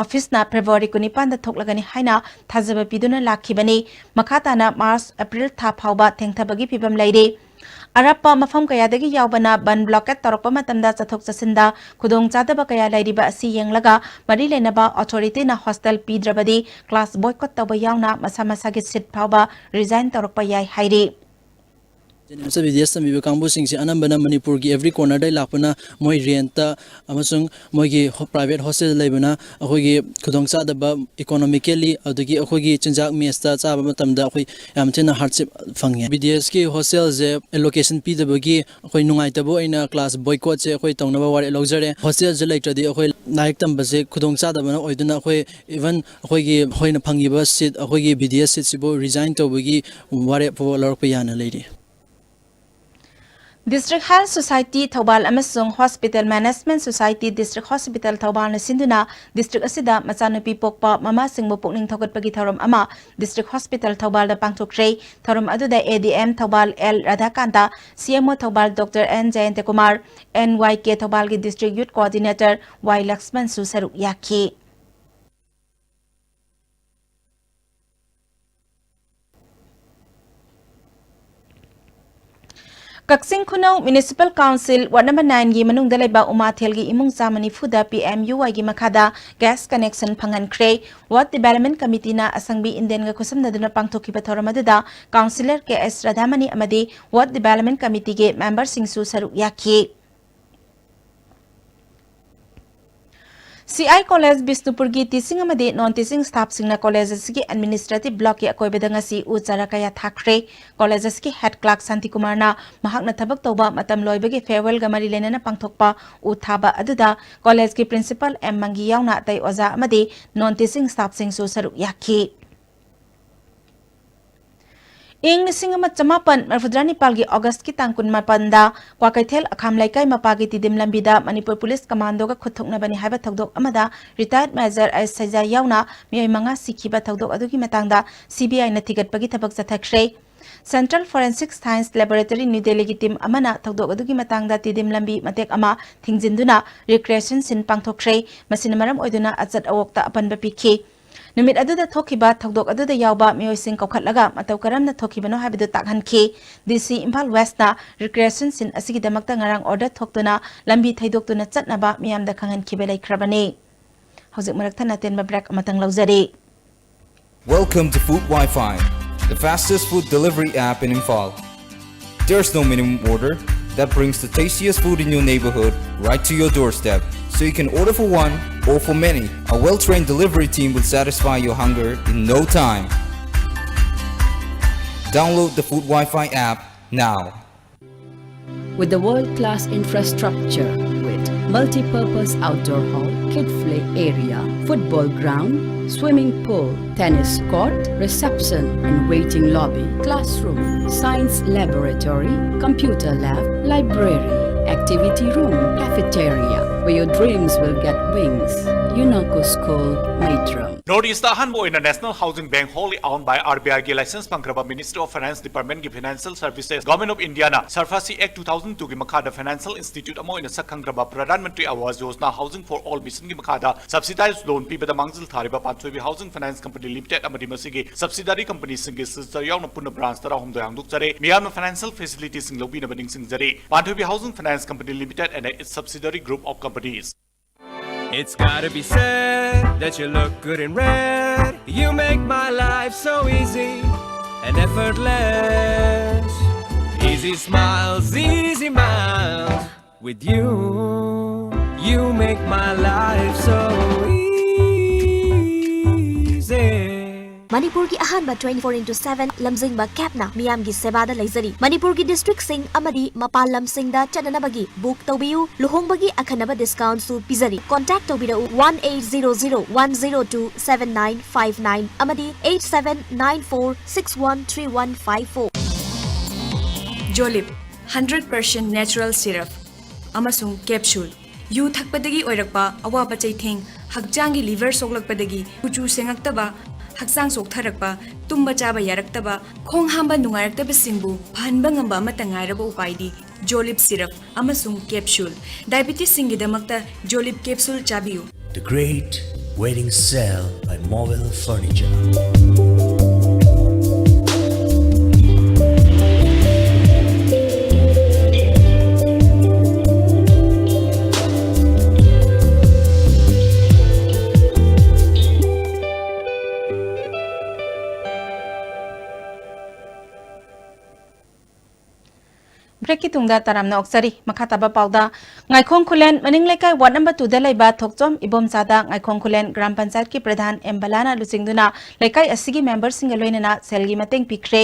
ꯑꯣꯐꯤꯁꯅ ꯐꯦꯕ꯭ꯔꯨꯋꯥꯔꯤ ꯀꯨꯟꯅꯤꯄꯥꯟꯗ ꯊꯣꯛꯂꯒꯅꯤ ꯍꯥꯏꯅ ꯊꯥꯖꯕ ꯄꯤꯗꯨꯅ ꯂꯥꯛꯈꯤꯕꯅꯤ꯫ ꯃꯈꯥ ꯇꯥꯅ ꯃꯥꯔꯆ, ꯑꯦꯄ꯭ꯔꯤꯜ ꯊꯥ ꯐꯥꯎꯕ ꯊꯦꯡꯊꯕꯒꯤ ꯐꯤꯕꯝ ꯂꯩꯔꯤ꯫ ꯑꯔꯥꯞꯄ ꯃꯐꯝ ꯀꯌꯥꯗꯒꯤ ꯌꯥꯎꯕꯅ ꯕꯟ ꯕ꯭ꯂꯣꯀꯦꯠ ꯇꯧꯔꯛꯄ ꯃꯇꯝꯗ ꯆꯠꯊꯣꯛ ꯆꯠꯁꯤꯟꯗ ꯈꯨꯗꯣꯡꯆꯥꯗꯕ ꯀꯌꯥ ꯂꯩꯔꯤꯕ ꯑꯁꯤ ꯌꯦꯡꯂꯒ ꯃꯔꯤ ꯂꯩꯅꯕ ꯑꯣꯊꯣꯔꯤꯇꯤꯅ ꯍꯣꯁꯇꯦꯜ ꯄꯤꯗ꯭ꯔꯕꯗꯤ ꯀ꯭ꯂꯥꯁ ꯕꯣꯏꯀꯣꯠ ꯇꯧꯕ ꯌꯥꯎꯅ ꯃꯁꯥ ꯃꯁꯥꯒꯤ ꯁꯤꯠ ꯐꯥꯎꯕ ꯔꯤꯖꯥꯏꯟ ꯇꯧꯔꯛꯄ ꯌꯥꯏ ꯍꯥꯏꯔꯤ꯫ ꯕꯤ ꯗꯤ ꯑꯦꯁ ꯇꯝꯕꯤꯕ ꯀꯥꯡꯕꯨꯁꯤꯡꯁꯦ ꯑꯅꯝꯕꯅ ꯃꯅꯤꯄꯨꯔꯒꯤ every cornerꯗꯒꯤ ꯂꯥꯛꯄꯅ, ꯃꯣꯏ rentꯇ ꯑꯃꯁꯨꯡ ꯃꯣꯏꯒꯤ private hostelꯗ ꯂꯩꯕꯅ ꯑꯩꯈꯣꯏꯒꯤ ꯈꯨꯗꯣꯡꯆꯥꯗꯕ economically, ꯑꯗꯒꯤ ꯑꯩꯈꯣꯏꯒꯤ ꯆꯤꯟꯖꯥꯛ messꯇ ꯆꯥꯕ ꯃꯇꯝꯗ ꯑꯩꯈꯣꯏ ꯌꯥꯝ ꯊꯤꯅ hardship ꯐꯪꯉꯦ꯫ ꯕꯤ ꯗꯤ ꯑꯦꯁꯀꯤ hostelꯁꯦ allocation ꯄꯤꯗꯕꯒꯤ ꯑꯩꯈꯣꯏ ꯅꯨꯡꯉꯥꯏꯇꯕ ꯑꯣꯏꯅ class boycottꯁꯦ ꯑꯩꯈꯣꯏ ꯇꯧꯅꯕ ꯋꯥꯔꯦꯞ ꯂꯧꯖꯔꯦ꯫ Hostelꯁꯦ ꯂꯩꯇ꯭ꯔꯗꯤ ꯑꯩꯈꯣꯏ ꯂꯥꯏꯔꯤꯛ ꯇꯝꯕꯁꯦ ꯈꯨꯗꯣꯡꯆꯥꯗꯕꯅ ꯑꯣꯏꯗꯨꯅ ꯑꯩꯈꯣꯏ even ꯑꯩꯈꯣꯏꯒꯤ ꯑꯩꯈꯣꯏꯅ ꯐꯪꯉꯤꯕ seat, ꯑꯩꯈꯣꯏꯒꯤ B D S seatꯁꯤꯕꯨ resign ꯇꯧꯕꯒꯤ ꯋꯥꯔꯦꯞ ꯐꯥꯎꯕ ꯂꯧꯔꯛꯄ ꯌꯥꯅ ꯂꯩꯔꯤ꯫ District Health Society ꯊꯧꯕꯥꯜ ꯑꯃꯁꯨꯡ Hospital Management Society District Hospital ꯊꯧꯕꯥꯜꯅ ꯁꯤꯟꯗꯨꯅ district ꯑꯁꯤꯗ ꯃꯆꯥꯅꯨꯄꯤ ꯄꯣꯛꯄ ꯃꯃꯥꯁꯤꯡꯕꯨ ꯄꯨꯛꯅꯤꯡ ꯊꯧꯒꯠꯄꯒꯤ ꯊꯧꯔꯝ ꯑꯃ District Hospital ꯊꯧꯕꯥꯜꯗ ꯄꯥꯡꯊꯣꯛꯈ꯭ꯔꯦ꯫ ꯊꯧꯔꯝ ꯑꯗꯨꯗ A D M Thoubal L ꯔꯥꯙꯥꯀꯥꯟꯇ, C M O Thoubal Doctor N ꯖꯌꯟꯇꯀꯨꯃꯥꯔ, N Y K ꯊꯧꯕꯥꯜꯒꯤ District Youth Coordinator Y ꯂꯛꯁꯃꯟꯁꯨ ꯁꯔꯨꯛ ꯌꯥꯈꯤ꯫ ꯀꯛꯆꯤꯡ ꯈꯨꯅꯧ Municipal Council Ward number nineꯒꯤ ꯃꯅꯨꯡꯗ ꯂꯩꯕ ꯎꯃꯥꯊꯦꯜꯒꯤ ꯏꯃꯨꯡ ꯆꯥꯝꯃ ꯅꯤꯐꯨꯗ P M U Yꯒꯤ ꯃꯈꯥꯗ gas connection ꯐꯪꯍꯟꯈ꯭ꯔꯦ꯫ Ward Development Committeeꯅ ꯑꯁꯪꯕꯤ ꯏꯟꯗꯤꯌꯟꯒ ꯈꯨꯠꯁꯝꯅꯗꯨꯅ ꯄꯥꯡꯊꯣꯛꯈꯤꯕ ꯊꯧꯔꯝ ꯑꯗꯨꯗ Councillor K S ꯔꯥꯙꯥꯃꯅꯤ ꯑꯃꯗꯤ Ward Development Committeeꯒꯤ memberꯁꯤꯡꯁꯨ ꯁꯔꯨꯛ ꯌꯥꯈꯤ꯫ C I College ꯕꯤꯁꯅꯨꯄꯨꯔꯒꯤ teaching ꯑꯃꯗꯤ non teaching staffꯁꯤꯡꯅ college ꯑꯁꯤꯒꯤ administrative blockꯀꯤ ꯑꯀꯣꯏꯕꯗ ꯉꯁꯤ ꯎ ꯆꯥꯔꯥ ꯀꯌꯥ ꯊꯥꯈ꯭ꯔꯦ꯫ College ꯑꯁꯤꯒꯤ head clerk ꯁꯥꯟꯇꯤꯀꯨꯃꯥꯔꯅ ꯃꯍꯥꯛꯅ ꯊꯕꯛ ꯇꯧꯕ ꯃꯇꯝ ꯂꯣꯏꯕꯒꯤ farewellꯒ ꯃꯔꯤ ꯂꯩꯅꯅ ꯄꯥꯡꯊꯣꯛꯄ ꯎ ꯊꯥꯕ ꯑꯗꯨꯗ collegeꯀꯤ principal M ꯃꯪꯒꯤ ꯌꯥꯎꯅ ꯑꯇꯩ ꯑꯣꯖꯥ ꯑꯃꯗꯤ non teaching staffꯁꯤꯡꯁꯨ ꯁꯔꯨꯛ ꯌꯥꯈꯤ꯫ ꯏꯪ ꯂꯤꯁꯤꯡ ꯑꯃ ꯆꯃꯥꯄꯟ ꯃꯔꯤꯐꯨꯇꯔꯥ ꯅꯤꯄꯥꯜꯒꯤ Augustꯀꯤ ꯇꯥꯡ ꯀꯨꯟꯃꯥꯄꯟꯗ ꯀ꯭ꯋꯥꯀꯩꯊꯦꯜ ꯑꯈꯥꯝ ꯂꯩꯀꯥꯏ ꯃꯄꯥꯒꯤ ꯇꯤꯗꯤꯝ ꯂꯝꯕꯤꯗ ꯃꯅꯤꯄꯨꯔ police commandoꯒ ꯈꯨꯠ ꯊꯣꯛꯅꯕꯅꯤ ꯍꯥꯏꯕ ꯊꯧꯗꯣꯛ ꯑꯃꯗ retired Major S ꯁꯩꯖꯥ ꯌꯥꯎꯅ ꯃꯤꯑꯣꯏ ꯃꯉꯥ ꯁꯤꯈꯤꯕ ꯊꯧꯗꯣꯛ ꯑꯗꯨꯒꯤ ꯃꯇꯥꯡꯗ C B Iꯅ ꯊꯤꯒꯠꯄꯒꯤ ꯊꯕꯛ ꯆꯠꯊꯈ꯭ꯔꯦ꯫ Central Forensic Science Laboratory New Delhiꯒꯤ team ꯑꯃꯅ ꯊꯧꯗꯣꯛ ꯑꯗꯨꯒꯤ ꯃꯇꯥꯡꯗ ꯇꯤꯗꯤꯝ ꯂꯝꯕꯤ ꯃꯇꯦꯛ ꯑꯃ ꯊꯤꯡꯖꯤꯟꯗꯨꯅ recreation scene ꯄꯥꯡꯊꯣꯛꯈ꯭ꯔꯦ꯫ ꯃꯁꯤꯅ ꯃꯔꯝ ꯑꯣꯏꯗꯨꯅ ꯑꯆꯠ ꯑꯋꯣꯛꯇ ꯑꯄꯟꯕ ꯄꯤꯈꯤ꯫ ꯅꯨꯃꯤꯠ ꯑꯗꯨꯗ ꯊꯣꯛꯈꯤꯕ ꯊꯧꯗꯣꯛ ꯑꯗꯨꯗ ꯌꯥꯎꯕ ꯃꯤꯑꯣꯏꯁꯤꯡ ꯀꯧꯈꯠꯂꯒ ꯃꯇꯧ ꯀꯔꯝꯅ ꯊꯣꯛꯈꯤꯕꯅꯣ ꯍꯥꯏꯕꯗꯨ ꯇꯥꯛꯍꯟꯈꯤ꯫ D C Imphal Westꯅ recreation scene ꯑꯁꯤꯒꯤꯗꯃꯛꯇ ꯉꯔꯥꯡ order ꯊꯣꯛꯇꯨꯅ ꯂꯝꯕꯤ ꯊꯩꯗꯣꯛꯇꯨꯅ ꯆꯠꯅꯕ ꯃꯤꯌꯥꯝꯗ ꯈꯪꯍꯟꯈꯤꯕ ꯂꯩꯈ꯭ꯔꯕꯅꯤ꯫ ꯍꯧꯖꯤꯛ ꯃꯔꯛ ꯊꯠꯅ ꯑꯇꯦꯟꯕ break ꯑꯃꯇꯪ ꯂꯧꯖꯔꯤ꯫ Welcome to Food Wi-Fi, the fastest food delivery app in Imphal. There's no minimum order that brings the tastiest food in your neighborhood right to your doorstep. So you can order for one or for many. A well-trained delivery team will satisfy your hunger in no time. Download the Food Wi-Fi app now. With the world-class infrastructure, with multi-purpose outdoor hall, kid play area, football ground, swimming pool, tennis court, reception and waiting lobby, classroom, science laboratory, computer lab, library, activity room, cafeteria, where your dreams will get wings. UNACO School, Maitram. North East ꯑꯍꯥꯟꯕ ꯑꯣꯏꯅ National Housing Bank, wholly owned by RBI ꯒꯤ license ꯐꯪꯈ꯭ꯔꯕ Ministry of Finance Department ꯀꯤ Financial Services, Government of India ꯅ SARFAESI Act two thousand two ꯒꯤ ꯃꯈꯥꯗ financial institute ꯑꯃ ꯑꯣꯏꯅ ꯁꯛ ꯈꯪꯈ꯭ꯔꯕ Pradhan Mantri Awas Yojana Housing for All Mission ꯒꯤ ꯃꯈꯥꯗ subsidized loan ꯄꯤꯕꯗ ꯃꯥꯡꯖꯤꯜ ꯊꯥꯔꯤꯕ ꯄꯥꯟꯊꯣꯏꯕꯤ Housing Finance Company Limited ꯑꯃꯗꯤ ꯃꯁꯤꯒꯤ subsidiary company ꯁꯤꯡꯒꯤ ꯁꯤꯜꯆꯔ ꯌꯥꯎꯅ ꯄꯨꯟꯅ branch ꯇꯔꯥꯍꯨꯝꯗꯣꯏ ꯍꯥꯡꯗꯣꯛꯆꯔꯦ꯫ ꯃꯤꯌꯥꯝꯅ financial facility ꯁꯤꯡ ꯂꯧꯕꯤꯅꯕ ꯅꯤꯡꯁꯤꯡꯖꯔꯤ꯫ Panthoibi Housing Finance Company Limited and its subsidiary group of companies. It's gotta be said that you look good in red. You make my life so easy and effortless. Easy smiles, easy miles. With you, you make my life so easy. ꯃꯅꯤꯄꯨꯔꯒꯤ ꯑꯍꯥꯟꯕ twenty four into seven ꯂꯝꯖꯤꯡꯕ ꯀꯦꯞꯅ ꯃꯤꯌꯥꯝꯒꯤ ꯁꯦꯕꯥꯗ ꯂꯩꯖꯔꯤ꯫ ꯃꯅꯤꯄꯨꯔꯒꯤ district ꯁꯤꯡ ꯑꯃꯗꯤ ꯃꯄꯥꯟ ꯂꯝꯁꯤꯡꯗ ꯆꯠꯅꯅꯕꯒꯤ book ꯇꯧꯕꯤꯌꯨ꯫ ꯂꯨꯍꯣꯡꯕꯒꯤ ꯑꯈꯟꯅꯕ discount ꯁꯨ ꯄꯤꯖꯔꯤ꯫ Contact ꯇꯧꯕꯤꯔꯛꯎ one eight zero zero one zero two seven nine five nine ꯑꯃꯗꯤ eight seven nine four six one three one five four꯫ ꯖꯣꯂꯤꯞ ꯍꯟꯗ꯭ꯔꯦꯠ ꯄꯔꯁꯦꯟ natural syrup ꯑꯃꯁꯨꯡ capsule꯫ ꯌꯨ ꯊꯛꯄꯗꯒꯤ ꯑꯣꯏꯔꯛꯄ ꯑꯋꯥꯕ ꯆꯩꯊꯦꯡ, ꯍꯛꯆꯥꯡꯒꯤ liver ꯁꯣꯛꯂꯛꯄꯗꯒꯤ ꯀꯨꯆꯨ ꯁꯦꯡꯉꯛꯇꯕ, ꯍꯛꯆꯥꯡ ꯆꯣꯛꯊꯔꯛꯄ, ꯇꯨꯝꯕ ꯆꯥꯕ ꯌꯥꯔꯛꯇꯕ, ꯈꯣꯡ ꯍꯥꯝꯕ ꯅꯨꯡꯉꯥꯏꯔꯛꯇꯕꯁꯤꯡꯕꯨ ꯐꯍꯟꯕ ꯉꯝꯕ ꯑꯃꯠꯇ ꯉꯥꯏꯔꯕ ꯎꯄꯥꯏꯗꯤ ꯖꯣꯂꯤꯞ syrup ꯑꯃꯁꯨꯡ capsule꯫ Diabetes ꯁꯤꯡꯒꯤꯗꯃꯛꯇ ꯖꯣꯂꯤꯞ capsule ꯆꯥꯕꯤꯌꯨ꯫ The Great Wedding Sale by Mobile Furniture. ꯕ꯭ꯔꯦꯛꯀꯤ ꯇꯨꯡꯗ ꯇꯔꯥꯝꯅ ꯑꯣꯛꯆꯔꯤ꯫ ꯃꯈꯥ ꯇꯥꯕ ꯄꯥꯎꯗ, ꯉꯥꯏꯈꯣꯡ ꯈꯨꯂꯦꯟ ꯃꯅꯤꯡ ꯂꯩꯀꯥꯏ ꯋꯥꯔꯗ ꯅꯝꯕꯔ ꯇꯨꯗ ꯂꯩꯕ ꯊꯣꯛꯆꯣꯝ ꯏꯕꯣꯝꯆꯥꯗ ꯉꯥꯏꯈꯣꯡ ꯈꯨꯂꯦꯟ ꯒ꯭ꯔꯥꯝ ꯄꯟꯆꯥꯌꯠꯀꯤ ꯄ꯭ꯔꯙꯥꯟ ꯑꯦꯝ ꯕꯂꯥꯅ ꯂꯨꯆꯤꯡꯗꯨꯅ ꯂꯩꯀꯥꯏ ꯑꯁꯤꯒꯤ ꯃꯦꯝꯕꯔꯁꯤꯡꯒ ꯂꯣꯏꯅꯅ ꯁꯦꯜꯒꯤ ꯃꯇꯦꯡ ꯄꯤꯈ꯭ꯔꯦ꯫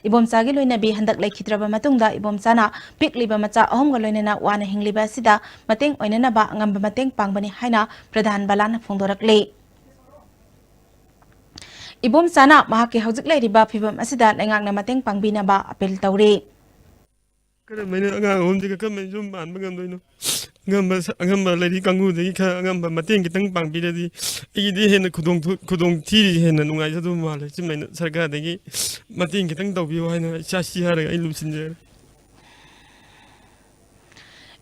ꯏꯕꯣꯝꯆꯥꯒꯤ ꯂꯣꯏꯅꯕꯤ ꯍꯟꯗꯛ ꯂꯩꯈꯤꯗ꯭ꯔꯕ ꯃꯇꯨꯡꯗ ꯏꯕꯣꯝꯆꯥꯅ ꯄꯤꯛꯂꯤꯕ ꯃꯆꯥ ꯑꯍꯨꯝꯒ ꯂꯣꯏꯅꯅ ꯋꯥꯅ ꯍꯤꯡꯂꯤꯕ ꯑꯁꯤꯗ ꯃꯇꯦꯡ ꯑꯣꯏꯅꯅꯕ ꯑꯉꯝꯕ ꯃꯇꯦꯡ ꯄꯥꯡꯕꯅꯤ ꯍꯥꯏꯅ ꯄ꯭ꯔꯙꯥꯟ ꯕꯂꯥꯅ ꯐꯣꯡꯗꯣꯔꯛꯂꯤ꯫ ꯏꯕꯣꯝꯆꯥꯅ ꯃꯍꯥꯛꯀꯤ ꯍꯧꯖꯤꯛ ꯂꯩꯔꯤꯕ ꯐꯤꯚꯝ ꯑꯁꯤꯗ ꯂꯩꯉꯥꯛꯅ ꯃꯇꯦꯡ ꯄꯥꯡꯕꯤꯅꯕ ꯑꯥꯄꯤꯜ ꯇꯧꯔꯤ꯫ ꯀꯔꯝꯍꯥꯏꯅ ꯑꯉꯥꯡ ꯑꯍꯨꯝꯁꯤꯒ ꯀꯔꯝꯍꯥꯏꯅ ꯌꯨꯝ ꯄꯥꯟꯕ ꯉꯝꯗꯣꯏꯅꯣ? ꯑꯉꯝꯕ ꯁ-, ꯑꯉꯝꯕ ꯂꯥꯏꯔꯤꯛ ꯀꯥꯡꯕꯨꯗꯒꯤ ꯈꯔ ꯑꯉꯝꯕ ꯃꯇꯦꯡ ꯈꯤꯇꯪ ꯄꯥꯡꯕꯤꯔꯗꯤ ꯑꯩꯒꯤꯗꯤ ꯍꯦꯟꯅ ꯈꯨꯗꯣꯡ ꯊꯨ-, ꯈꯨꯗꯣꯡ ꯊꯤꯔꯤꯁꯦ ꯍꯦꯟꯅ ꯅꯨꯡꯉꯥꯏꯖꯗꯧꯕ ꯃꯥꯜꯂꯦ꯫ ꯁꯨꯃꯥꯏꯅ ꯁꯔꯀꯥꯔꯗꯒꯤ ꯃꯇꯦꯡ ꯈꯤꯇꯪ ꯇꯧꯕꯤꯌꯨ ꯍꯥꯏꯅ ꯏꯆꯥꯁꯤ ꯍꯥꯏꯔꯒ ꯑꯩ ꯂꯣꯏꯁꯤꯟꯖꯔꯦ꯫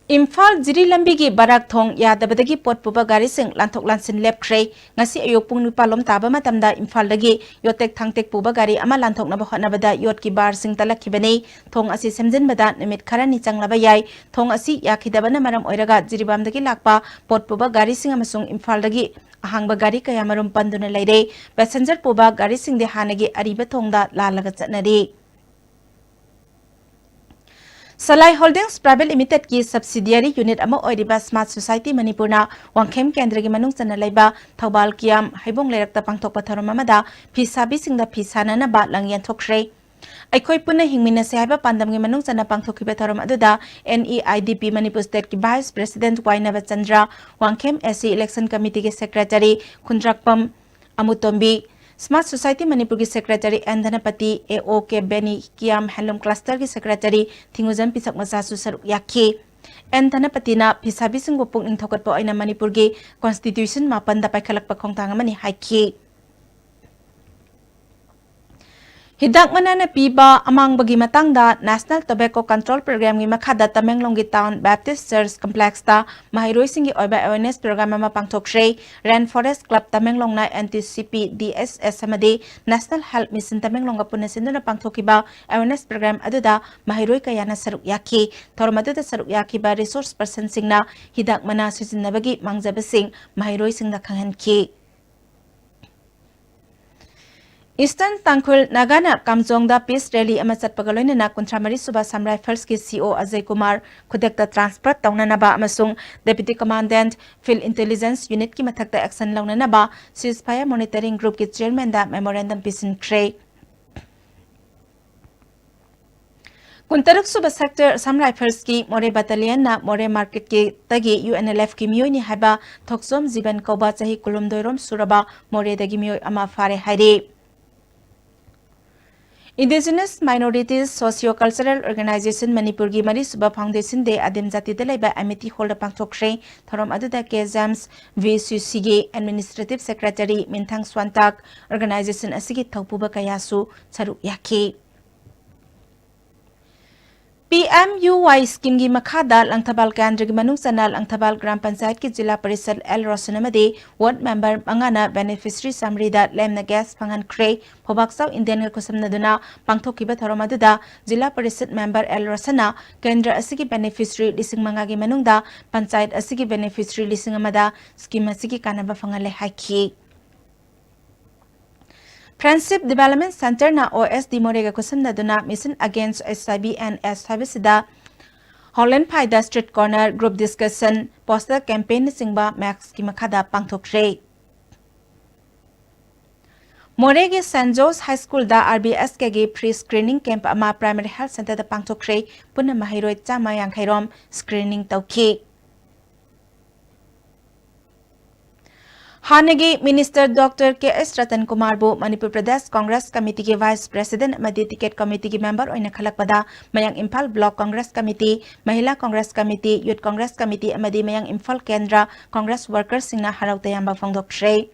ꯏꯝꯐꯥꯜ ꯖꯤꯔꯤ ꯂꯝꯕꯤꯒꯤ ꯕꯔꯥꯛ ꯊꯣꯡ ꯌꯥꯗꯕꯗꯒꯤ ꯄꯣꯠ ꯄꯨꯕ ꯒꯥꯔꯤꯁꯤꯡ ꯂꯥꯟꯊꯣꯛ ꯂꯥꯟꯁꯤꯟ ꯂꯦꯞꯈ꯭ꯔꯦ꯫ ꯉꯁꯤ ꯑꯌꯨꯛ ꯄꯨꯡ ꯅꯤꯄꯥꯜ ꯂꯣꯝ ꯇꯥꯕ ꯃꯇꯝꯗ ꯏꯝꯐꯥꯜꯗꯒꯤ ꯌꯣꯠꯇꯦꯛ ꯊꯥꯡꯇꯦꯛ ꯄꯨꯕ ꯒꯥꯔꯤ ꯑꯃ ꯂꯥꯟꯊꯣꯛꯅꯕ ꯍꯣꯠꯅꯕꯗ ꯌꯣꯠꯀꯤ ꯕꯥꯔꯁꯤꯡ ꯇꯠꯂꯛꯈꯤꯕꯅꯤ꯫ ꯊꯣꯡ ꯑꯁꯤ ꯁꯦꯝꯖꯤꯟꯕꯗ ꯅꯨꯃꯤꯠ ꯈꯔꯅꯤ ꯆꯪꯂꯕ ꯌꯥꯏ꯫ ꯊꯣꯡ ꯑꯁꯤ ꯌꯥꯈꯤꯗꯕꯅ ꯃꯔꯝ ꯑꯣꯏꯔꯒ ꯖꯤꯔꯤꯕꯥꯝꯗꯒꯤ ꯂꯥꯛꯄ ꯄꯣꯠ ꯄꯨꯕ ꯒꯥꯔꯤꯁꯤꯡ ꯑꯃꯁꯨꯡ ꯏꯝꯐꯥꯜꯗꯒꯤ ꯑꯍꯥꯡꯕ ꯒꯥꯔꯤ ꯀꯌꯥꯃꯔꯨꯝ ꯄꯟꯗꯨꯅ ꯂꯩꯔꯦ꯫ ꯄꯦꯁꯦꯟꯖꯔ ꯄꯨꯕ ꯒꯥꯔꯤꯁꯤꯡꯗꯤ ꯍꯥꯟꯅꯒꯤ ꯑꯔꯤꯕ ꯊꯣꯡꯗ ꯂꯥꯜꯂꯒ ꯆꯠꯅꯔꯤ꯫ ꯁꯂꯥꯏ ꯍꯣꯜꯗꯤꯡꯁ ꯄ꯭ꯔꯥꯏꯚꯦꯠ ꯂꯤꯃꯤꯇꯦꯗꯀꯤ ꯁꯕꯁꯤꯗꯤꯌꯥꯔꯤ ꯌꯨꯅꯤꯠ ꯑꯃ ꯑꯣꯏꯔꯤꯕ ꯁ꯭ꯃꯥꯔꯠ ꯁꯣꯁꯥꯏꯇꯤ ꯃꯅꯤꯄꯨꯔꯅ ꯋꯥꯡꯈꯦꯝ ꯀꯦꯟꯗ꯭ꯔꯒꯤ ꯃꯅꯨꯡ ꯆꯟꯅ ꯂꯩꯕ ꯊꯧꯕꯥꯜ ꯀꯤꯌꯥꯝ ꯍꯩꯕꯣꯡ ꯂꯩꯔꯛꯇ ꯄꯥꯡꯊꯣꯛꯄ ꯊꯧꯔꯝ ꯑꯃꯗ ꯐꯤ ꯁꯥꯕꯤꯁꯤꯡꯗ ꯐꯤ ꯁꯥꯅꯅꯕ ꯂꯪ ꯌꯦꯟꯊꯣꯛꯈ꯭ꯔꯦ꯫ ꯑꯩꯈꯣꯏ ꯄꯨꯟꯅ ꯍꯤꯡꯃꯤꯟꯅꯁꯦ ꯍꯥꯏꯕ ꯄꯥꯟꯗꯝꯒꯤ ꯃꯅꯨꯡ ꯆꯟꯅ ꯄꯥꯡꯊꯣꯛꯈꯤꯕ ꯊꯧꯔꯝ ꯑꯗꯨꯗ NEIDP ꯃꯅꯤꯄꯨꯔ ꯁ꯭ꯇꯦꯠꯀꯤ ꯚꯥꯏꯁ ꯄ꯭ꯔꯦꯁꯤꯗꯦꯟꯠ ꯋꯥꯏꯅꯕ ꯆꯟꯗ꯭ꯔ, ꯋꯥꯡꯈꯦꯝ SC ꯏꯂꯦꯛꯁꯟ ꯀꯃꯤꯇꯤꯒꯤ ꯁꯦꯀ꯭ꯔꯦꯇꯔꯤ ꯈꯨꯟꯗ꯭ꯔꯥꯛꯄꯝ ꯑꯃꯨꯇꯣꯝꯕꯤ, ꯁ꯭ꯃꯥꯔꯠ ꯁꯣꯁꯥꯏꯇꯤ ꯃꯅꯤꯄꯨꯔꯒꯤ secretary N Dhanapati, AO K Beni, Kiyam ꯍꯦꯟꯂꯨꯝ ꯀ꯭ꯂꯁꯇꯔꯒꯤ ꯁꯦꯀ꯭ꯔꯦꯇꯔꯤ ꯊꯤꯡꯉꯨꯖꯝ ꯄꯤꯁꯛ ꯃꯆꯥꯁꯨ ꯁꯔꯨꯛ ꯌꯥꯈꯤ꯫ ꯑꯦꯟ ꯙꯅꯄꯇꯤꯅ ꯐꯤꯁꯥꯕꯤꯁꯤꯡꯕꯨ ꯄꯨꯛꯅꯤꯡ ꯊꯧꯒꯠꯄ ꯑꯣꯏꯅ ꯃꯅꯤꯄꯨꯔꯒꯤ ꯀꯣꯟꯁꯇꯤꯇ꯭ꯌꯨꯁꯟ ꯃꯥꯄꯟꯗ ꯄꯥꯏꯈꯠꯂꯛꯄ ꯈꯣꯡꯊꯥꯡ ꯑꯃꯅꯤ ꯍꯥꯏꯈꯤ꯫ ꯍꯤꯗꯥꯛ ꯃꯅꯥꯅ ꯄꯤꯕ ꯑꯃꯥꯡꯕꯒꯤ ꯃꯇꯥꯡꯗ National Tobacco Control Programꯒꯤ ꯃꯈꯥꯗ ꯇꯃꯦꯡꯂꯣꯡꯒꯤ Town Baptist Church Complexꯇ ꯃꯍꯩꯔꯣꯏꯁꯤꯡꯒꯤ ꯑꯣꯏꯕ awareness program ꯑꯃ ꯄꯥꯡꯊꯣꯛꯈ꯭ꯔꯦ꯫ Rain Forest Club ꯇꯃꯦꯡꯂꯣꯡꯅ NTCP, DSS ꯑꯃꯗꯤ National Health Mission ꯇꯃꯦꯡꯂꯣꯡꯒ ꯄꯨꯟꯅ ꯁꯤꯟꯗꯨꯅ ꯄꯥꯡꯊꯣꯛꯈꯤꯕ awareness program ꯑꯗꯨꯗ ꯃꯍꯩꯔꯣꯏ ꯀꯌꯥꯅ ꯁꯔꯨꯛ ꯌꯥꯈꯤ꯫ ꯊꯧꯔꯝ ꯑꯗꯨꯗ ꯁꯔꯨꯛ ꯌꯥꯈꯤꯕ resource personꯁꯤꯡꯅ ꯍꯤꯗꯥꯛ ꯃꯅꯥ ꯁꯤꯖꯤꯟꯅꯕꯒꯤ ꯃꯥꯡꯖꯕꯁꯤꯡ ꯃꯍꯩꯔꯣꯏꯁꯤꯡꯗ ꯈꯪꯍꯟꯈꯤ꯫ Eastern ꯇꯥꯡꯈꯨꯜ ꯅꯥꯒꯥꯅ ꯀꯥꯝꯖꯣꯡꯗ peace rally ꯑꯃ ꯆꯠꯄꯒ ꯂꯣꯏꯅꯅ ꯀꯨꯟꯊ꯭ꯔꯥ ꯃꯔꯤ ꯁꯨꯕ Assam Riflesꯀꯤ C O Ajay Kumar ꯈꯨꯗꯛꯇ transfer ꯇꯧꯅꯅꯕ ꯑꯃꯁꯨꯡ Deputy Commandant, Field Intelligence Unitꯀꯤ ꯃꯊꯛꯇ action ꯂꯧꯅꯅꯕ ceasefire monitoring groupꯀꯤ chairmanꯗ memorandum ꯄꯤꯁꯤꯟꯈ꯭ꯔꯦ꯫ ꯀꯨꯟꯇꯔꯨꯛ ꯁꯨꯕ sector Assam Riflesꯀꯤ ꯃꯣꯔꯦ battalionꯅ ꯃꯣꯔꯦ marketꯀꯤ ꯇꯒꯤ UNLFꯀꯤ ꯃꯤꯑꯣꯏꯅꯤ ꯍꯥꯏꯕ ꯊꯣꯛꯆꯣꯝ ꯖꯤꯕꯟ ꯀꯧꯕ ꯆꯍꯤ ꯀꯨꯟꯍꯨꯝꯗꯣꯏ ꯔꯣꯝ ꯁꯨꯔꯕ ꯃꯣꯔꯦꯗꯒꯤ ꯃꯤꯑꯣꯏ ꯑꯃ ꯐꯥꯔꯦ ꯍꯥꯏꯔꯤ꯫ Indigenous Minorities Socio-Cultural Organization ꯃꯅꯤꯄꯨꯔꯒꯤ ꯃꯔꯤꯁꯨꯕ Foundation Day ꯑꯗꯤꯝ ꯖꯥꯇꯤꯗ ꯂꯩꯕ Amity Hallꯗ ꯄꯥꯡꯊꯣꯛꯈ꯭ꯔꯦ꯫ ꯊꯧꯔꯝ ꯑꯗꯨꯗ K. James, VCCꯒꯤ Administrative Secretary ꯃꯤꯟꯊꯪ ꯁ꯭ꯋꯥꯟꯇꯥꯛ, organization ꯑꯁꯤꯒꯤ ꯊꯧꯄꯨꯕ ꯀꯌꯥꯁꯨ ꯁꯔꯨꯛ ꯌꯥꯈꯤ꯫ PMUY schemeꯒꯤ ꯃꯈꯥꯗ ꯂꯪꯊꯕꯥꯜ ꯀꯦꯟꯗ꯭ꯔꯒꯤ ꯃꯅꯨꯡ ꯆꯟꯅ ꯂꯪꯊꯕꯥꯜ ꯒ꯭ꯔꯥꯝ ꯄꯟꯆꯥꯌꯠꯀꯤ ꯖꯤꯂꯥ ꯄꯔꯤꯁꯗ ꯑꯦꯜ ꯔꯣꯁꯟ ꯑꯃꯗꯤ ward member ꯃꯉꯥꯅ beneficiary ꯆꯥꯃꯔꯤꯗ ꯂꯦꯝꯅ gas ꯐꯪꯍꯟꯈ꯭ꯔꯦ꯫ ꯐꯧꯕꯥꯛꯆꯥꯎ ꯏꯟꯗꯤꯌꯟꯒ ꯈꯨꯠꯁꯝꯅꯗꯨꯅ ꯄꯥꯡꯊꯣꯛꯈꯤꯕ ꯊꯧꯔꯝ ꯑꯗꯨꯗ ꯖꯤꯂꯥ ꯄꯔꯤꯁꯗ member ꯑꯦꯜ ꯔꯣꯁꯟꯅ ꯀꯦꯟꯗ꯭ꯔ ꯑꯁꯤꯒꯤ beneficiary ꯂꯤꯁꯤꯡ ꯃꯉꯥꯒꯤ ꯃꯅꯨꯡꯗ ꯄꯟꯆꯥꯌꯠ ꯑꯁꯤꯒꯤ beneficiary ꯂꯤꯁꯤꯡ ꯑꯃꯗ scheme ꯑꯁꯤꯒꯤ ꯀꯥꯟꯅꯕ ꯐꯪꯍꯜꯂꯦ ꯍꯥꯏꯈꯤ꯫ Friendship Development Centreꯅ OSD ꯃꯣꯔꯦꯒ ꯈꯨꯠꯁꯝꯅꯗꯨꯅ Mission Against HIV and AIDS ꯍꯥꯏꯕꯁꯤꯗ ꯍꯣꯂꯦꯟꯐꯥꯏꯗ street corner, group discussion, poster campaignꯅꯆꯤꯡꯕ ꯃꯦꯛꯁꯀꯤ ꯃꯈꯥꯗ ꯄꯥꯡꯊꯣꯛꯈ꯭ꯔꯦ꯫ ꯃꯣꯔꯦꯒꯤ Saint George High Schoolꯗ RBSKꯒꯤ free screening camp ꯑꯃ Primary Health Centreꯗ ꯄꯥꯡꯊꯣꯛꯈ꯭ꯔꯦ꯫ ꯄꯨꯟꯅ ꯃꯍꯩꯔꯣꯏ ꯆꯥꯝꯃ ꯌꯥꯡꯈꯩ ꯔꯣꯝ screening ꯇꯧꯈꯤ꯫ ꯍꯥꯟꯅꯒꯤ Minister Doctor K S Ratan ꯀꯨꯃꯥꯔꯕꯨ Manipur Pradesh Congress Committeeꯒꯤ Vice President ꯑꯃꯗꯤ Ticket Committeeꯒꯤ member ꯑꯣꯏꯅ ꯈꯜꯂꯛꯄꯗ ꯃꯌꯥꯡ Imphal Block Congress Committee, Mahila Congress Committee, Youth Congress Committee ꯑꯃꯗꯤ ꯃꯌꯥꯡ ꯏꯝꯐꯥꯜ ꯀꯦꯟꯗ꯭ꯔ Congress workersꯁꯤꯡꯅ ꯍꯔꯥꯎ ꯇꯌꯥꯝꯕ ꯐꯣꯡꯗꯣꯛꯈ꯭ꯔꯦ꯫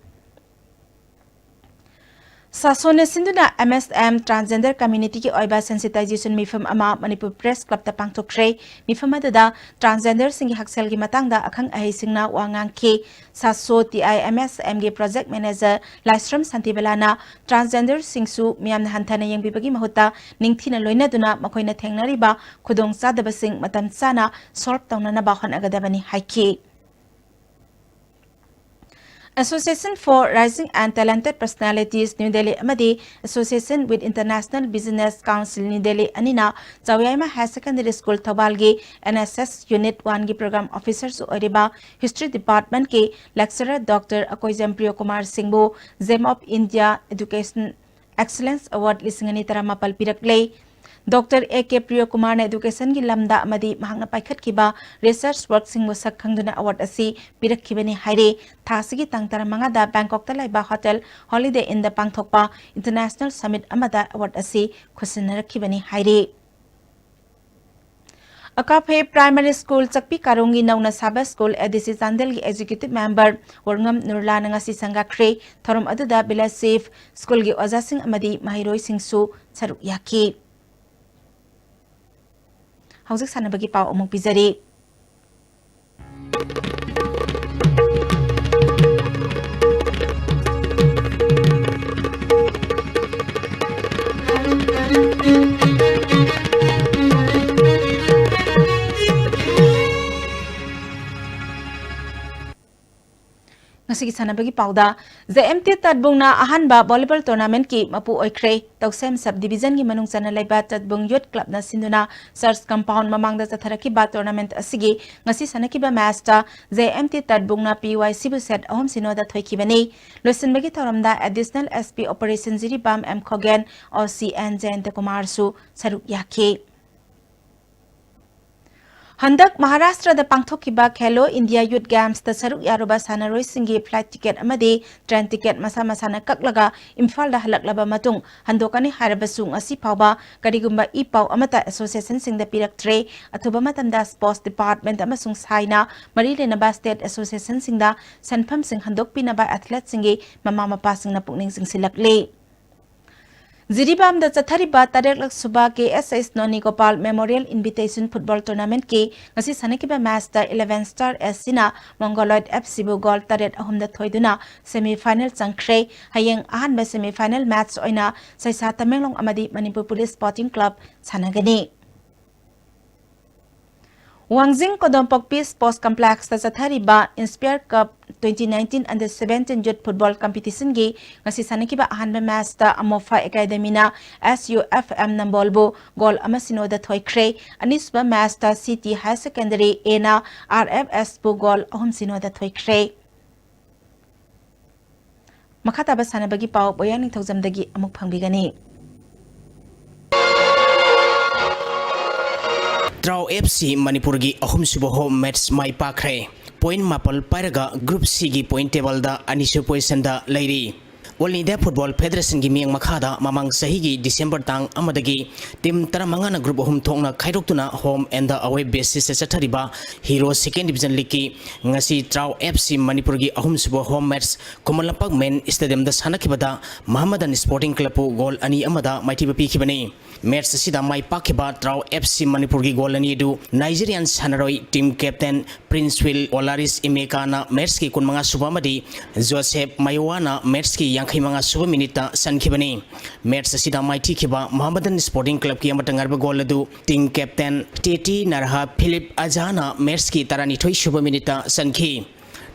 ꯁꯥꯁꯣꯟꯅ ꯁꯤꯟꯗꯨꯅ MSM transgender communityꯒꯤ ꯑꯣꯏꯕ sensitization ꯃꯤꯐꯝ ꯑꯃ ꯃꯅꯤꯄꯨꯔ Press Clubꯇ ꯄꯥꯡꯊꯣꯛꯈ꯭ꯔꯦ꯫ ꯃꯤꯐꯝ ꯑꯗꯨꯗ transgenderꯁꯤꯡꯒꯤ ꯍꯛꯁꯦꯜꯒꯤ ꯃꯇꯥꯡꯗ ꯑꯈꯪ ꯑꯍꯩꯁꯤꯡꯅ ꯋꯥ ꯉꯥꯡꯈꯤ꯫ ꯁꯥꯁꯣ TIMSMꯒꯤ project manager ꯂꯥꯏꯁ꯭ꯔꯝ ꯁꯥꯟꯇꯤꯕꯂꯥꯅ transgenderꯁꯤꯡꯁꯨ ꯃꯤꯌꯥꯝꯅ ꯍꯟꯊꯅ ꯌꯦꯡꯕꯤꯕꯒꯤ ꯃꯍꯨꯠꯇ ꯅꯤꯡꯊꯤꯅ ꯂꯣꯏꯅꯗꯨꯅ ꯃꯈꯣꯏꯅ ꯊꯦꯡꯅꯔꯤꯕ ꯈꯨꯗꯣꯡꯆꯥꯗꯕꯁꯤꯡ ꯃꯇꯝ ꯆꯥꯅ solve ꯇꯧꯅꯅꯕ ꯍꯣꯠꯅꯒꯗꯕꯅꯤ ꯍꯥꯏꯈꯤ꯫ Association for Rising and Talented Personalities, New Delhi ꯑꯃꯗꯤ Association with International Business Council, New Delhi ꯑꯅꯤꯅ ꯆꯥꯎꯌꯥꯏꯃ Higher Secondary School, ꯊꯧꯕꯥꯜꯒꯤ N S S Unit Oneꯒꯤ Program Officerꯁꯨ ꯑꯣꯏꯔꯤꯕ History Departmentꯀꯤ Lecturer Doctor Akoijam Priyokumar ꯁꯤꯡꯕꯨ Gem of India Education Excellence Award ꯂꯤꯁꯤꯡ ꯑꯅꯤ ꯇꯔꯥꯃꯥꯄꯜ ꯄꯤꯔꯛꯂꯦ꯫ Doctor A K ꯄ꯭ꯔꯤꯌꯣꯀꯨꯃꯥꯔꯅ educationꯒꯤ ꯂꯝꯗ ꯑꯃꯗꯤ ꯃꯍꯥꯛꯅ ꯄꯥꯏꯈꯠꯈꯤꯕ research workꯁꯤꯡꯕꯨ ꯁꯛ ꯈꯪꯗꯨꯅ award ꯑꯁꯤ ꯄꯤꯔꯛꯈꯤꯕꯅꯤ ꯍꯥꯏꯔꯤ꯫ ꯊꯥ ꯑꯁꯤꯒꯤ ꯇꯥꯡ ꯇꯔꯥꯃꯉꯥꯗ ꯕꯦꯡꯀꯣꯛꯇ ꯂꯩꯕ Hotel Holiday Innꯗ ꯄꯥꯡꯊꯣꯛꯄ International Summit ꯑꯃꯗ award ꯑꯁꯤ ꯈꯨꯠꯁꯤꯟꯅꯔꯛꯈꯤꯕꯅꯤ ꯍꯥꯏꯔꯤ꯫ ꯑꯀꯥꯐꯦ Primary School ꯆꯛꯄꯤ ꯀꯥꯔꯣꯡꯒꯤ ꯅꯧꯅ ꯁꯥꯕ school A D C ꯆꯥꯟꯗꯦꯜꯒꯤ Executive Member ꯋꯥꯔꯉꯝ ꯅꯨꯔꯂꯥꯅ ꯉꯁꯤ ꯁꯪꯒꯥꯈ꯭ꯔꯦ꯫ ꯊꯧꯔꯝ ꯑꯗꯨꯗ Village Chief, schoolꯒꯤ ꯑꯣꯖꯥꯁꯤꯡ ꯑꯃꯗꯤ ꯃꯍꯩꯔꯣꯏꯁꯤꯡꯁꯨ ꯁꯔꯨꯛ ꯌꯥꯈꯤ꯫ ꯍꯧꯖꯤꯛ ꯁꯥꯟꯅꯕꯒꯤ ꯄꯥꯎ ꯑꯃꯨꯛ ꯄꯤꯖꯔꯤ꯫ ꯉꯁꯤꯒꯤ ꯁꯥꯟꯅꯕꯒꯤ ꯄꯥꯎꯗ, J M T ꯇꯠꯕꯨꯡꯅ ꯑꯍꯥꯟꯕ volleyball tournamentꯀꯤ ꯃꯄꯨ ꯑꯣꯏꯈ꯭ꯔꯦ꯫ ꯇꯧꯁꯦꯝ sub divisionꯒꯤ ꯃꯅꯨꯡ ꯆꯟꯅ ꯂꯩꯕ ꯇꯠꯕꯨꯡ Youth Clubꯅ ꯁꯤꯟꯗꯨꯅ Church Compound ꯃꯃꯥꯡꯗ ꯆꯠꯊꯔꯛꯈꯤꯕ tournament ꯑꯁꯤꯒꯤ ꯉꯁꯤ ꯁꯥꯟꯅꯈꯤꯕ matchꯇ J M T ꯇꯠꯕꯨꯡꯅ P Y Cꯕꯨ set ꯑꯍꯨꯝ ꯁꯤꯅꯣꯗ ꯊꯣꯏꯈꯤꯕꯅꯤ꯫ ꯂꯣꯏꯁꯤꯟꯕꯒꯤ ꯊꯧꯔꯝꯗ Additional S P Operation Jiribam M ꯈꯣꯒꯦꯟ, O C N ꯖꯌꯟꯇꯀꯨꯃꯥꯔꯁꯨ ꯁꯔꯨꯛ ꯌꯥꯈꯤ꯫ ꯍꯟꯗꯛ ꯃꯍꯥꯔꯥꯁꯇ꯭ꯔꯗ ꯄꯥꯡꯊꯣꯛꯈꯤꯕ Khelo India Youth Gamesꯇ ꯁꯔꯨꯛ ꯌꯥꯔꯨꯕ ꯁꯥꯟꯅꯔꯣꯏꯁꯤꯡꯒꯤ flight ticket ꯑꯃꯗꯤ train ticket ꯃꯁꯥ ꯃꯁꯥꯅ ꯀꯛꯂꯒ ꯏꯝꯐꯥꯜꯗ ꯍꯜꯂꯛꯂꯕ ꯃꯇꯨꯡ ꯍꯟꯗꯣꯛꯀꯅꯤ ꯍꯥꯏꯔꯕꯁꯨ ꯉꯁꯤ ꯐꯥꯎꯕ ꯀꯔꯤꯒꯨꯝꯕ ꯏ ꯄꯥꯎ ꯑꯃꯠꯇ associationꯁꯤꯡꯗ ꯄꯤꯔꯛꯇ꯭ꯔꯦ꯫ ꯑꯊꯨꯕ ꯃꯇꯝꯗ sports department ꯑꯃꯁꯨꯡ ꯁꯥꯏꯅ ꯃꯔꯤ ꯂꯩꯅꯕ state associationꯁꯤꯡꯗ ꯁꯦꯟꯐꯝꯁꯤꯡ ꯍꯟꯗꯣꯛꯄꯤꯅꯕ athleteꯁꯤꯡꯒꯤ ꯃꯃꯥ ꯃꯄꯥꯁꯤꯡꯅ ꯄꯨꯛꯅꯤꯡ ꯆꯤꯡꯁꯤꯜꯂꯛꯂꯤ꯫ ꯖꯤꯔꯤꯕꯥꯝꯗ ꯆꯠꯊꯔꯤꯕ ꯇꯔꯦꯠꯂꯛ ꯁꯨꯕ K S H ꯅꯣꯅꯤ ꯒꯣꯄꯥꯜ Memorial Invitation Football Tournamentꯀꯤ ꯉꯁꯤ ꯁꯥꯟꯅꯈꯤꯕ matchꯇ Eleven Star SCꯅ Mongoloid FCꯕꯨ goal ꯇꯔꯦꯠ ꯑꯍꯨꯝꯗ ꯊꯣꯏꯗꯨꯅ semi final ꯆꯪꯈ꯭ꯔꯦ꯫ ꯍꯌꯦꯡ ꯑꯍꯥꯟꯕ semi final match ꯑꯣꯏꯅ ꯁꯩꯁꯥ ꯇꯃꯦꯡꯂꯣꯡ ꯑꯃꯗꯤ ꯃꯅꯤꯄꯨꯔ Police Sporting Club ꯁꯥꯟꯅꯒꯅꯤ꯫ ꯋꯥꯡꯖꯤꯡ ꯀꯣꯗꯣꯝꯄꯣꯛꯄꯤ Sports Complexꯇ ꯆꯠꯊꯔꯤꯕ Inspire Cup twenty nineteen Under Seventeen Youth Football Competitionꯒꯤ ꯉꯁꯤ ꯁꯥꯟꯅꯈꯤꯕ ꯑꯍꯥꯟꯕ ꯃꯦꯆꯇ ꯑꯃꯣꯐꯥ ꯑꯦꯀꯥꯗꯃꯤꯅ S U F M ꯅꯝꯕꯣꯜꯕꯨ ꯒꯣꯜ ꯑꯃ ꯁꯤꯅꯣꯗ ꯊꯣꯏꯈ꯭ꯔꯦ꯫ ꯑꯅꯤꯁꯨꯕ ꯃꯦꯆꯇ C T Higher Secondary Aꯅ R F Sꯄꯨ ꯒꯣꯜ ꯑꯍꯨꯝ ꯁꯤꯅꯣꯗ ꯊꯣꯏꯈ꯭ꯔꯦ꯫ ꯃꯈꯥ ꯇꯥꯕ ꯁꯥꯟꯅꯕꯒꯤ ꯄꯥꯎ ꯕꯣꯌꯥ ꯅꯤꯡꯊꯧꯖꯝꯗꯒꯤ ꯑꯃꯨꯛ ꯐꯪꯕꯤꯒꯅꯤ꯫ ꯇ꯭ꯔꯥꯎ F C ꯃꯅꯤꯄꯨꯔꯒꯤ ꯑꯍꯨꯝꯁꯨꯕ home match ꯃꯥꯏ ꯄꯥꯛꯈ꯭ꯔꯦ꯫ Point ꯃꯥꯄꯜ ꯄꯥꯏꯔꯒ Group Cꯒꯤ point tableꯗ ꯑꯅꯤꯁꯨꯕ positionꯗ ꯂꯩꯔꯤ꯫ All India Football Federationꯒꯤ ꯃꯤꯠꯌꯦꯡ ꯃꯈꯥꯗ ꯃꯃꯥꯡ ꯆꯍꯤꯒꯤ December ꯇꯥꯡ ꯑꯃꯗꯒꯤ team ꯇꯔꯥꯃꯉꯥꯅ group ꯑꯍꯨꯝ ꯊꯣꯛꯅ ꯈꯥꯏꯗꯣꯛꯇꯨꯅ home and away basisꯇ ꯆꯠꯊꯔꯤꯕ Hero Second Division Leagueꯀꯤ ꯉꯁꯤ ꯇ꯭ꯔꯥꯎ F C ꯃꯅꯤꯄꯨꯔꯒꯤ ꯑꯍꯨꯝꯁꯨꯕ home match Khuman Lampak Main Stadiumꯗ ꯁꯥꯟꯅꯈꯤꯕꯗ ꯃꯍꯃꯗꯟ Sporting Clubꯄꯨ goal ꯑꯅꯤ ꯑꯃꯗ ꯃꯥꯏꯊꯤꯕ ꯄꯤꯈꯤꯕꯅꯤ꯫ Match ꯑꯁꯤꯗ ꯃꯥꯏ ꯄꯥꯛꯈꯤꯕ ꯇ꯭ꯔꯥꯎ F C ꯃꯅꯤꯄꯨꯔꯒꯤ ꯒꯣꯜ ꯑꯅꯤ ꯑꯗꯨ Nigerian ꯁꯥꯟꯅꯔꯣꯏ team captain Princeville Olaris Emekana matchꯀꯤ ꯀꯨꯟꯃꯉꯥ ꯁꯨꯕ ꯑꯃꯗꯤ Joseph Mayowana matchꯀꯤ ꯌꯥꯡꯈꯩ ꯃꯉꯥ ꯁꯨꯕ minuteꯇ ꯆꯟꯈꯤꯕꯅꯤ꯫ Match ꯑꯁꯤꯗ ꯃꯥꯏꯊꯤꯈꯤꯕ ꯃꯍꯃꯗꯟ Sporting Clubꯀꯤ ꯑꯃꯠꯇ ꯉꯥꯏꯔꯕ ꯒꯣꯜ ꯑꯗꯨ team captain Teti Narha Philip Ajana matchꯀꯤ ꯇꯔꯥꯅꯤꯊꯣꯏ ꯁꯨꯕ minuteꯇ ꯆꯟꯈꯤ꯫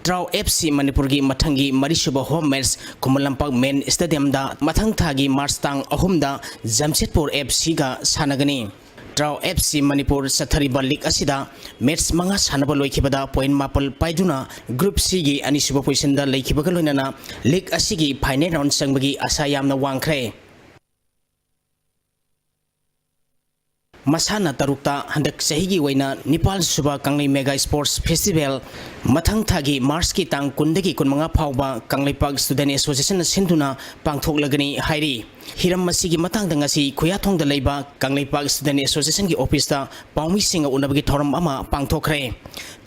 ꯇ꯭ꯔꯥꯎ F C ꯃꯅꯤꯄꯨꯔꯒꯤ ꯃꯊꯪꯒꯤ ꯃꯔꯤꯁꯨꯕ home match Khuman Lampak Main Stadiumꯗ ꯃꯊꯪ ꯊꯥꯒꯤ March ꯇꯥꯡ ꯑꯍꯨꯝꯗ Jamshedpur F Cꯒ ꯁꯥꯟꯅꯒꯅꯤ꯫ ꯇ꯭ꯔꯥꯎ F C ꯃꯅꯤꯄꯨꯔ ꯆꯠꯊꯔꯤꯕ league ꯑꯁꯤꯗ match ꯃꯉꯥ ꯁꯥꯟꯅꯕ ꯂꯣꯏꯈꯤꯕꯗ point ꯃꯥꯄꯜ ꯄꯥꯏꯗꯨꯅ Group Cꯒꯤ ꯑꯅꯤꯁꯨꯕ positionꯗ ꯂꯩꯈꯤꯕꯒ ꯂꯣꯏꯅꯅ league ꯑꯁꯤꯒꯤ final round ꯆꯪꯕꯒꯤ ꯑꯁꯥ ꯌꯥꯝꯅ ꯋꯥꯡꯈ꯭ꯔꯦ꯫ ꯃꯁꯥꯟꯅ ꯇꯔꯨꯛꯇ ꯍꯟꯗꯛ ꯆꯍꯤꯒꯤ ꯑꯣꯏꯅ ꯅꯤꯄꯥꯜ ꯁꯨꯕ ꯀꯪꯂꯩ Mega Sports Festival ꯃꯊꯪ ꯊꯥꯒꯤ Marchꯀꯤ ꯇꯥꯡ ꯀꯨꯟꯗꯒꯤ ꯀꯨꯟꯃꯉꯥ ꯐꯥꯎꯕ ꯀꯪꯂꯩꯄꯥꯛ Student Associationꯅ ꯁꯤꯟꯗꯨꯅ ꯄꯥꯡꯊꯣꯛꯂꯒꯅꯤ ꯍꯥꯏꯔꯤ꯫ ꯍꯤꯔꯝ ꯑꯁꯤꯒꯤ ꯃꯇꯥꯡꯗ ꯉꯁꯤ ꯈꯨꯌꯥꯊꯣꯡꯗ ꯂꯩꯕ ꯀꯪꯂꯩꯄꯥꯛ Student Associationꯒꯤ officeꯇ ꯄꯥꯎꯃꯤꯁꯤꯡꯒ ꯎꯅꯕꯒꯤ ꯊꯧꯔꯝ ꯑꯃ ꯄꯥꯡꯊꯣꯛꯈ꯭ꯔꯦ꯫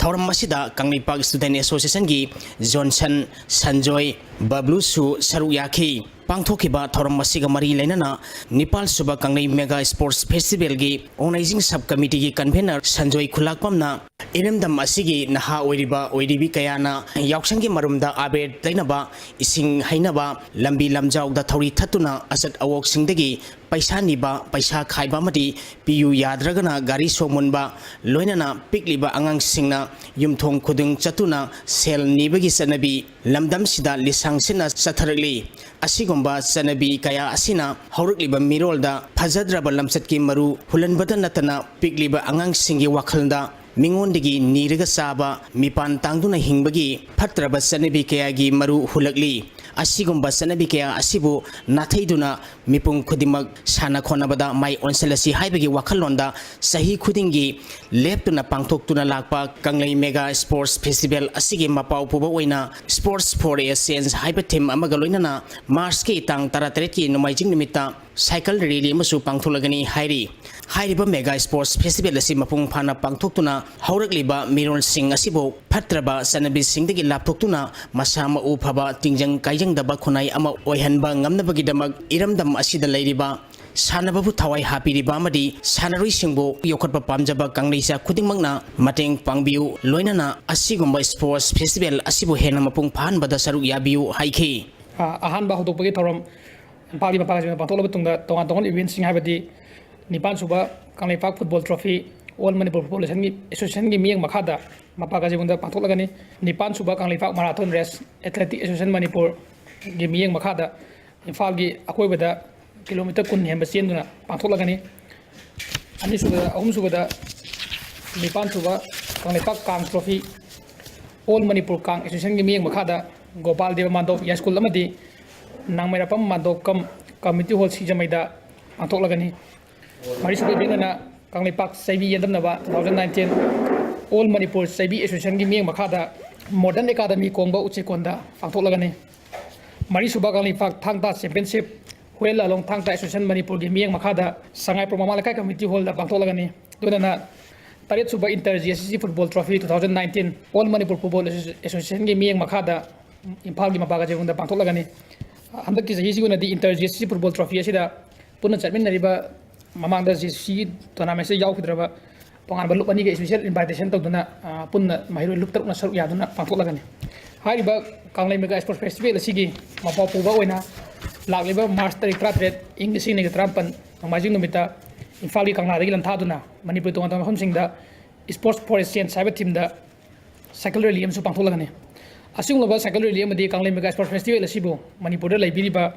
ꯊꯧꯔꯝ ꯑꯁꯤꯗ ꯀꯪꯂꯩꯄꯥꯛ Student Associationꯒꯤ Johnson, Sanjoy, ꯕꯕ꯭ꯂꯨꯁꯨ ꯁꯔꯨꯛ ꯌꯥꯈꯤ꯫ ꯄꯥꯡꯊꯣꯛꯈꯤꯕ ꯊꯧꯔꯝ ꯑꯁꯤꯒ ꯃꯔꯤ ꯂꯩꯅꯅ ꯅꯤꯄꯥꯜ ꯁꯨꯕ ꯀꯪꯂꯩ Mega Sports Festivalꯒꯤ Organizing Sub Committeeꯒꯤ convener Sanjoy ꯈꯨꯂꯥꯛꯄꯝꯅ ꯏꯔꯝꯗꯝ ꯑꯁꯤꯒꯤ ꯅꯍꯥ ꯑꯣꯏꯔꯤꯕ ꯑꯣꯏꯔꯤꯕꯤ ꯀꯌꯥꯅ ꯌꯥꯎꯁꯪꯒꯤ ꯃꯔꯨꯝꯗ ꯑꯕꯦꯔ ꯇꯩꯅꯕ, ꯏꯁꯤꯡ ꯍꯩꯅꯕ, ꯂꯝꯕꯤ ꯂꯝꯖꯥꯎꯗ ꯊꯧꯔꯤ ꯊꯠꯇꯨꯅ ꯑꯆꯠ ꯑꯋꯣꯛꯁꯤꯡꯗꯒꯤ ꯄꯩꯁꯥ ꯅꯤꯕ, ꯄꯩꯁꯥ ꯈꯥꯏꯕ ꯑꯃꯗꯤ ꯄꯤꯌꯨ ꯌꯥꯗ꯭ꯔꯒꯅ ꯒꯥꯔꯤ ꯁꯣꯡ ꯃꯨꯟꯕ, ꯂꯣꯏꯅꯅ ꯄꯤꯛꯂꯤꯕ ꯑꯉꯥꯡꯁꯤꯡꯅ ꯌꯨꯝꯊꯣꯡ ꯈꯨꯗꯤꯡ ꯆꯠꯇꯨꯅ ꯁꯦꯜ ꯅꯤꯕꯒꯤ ꯆꯠꯅꯕꯤ ꯂꯝꯗꯝꯁꯤꯗ ꯂꯤꯁꯥꯡ ꯁꯤꯠꯅ ꯆꯠꯊꯔꯛꯂꯤ꯫ ꯑꯁꯤꯒꯨꯝꯕ ꯆꯠꯅꯕꯤ ꯀꯌꯥ ꯑꯁꯤꯅ ꯍꯧꯔꯛꯂꯤꯕ ꯃꯤꯔꯣꯜꯗ ꯐꯖꯗ꯭ꯔꯕ ꯂꯝꯆꯠꯀꯤ ꯃꯔꯨ ꯍꯨꯜꯍꯟꯕꯗ ꯅꯠꯇꯅ ꯄꯤꯛꯂꯤꯕ ꯑꯉꯥꯡꯁꯤꯡꯒꯤ ꯋꯥꯈꯜꯗ ꯃꯤꯉꯣꯟꯗꯒꯤ ꯅꯤꯔꯒ ꯆꯥꯕ, ꯃꯤꯄꯥꯟ ꯇꯥꯡꯗꯨꯅ ꯍꯤꯡꯕꯒꯤ ꯐꯠꯇ꯭ꯔꯕ ꯆꯠꯅꯕꯤ ꯀꯌꯥꯒꯤ ꯃꯔꯨ ꯍꯨꯜꯂꯛꯂꯤ꯫ ꯑꯁꯤꯒꯨꯝꯕ ꯆꯠꯅꯕꯤ ꯀꯌꯥ ꯑꯁꯤꯕꯨ ꯅꯥꯊꯩꯗꯨꯅ ꯃꯤꯄꯨꯝ ꯈꯨꯗꯤꯡꯃꯛ ꯁꯥꯟꯅ ꯈꯣꯠꯅꯕꯗ ꯃꯥꯏ ꯑꯣꯟꯁꯤꯜꯂꯁꯤ ꯍꯥꯏꯕꯒꯤ ꯋꯥꯈꯜꯂꯣꯟꯗ ꯆꯍꯤ ꯈꯨꯗꯤꯡꯒꯤ ꯂꯦꯞꯇꯅ ꯄꯥꯡꯊꯣꯛꯇꯨꯅ ꯂꯥꯛꯄ ꯀꯪꯂꯩ Mega Sports Festival ꯑꯁꯤꯒꯤ ꯃꯄꯥꯎ ꯄꯨꯕ ꯑꯣꯏꯅ Sports for a Change ꯍꯥꯏꯕ theme ꯑꯃꯒ ꯂꯣꯏꯅꯅ Marchꯀꯤ ꯇꯥꯡ ꯇꯔꯥꯇꯔꯦꯠꯀꯤ ꯅꯣꯡꯃꯥꯏꯖꯤꯡ ꯅꯨꯃꯤꯠꯇ cycle rally ꯑꯃꯁꯨ ꯄꯥꯡꯊꯣꯛꯂꯒꯅꯤ ꯍꯥꯏꯔꯤ꯫ ꯍꯥꯏꯔꯤꯕ Mega Sports Festival ꯑꯁꯤ ꯃꯄꯨꯡ ꯐꯥꯅ ꯄꯥꯡꯊꯣꯛꯇꯨꯅ ꯍꯧꯔꯛꯂꯤꯕ ꯃꯤꯔꯣꯜꯁꯤꯡ ꯑꯁꯤꯕꯨ ꯐꯠꯇ꯭ꯔꯕ ꯆꯠꯅꯕꯤꯁꯤꯡꯗꯒꯤ ꯂꯥꯞꯊꯣꯛꯇꯨꯅ ꯃꯁꯥ ꯃꯎ ꯐꯕ, ꯇꯤꯡꯖꯪ ꯀꯥꯏꯖꯪꯗꯕ ꯈꯨꯟꯅꯥꯏ ꯑꯃ ꯑꯣꯏꯍꯟꯕ ꯉꯝꯅꯕꯒꯤꯗꯃꯛ ꯏꯔꯝꯗꯝ ꯑꯁꯤꯗ ꯂꯩꯔꯤꯕ ꯁꯥꯟꯅꯕꯕꯨ ꯊꯋꯥꯏ ꯍꯥꯞꯄꯤꯔꯤꯕ ꯑꯃꯗꯤ ꯁꯥꯟꯅꯔꯣꯏꯁꯤꯡꯕꯨ ꯌꯣꯛꯈꯠꯄ ꯄꯥꯝꯖꯕ ꯀꯪꯂꯩꯆꯥ ꯈꯨꯗꯤꯡꯃꯛꯅ ꯃꯇꯦꯡ ꯄꯥꯡꯕꯤꯌꯨ, ꯂꯣꯏꯅꯅ ꯑꯁꯤꯒꯨꯝꯕ Sports Festival ꯑꯁꯤꯕꯨ ꯍꯦꯟꯅ ꯃꯄꯨꯡ ꯐꯥꯍꯟꯕꯗ ꯁꯔꯨꯛ ꯌꯥꯕꯤꯌꯨ ꯍꯥꯏꯈꯤ꯫ ꯑ, ꯑꯍꯥꯟꯕ ꯍꯧꯗꯣꯛꯄꯒꯤ ꯊꯧꯔꯝ ꯏꯝꯐꯥꯜꯒꯤ ꯃꯄꯥ ꯀꯥꯡꯖꯩꯕꯨꯡꯗ ꯄꯥꯡꯊꯣꯛꯂꯕ ꯇꯨꯡꯗ ꯇꯣꯉꯥꯟ ꯇꯣꯉꯥꯟꯕ eventꯁꯤꯡ ꯍꯥꯏꯕꯗꯤ ꯅꯤꯄꯥꯟ ꯁꯨꯕ Kangleipak Football Trophy, All Manipur Football Associationꯒꯤ, Associationꯒꯤ ꯃꯤꯠꯌꯦꯡ ꯃꯈꯥꯗ ꯃꯄꯥ ꯀꯥꯡꯖꯩꯕꯨꯡꯗ ꯄꯥꯡꯊꯣꯛꯂꯒꯅꯤ꯫ ꯅꯤꯄꯥꯟ ꯁꯨꯕ Kangleipak Marathon Race, Athletic Association ꯃꯅꯤꯄꯨꯔꯒꯤ ꯃꯤꯠꯌꯦꯡ ꯃꯈꯥꯗ ꯏꯝꯐꯥꯜꯒꯤ ꯑꯀꯣꯏꯕꯗ kilometre ꯀꯨꯟ ꯍꯦꯟꯕ ꯆꯦꯟꯗꯨꯅ ꯄꯥꯡꯊꯣꯛꯂꯒꯅꯤ꯫ ꯑꯅꯤꯁꯨꯕꯗ, ꯑꯍꯨꯝꯁꯨꯕꯗ, ꯅꯤꯄꯥꯟ ꯁꯨꯕ ꯀꯪꯂꯩꯄꯥꯛ ꯀꯥꯡ Trophy, All Manipur Kang Associationꯒꯤ ꯃꯤꯠꯌꯦꯡ ꯃꯈꯥꯗ ꯒꯣꯄꯥꯜ ꯗꯦꯕ ꯃꯥꯟꯗꯣꯞ ꯌꯥꯏꯁ꯭ꯀꯨꯜ ꯑꯃꯗꯤ ꯅꯥꯡꯃꯩꯔꯥꯛꯄꯝ ꯃꯥꯟꯗꯣꯞ ꯀꯝ Community Hall ꯁꯤꯡꯖꯃꯩꯗ ꯄꯥꯡꯊꯣꯛꯂꯒꯅꯤ꯫ ꯃꯔꯤꯁꯨꯕ event ꯑꯣꯏꯅ Kangleipak ꯆꯩꯕꯤ ꯌꯦꯟꯗꯝꯅꯕ two thousand nineteen All Manipur ꯆꯩꯕꯤ Associationꯒꯤ ꯃꯤꯠꯌꯦꯡ ꯃꯈꯥꯗ Modern Academy ꯀꯣꯡꯕ ꯎꯆꯦꯛꯀꯣꯟꯗ ꯄꯥꯡꯊꯣꯛꯂꯒꯅꯤ꯫ ꯃꯔꯤꯁꯨꯕ ꯀꯪꯂꯩꯄꯥꯛ ꯊꯥꯡ ꯇꯥ Championship, Hwel Along Thang Ta Association ꯃꯅꯤꯄꯨꯔꯒꯤ ꯃꯤꯠꯌꯦꯡ ꯃꯈꯥꯗ ꯁꯉꯥꯏꯄ꯭ꯔꯧ ꯃꯃꯥ ꯂꯩꯀꯥꯏ Community Hallꯗ ꯄꯥꯡꯊꯣꯛꯂꯒꯅꯤ꯫ ꯂꯣꯏꯅꯅ ꯇꯔꯦꯠꯁꯨꯕ Inter G S C C Football Trophy two thousand nineteen All Manipur Football Associationꯒꯤ ꯃꯤꯠꯌꯦꯡ ꯃꯈꯥꯗ ꯏꯝꯐꯥꯜꯒꯤ ꯃꯄꯥ ꯀꯥꯡꯖꯩꯕꯨꯡꯗ ꯄꯥꯡꯊꯣꯛꯂꯒꯅꯤ꯫ ꯍꯟꯗꯛꯀꯤ ꯆꯍꯤꯁꯤꯒꯤ ꯑꯣꯏꯅꯗꯤ Inter G S C C Football Trophy ꯑꯁꯤꯗ ꯄꯨꯟꯅ ꯆꯠꯃꯤꯟꯅꯔꯤꯕ, ꯃꯃꯥꯡꯗ G S C C tournamentꯁꯤꯗ ꯌꯥꯎꯈꯤꯗ꯭ꯔꯕ ꯇꯣꯉꯥꯟꯕ ꯂꯨꯞ ꯑꯅꯤꯒ special invitation ꯇꯧꯗꯨꯅ, ꯑ, ꯄꯨꯟꯅ ꯃꯍꯩꯔꯣꯏ ꯂꯨꯞ ꯇꯔꯨꯛꯅ ꯁꯔꯨꯛ ꯌꯥꯗꯨꯅ ꯄꯥꯡꯊꯣꯛꯂꯒꯅꯤ꯫ ꯍꯥꯏꯔꯤꯕ ꯀꯪꯂꯩ Mega Sports Festival ꯑꯁꯤꯒꯤ ꯃꯄꯥꯎ ꯄꯨꯕ ꯑꯣꯏꯅ ꯂꯥꯛꯂꯤꯕ March ꯇꯥꯔꯤꯛ ꯇꯔꯥꯇꯔꯦꯠ, ꯏꯪ ꯂꯤꯁꯤꯡ ꯑꯅꯤꯒ ꯇꯔꯥꯃꯥꯄꯟ, ꯅꯣꯡꯃꯥꯏꯖꯤꯡ ꯅꯨꯃꯤꯠꯇ ꯏꯝꯐꯥꯜꯒꯤ ꯀꯪꯂꯥꯗꯒꯤ ꯂꯟꯊꯥꯗꯨꯅ ꯃꯅꯤꯄꯨꯔ ꯇꯣꯉꯥꯟ ꯇꯣꯉꯥꯟꯕ ꯃꯐꯝꯁꯤꯡꯗ Sports for a Change ꯍꯥꯏꯕ theme ꯗ cycle rally ꯑꯃꯁꯨ ꯄꯥꯡꯊꯣꯛꯂꯒꯅꯤ꯫ ꯑꯁꯤꯒꯨꯝꯂꯕ cycle rally ꯑꯃꯗꯤ ꯀꯪꯂꯩ Mega Sports Festival ꯑꯁꯤꯕꯨ ꯃꯅꯤꯄꯨꯔꯗ ꯂꯩꯕꯤꯔꯤꯕ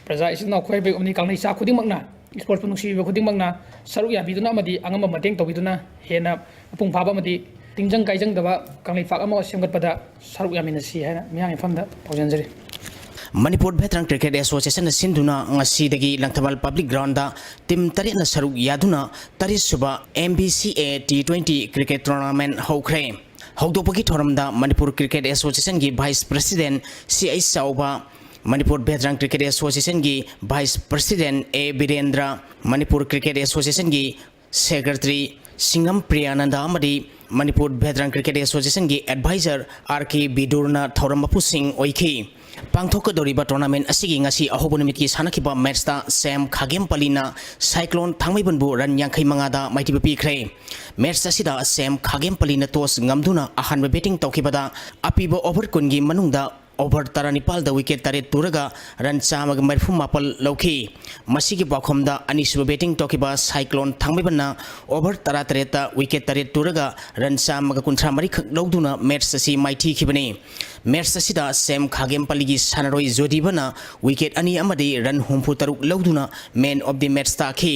ꯄ꯭ꯔꯖꯥ ꯏꯆꯤꯜ ꯏꯅꯥꯎ ꯑꯩꯈꯣꯏ ꯑꯃꯗꯤ ꯀꯪꯂꯩꯆꯥ ꯈꯨꯗꯤꯡꯃꯛꯅ, sports ꯄꯨ ꯅꯨꯡꯁꯤꯕꯤꯕ ꯈꯨꯗꯤꯡꯃꯛꯅ ꯁꯔꯨꯛ ꯌꯥꯕꯤꯗꯨꯅ ꯑꯃꯗꯤ ꯑꯉꯝꯕ ꯃꯇꯦꯡ ꯇꯧꯕꯤꯗꯨꯅ ꯍꯦꯟꯅ ꯃꯄꯨꯡ ꯐꯥꯕ ꯑꯃꯗꯤ ꯇꯤꯟꯖꯪ ꯀꯥꯏꯖꯪꯗꯕ ꯀꯪꯂꯩꯄꯥꯛ ꯑꯃ ꯁꯦꯝꯒꯠꯄꯗ ꯁꯔꯨꯛ ꯌꯥꯃꯤꯟꯅꯁꯤ ꯍꯥꯏꯅ ꯃꯤꯌꯥꯝꯒꯤ ꯃꯐꯝꯗ ꯄꯥꯎꯖꯦꯜꯖꯔꯤ꯫ ꯃꯅꯤꯄꯨꯔ Veteran Cricket Association ꯅ ꯁꯤꯟꯗꯨꯅ ꯉꯁꯤꯗꯒꯤ ꯂꯪꯊꯕꯥꯜ Public Ground ꯗ team ꯇꯔꯦꯠꯅ ꯁꯔꯨꯛ ꯌꯥꯗꯨꯅ ꯇꯔꯦꯠ ꯁꯨꯕ M V C A T twenty cricket tournament ꯍꯧꯈ꯭ꯔꯦ꯫ ꯍꯧꯗꯣꯛꯄꯒꯤ ꯊꯧꯔꯝꯗ ꯃꯅꯤꯄꯨꯔ Cricket Association ꯒꯤ Vice President C H ꯆꯥꯎꯕ, ꯃꯅꯤꯄꯨꯔ Veteran Cricket Association ꯒꯤ Vice President A Birendra, Manipur Cricket Association ꯒꯤ Secretary ꯁꯤꯡꯉꯝ ꯄ꯭ꯔꯤꯌꯥꯅꯟꯗ ꯑꯃꯗꯤ ꯃꯅꯤꯄꯨꯔ Veteran Cricket Association ꯒꯤ Advisor R K ꯕꯤꯗꯨꯔꯅ ꯊꯧꯔꯝ ꯃꯄꯨꯁꯤꯡ ꯑꯣꯏꯈꯤ꯫ ꯄꯥꯡꯊꯣꯛꯀꯗꯧꯔꯤꯕ tournament ꯑꯁꯤꯒꯤ ꯉꯁꯤ ꯑꯍꯧꯕ ꯅꯨꯃꯤꯠꯀꯤ ꯁꯥꯟꯅꯈꯤꯕ match ꯇ ꯁꯦꯝ ꯈꯥꯒꯦꯝꯄꯜꯂꯤꯅ Cyclone ꯊꯥꯡꯃꯩꯕꯟꯕꯨ run ꯌꯥꯡꯈꯩ ꯃꯉꯥꯗ ꯃꯥꯏꯊꯤꯕ ꯄꯤꯈ꯭ꯔꯦ꯫ Match ꯑꯁꯤꯗ ꯁꯦꯝ ꯈꯥꯒꯦꯝꯄꯜꯂꯤꯅ toss ꯉꯝꯗꯨꯅ ꯑꯍꯥꯟꯕ batting ꯇꯧꯈꯤꯕꯗ ꯑꯄꯤꯕ over ꯀꯨꯟꯒꯤ ꯃꯅꯨꯡꯗ over ꯇꯔꯥꯅꯤꯄꯥꯜꯗ wicket ꯇꯔꯦꯠ ꯇꯨꯔꯒ run ꯆꯥꯝꯃꯒ ꯃꯔꯤꯐꯨ ꯃꯥꯄꯜ ꯂꯧꯈꯤ꯫ ꯃꯁꯤꯒꯤ ꯄꯥꯎꯈꯨꯝꯗ ꯑꯅꯤꯁꯨꯕ batting ꯇꯧꯈꯤꯕ Cyclone ꯊꯥꯡꯃꯩꯕꯟꯅ over ꯇꯔꯥꯇꯔꯦꯠꯇ wicket ꯇꯔꯦꯠ ꯇꯨꯔꯒ run ꯆꯥꯝꯃꯒ ꯀꯨꯟꯊ꯭ꯔꯥ ꯃꯔꯤꯈꯛ ꯂꯧꯗꯨꯅ match ꯑꯁꯤ ꯃꯥꯏꯊꯤꯈꯤꯕꯅꯤ꯫ Match ꯑꯁꯤꯗ ꯁꯦꯝ ꯈꯥꯒꯦꯝꯄꯜꯂꯤꯒꯤ ꯁꯥꯟꯅꯔꯣꯏ ꯖꯣꯗꯤꯕꯅ wicket ꯑꯅꯤ ꯑꯃꯗꯤ run ꯍꯨꯝꯐꯨ ꯇꯔꯨꯛ ꯂꯧꯗꯨꯅ man of the match ꯇꯥꯈꯤ꯫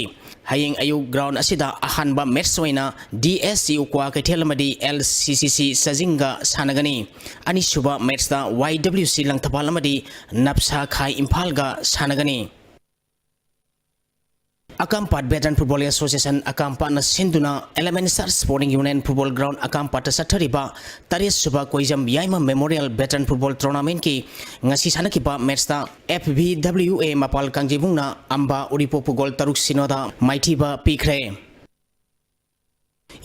ꯍꯌꯦꯡ ꯑꯌꯨꯛ ground ꯑꯁꯤꯗ ꯑꯍꯥꯟꯕ match ꯑꯣꯏꯅ D S U ꯀ꯭ꯋꯥꯀꯩꯊꯦꯜ ꯑꯃꯗꯤ L C C C ꯆꯥꯖꯤꯡꯒ ꯁꯥꯟꯅꯒꯅꯤ꯫ ꯑꯅꯤꯁꯨꯕ match ꯇ Y W C ꯂꯪꯊꯕꯥꯜ ꯑꯃꯗꯤ ꯅꯞꯁꯥ ꯈꯥꯏ ꯏꯝꯐꯥꯜꯒ ꯁꯥꯟꯅꯒꯅꯤ꯫ ꯑꯀꯥꯝꯄꯥꯠ Veteran Football Association ꯑꯀꯥꯝꯄꯥꯠꯅ ꯁꯤꯟꯗꯨꯅ Eleven Star Sporting Union Football Ground ꯑꯀꯥꯝꯄꯥꯠꯇ ꯆꯠꯊꯔꯤꯕ ꯇꯔꯦꯠ ꯁꯨꯕ ꯀꯣꯏꯖꯝ ꯌꯥꯏꯃ Memorial Veteran Football Tournament ꯀꯤ ꯉꯁꯤ ꯁꯥꯟꯅꯈꯤꯕ match ꯇ F V W A ꯃꯄꯥꯜ ꯀꯥꯡꯖꯩꯕꯨꯡꯅ ꯑꯝꯕꯥ ꯎꯔꯤꯄꯣꯛꯄꯨ goal ꯇꯔꯨꯛ ꯁꯤꯅꯣꯗ ꯃꯥꯏꯊꯤꯕ ꯄꯤꯈ꯭ꯔꯦ꯫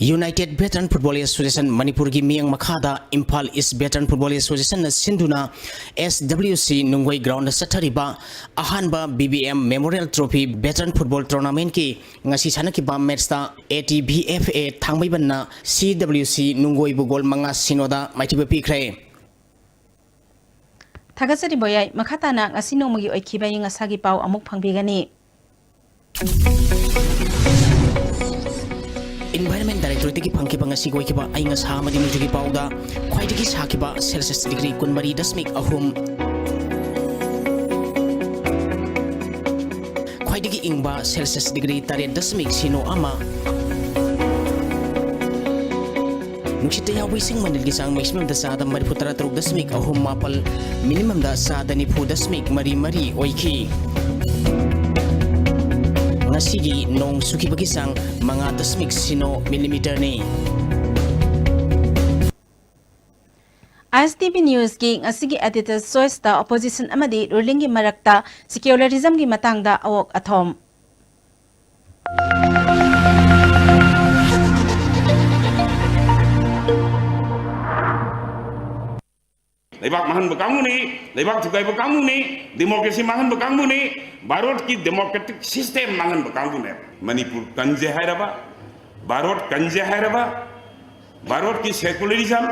United Veteran Football Association ꯃꯅꯤꯄꯨꯔꯒꯤ ꯃꯤꯠꯌꯦꯡ ꯃꯈꯥꯗ ꯏꯝꯐꯥꯜ ꯏꯁ ꯚꯦꯇꯔꯟ ꯐꯨꯠꯕꯣꯜ ꯑꯦꯁꯣꯁꯤꯌꯦꯁꯟꯅ ꯁꯤꯟꯗꯨꯅ ꯑꯦꯁ ꯗꯕ꯭ꯂꯤꯎ ꯁꯤ ꯅꯨꯡꯒꯣꯏ ꯒ꯭ꯔꯥꯎꯟꯗ ꯆꯠꯊꯔꯤꯕ ꯑꯍꯥꯟꯕ B B M memorial trophy veteran football ꯇꯣꯔꯅꯥꯃꯦꯟꯠꯀꯤ ꯉꯁꯤ ꯁꯥꯟꯅꯈꯤꯕ ꯃꯦꯠꯁꯇ A T V F A ꯊꯥꯡꯃꯩꯕꯟꯅ ꯁꯤ ꯗꯕ꯭ꯂꯤꯎ ꯁꯤ ꯅꯨꯡꯒꯣꯏꯕꯨ ꯒꯣꯜ ꯃꯉꯥ ꯁꯤꯅꯣꯗ ꯃꯥꯏꯊꯤꯕ ꯄꯤꯈ꯭ꯔꯦ꯫ ꯊꯥꯒꯠꯆꯔꯤ ꯕꯣꯌꯥꯏ꯫ ꯃꯈꯥ ꯇꯥꯅ ꯉꯁꯤ ꯅꯣꯡꯃꯒꯤ ꯑꯣꯏꯈꯤꯕ ꯑꯏꯪ ꯑꯁꯥꯒꯤ ꯄꯥꯎ ꯑꯃꯨꯛ ꯐꯪꯕꯤꯒꯅꯤ꯫ Environment Directorate-ꯇꯒꯤ ꯐꯪꯈꯤꯕ ꯉꯁꯤꯒꯤ ꯑꯣꯏꯈꯤꯕ ꯑꯏꯪ ꯑꯁꯥ ꯑꯃꯗꯤ ꯅꯣꯡꯖꯨꯒꯤ ꯄꯥꯎꯗ ꯈ꯭ꯋꯥꯏꯗꯒꯤ ꯁꯥꯈꯤꯕ ꯁꯦꯜꯁꯤꯌꯁ ꯗꯤꯒ꯭ꯔꯤ ꯀꯨꯟꯃꯔꯤ ꯗꯁꯃꯤꯛ ꯑꯍꯨꯝ, ꯈ꯭ꯋꯥꯏꯗꯒꯤ ꯏꯪꯕ ꯁꯦꯜꯁꯤꯌꯁ ꯗꯤꯒ꯭ꯔꯤ ꯇꯔꯦꯠ ꯗꯁꯃꯤꯛ ꯁꯤꯅꯣ ꯑꯃ, ꯅꯨꯡꯁꯤꯠꯇ ꯌꯥꯎꯕ ꯏꯁꯤꯡ ꯃꯅꯤꯜꯒꯤ ꯆꯥꯡ ꯃꯦꯛꯁꯤꯃꯝꯗ ꯆꯥꯗ ꯃꯔꯤꯐꯨ ꯇꯔꯥ ꯇꯔꯨꯛ ꯗꯁꯃꯤꯛ ꯑꯍꯨꯝ ꯃꯥꯄꯜ, ꯃꯤꯅꯤꯃꯝꯗ ꯆꯥꯗ ꯅꯤꯐꯨ ꯗꯁꯃꯤꯛ ꯃꯔꯤ ꯃꯔꯤ ꯑꯣꯏꯈꯤ꯫ ꯉꯁꯤꯒꯤ ꯅꯣꯡ ꯆꯨꯈꯤꯕꯒꯤ ꯆꯥꯡ ꯃꯉꯥ ꯗꯁꯃꯤꯛ ꯁꯤꯅꯣ ꯃꯤꯂꯤꯃꯤꯇꯔꯅꯤ꯫ ꯑꯥꯏ ꯑꯦꯁ ꯇꯤ ꯚꯤ ꯅ꯭ꯌꯨꯁꯀꯤ ꯉꯁꯤꯒꯤ ꯑꯦꯗꯤꯇꯔꯁ ꯆꯣꯏꯁꯇ ꯑꯣꯄꯣꯖꯤꯁꯟ ꯑꯃꯗꯤ ꯔꯨꯂꯤꯡꯒꯤ ꯃꯔꯛꯇ ꯁꯤꯀ꯭ꯌꯨꯂꯔꯤꯖꯝꯒꯤ ꯃꯇꯥꯡꯗ ꯑꯋꯣꯛ ꯑꯊꯣꯝ꯫ ꯂꯩꯕꯥꯛ ꯃꯥꯡꯍꯟꯕ ꯀꯥꯡꯕꯨꯅꯤ, ꯂꯩꯕꯥꯛ ꯊꯨꯒꯥꯏꯕ ꯀꯥꯡꯕꯨꯅꯤ, ꯗꯦꯃꯣꯀ꯭ꯔꯦꯁꯤ ꯃꯥꯡꯍꯟꯕ ꯀꯥꯡꯕꯨꯅꯤ, ꯚꯥꯔꯠꯀꯤ ꯗꯦꯃꯣꯀ꯭ꯔꯦꯇꯤꯛ ꯁꯤꯁꯇꯦꯝ ꯃꯥꯡꯍꯟꯕ ꯀꯥꯡꯕꯨꯅꯦ꯫ ꯃꯅꯤꯄꯨꯔ ꯀꯟꯖꯦ ꯍꯥꯏꯔꯕ, ꯚꯥꯔꯠ ꯀꯟꯖꯦ ꯍꯥꯏꯔꯕ, ꯚꯥꯔꯠꯀꯤ ꯁꯦꯀꯨꯂꯔꯤꯖꯝ,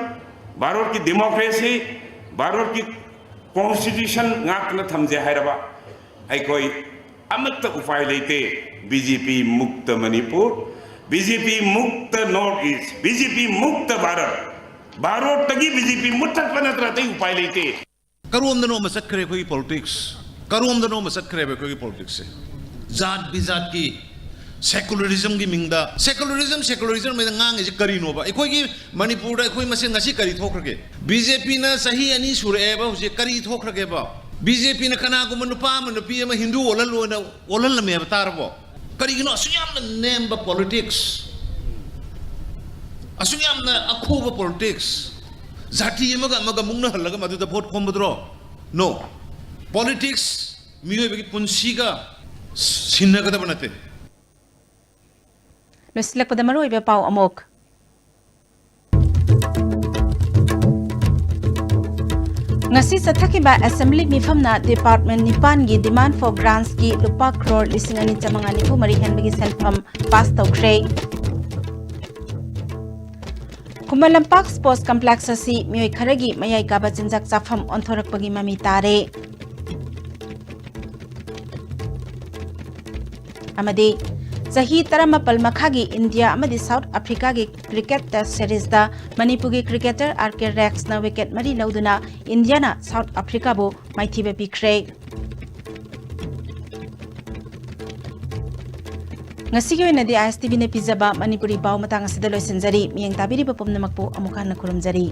ꯚꯥꯔꯠꯀꯤ ꯗꯦꯃꯣꯀ꯭ꯔꯦꯁꯤ, ꯚꯥꯔꯠꯀꯤ ꯀꯣꯟꯁꯇꯤꯇ꯭ꯌꯨꯁꯟ ꯉꯥꯛꯇꯨꯅ ꯊꯝꯖꯦ ꯍꯥꯏꯔꯕ, ꯑꯩꯈꯣꯏ ꯑꯃꯠꯇ ꯎꯄꯥꯏ ꯂꯩꯇꯦ꯫ ꯕꯤ ꯖꯦ ꯄꯤ ꯃꯨꯛꯇ ꯃꯅꯤꯄꯨꯔ, ꯕꯤ ꯖꯦ ꯄꯤ ꯃꯨꯛꯇ ꯅꯣꯔꯠ ꯏꯁ, ꯕꯤ ꯖꯦ ꯄꯤ ꯃꯨꯛꯇ ꯚꯥꯔꯠ꯫ ꯚꯥꯔꯠꯇꯒꯤ ꯕꯤ ꯖꯦ ꯄꯤ ꯃꯨꯠꯊꯠꯄ ꯅꯠꯇꯅ ꯑꯇꯩ ꯎꯄꯥꯏ ꯂꯩꯇꯦ꯫ ꯀꯔꯣꯝꯗꯅꯣ ꯑꯃ ꯆꯠꯈ꯭ꯔꯦ ꯑꯩꯈꯣꯏꯒꯤ ꯄꯣꯂꯤꯇꯤꯛꯁ, ꯀꯔꯣꯝꯗꯅꯣ ꯑꯃ ꯆꯠꯈ꯭ꯔꯦꯕ ꯑꯩꯈꯣꯏꯒꯤ ꯄꯣꯂꯤꯇꯤꯛꯁꯁꯦ꯫ ꯖꯥꯠ ꯕꯤꯖꯥꯠꯀꯤ ꯁꯦꯀꯨꯂꯔꯤꯖꯝꯒꯤ ꯃꯤꯡꯗ, ꯁꯦꯀꯨꯂꯔꯤꯖꯝ, ꯁꯦꯀꯨꯂꯔꯤꯖꯝ ꯍꯥꯏꯅ ꯉꯥꯡꯉꯤꯁꯦ ꯀꯔꯤꯅꯣꯕ? ꯑꯩꯈꯣꯏꯒꯤ ꯃꯅꯤꯄꯨꯔꯗ ꯑꯩꯈꯣꯏ ꯃꯁꯦꯟ ꯉꯁꯤ ꯀꯔꯤ ꯊꯣꯛꯈ꯭ꯔꯒꯦ? ꯕꯤ ꯖꯦ ꯄꯤꯅ ꯆꯍꯤ ꯑꯅꯤ ꯁꯨꯔꯛꯑꯦꯕ, ꯍꯧꯖꯤꯛ ꯀꯔꯤ ꯊꯣꯛꯈ꯭ꯔꯒꯦꯕ? ꯕꯤ ꯖꯦ ꯄꯤꯅ ꯀꯅꯥꯒꯨꯝꯕ ꯅꯨꯄꯥ ꯑꯃ ꯅꯨꯄꯤ ꯑꯃ ꯍꯤꯟꯗꯨ ꯑꯣꯜꯍꯜꯂꯣꯅ ꯑꯣꯜꯍꯜꯂꯝꯃꯦꯕ, ꯇꯥꯔꯕꯣ? ꯀꯔꯤꯒꯤꯅꯣ ꯑꯁꯨꯛ ꯌꯥꯝꯅ ꯅꯦꯝꯕ ꯄꯣꯂꯤꯇꯤꯛꯁ, ꯑꯁꯨꯛ ꯌꯥꯝꯅ ꯑꯈꯨꯕ ꯄꯣꯂꯤꯇꯤꯛꯁ, ꯖꯥꯇꯤ ꯑꯃꯒ ꯑꯃꯒ ꯃꯨꯛꯅꯍꯜꯂꯒ ꯃꯗꯨꯗ ꯚꯣꯠ ꯈꯣꯝꯕꯗꯨꯔꯣ? ꯅꯣ꯫ ꯄꯣꯂꯤꯇꯤꯛꯁ ꯃꯤꯑꯣꯏꯕꯒꯤ ꯄꯨꯟꯁꯤꯒ ꯁꯤꯟꯅꯒꯗꯕ ꯅꯠꯇꯦ꯫ ꯂꯣꯏꯁꯤꯜꯂꯛꯄꯗ ꯃꯔꯨꯑꯣꯏꯕ ꯄꯥꯎ ꯑꯃꯨꯛ꯫ ꯉꯁꯤ ꯆꯠꯊꯈꯤꯕ assembly ꯃꯤꯐꯝꯅ department ꯅꯤꯄꯥꯟꯒꯤ demand for grants ꯀꯤ ꯂꯨꯄꯥ ꯀ꯭ꯔꯣꯔ ꯂꯤꯁꯤꯡ ꯑꯅꯤ ꯆꯥꯃꯉꯥ ꯅꯤꯐꯨ ꯃꯔꯤ ꯍꯦꯟꯕꯒꯤ ꯁꯦꯟꯐꯝ pass ꯇꯧꯈ꯭ꯔꯦ꯫ ꯈꯨꯃꯟ ꯂꯝꯄꯥꯛ sports complex ꯑꯁꯤ ꯃꯤꯑꯣꯏ ꯈꯔꯒꯤ ꯃꯌꯥꯏ ꯀꯥꯕ ꯆꯤꯟꯖꯥꯛ ꯆꯥꯐꯝ ꯑꯣꯟꯊꯣꯔꯛꯄꯒꯤ ꯃꯃꯤ ꯇꯥꯔꯦ꯫ ꯑꯃꯗꯤ ꯆꯍꯤ ꯇꯔꯥꯃꯥꯄꯜ ꯃꯈꯥꯒꯤ ꯏꯟꯗꯤꯌꯥ ꯑꯃꯗꯤ ꯁꯥꯎꯠ ꯑꯐ꯭ꯔꯤꯀꯥꯒꯤ cricket test series ꯇ ꯃꯅꯤꯄꯨꯔꯒꯤ cricketer ꯑꯥꯔ ꯀꯦ ꯔꯦꯛꯁꯅ wicket ꯃꯔꯤ ꯂꯧꯗꯨꯅ ꯏꯟꯗꯤꯌꯥꯅ ꯁꯥꯎꯠ ꯑꯐ꯭ꯔꯤꯀꯥꯕꯨ ꯃꯥꯏꯊꯤꯕ ꯄꯤꯈ꯭ꯔꯦ꯫ ꯉꯁꯤꯒꯤ ꯑꯣꯏꯅꯗꯤ ꯑꯥꯏ ꯑꯦꯁ ꯇꯤ ꯚꯤꯅ ꯄꯤꯖꯕ ꯃꯅꯤꯄꯨꯔꯤ ꯄꯥꯎ ꯃꯇꯥꯡ ꯑꯁꯤꯗ ꯂꯣꯏꯁꯤꯟꯖꯔꯤ꯫ ꯃꯤꯠꯌꯦꯡ ꯇꯥꯕꯤꯔꯤꯕ ꯄꯨꯝꯅꯃꯛꯄꯨ ꯑꯃꯨꯛ ꯍꯟꯅ ꯈꯨꯔꯨꯝꯖꯔꯤ꯫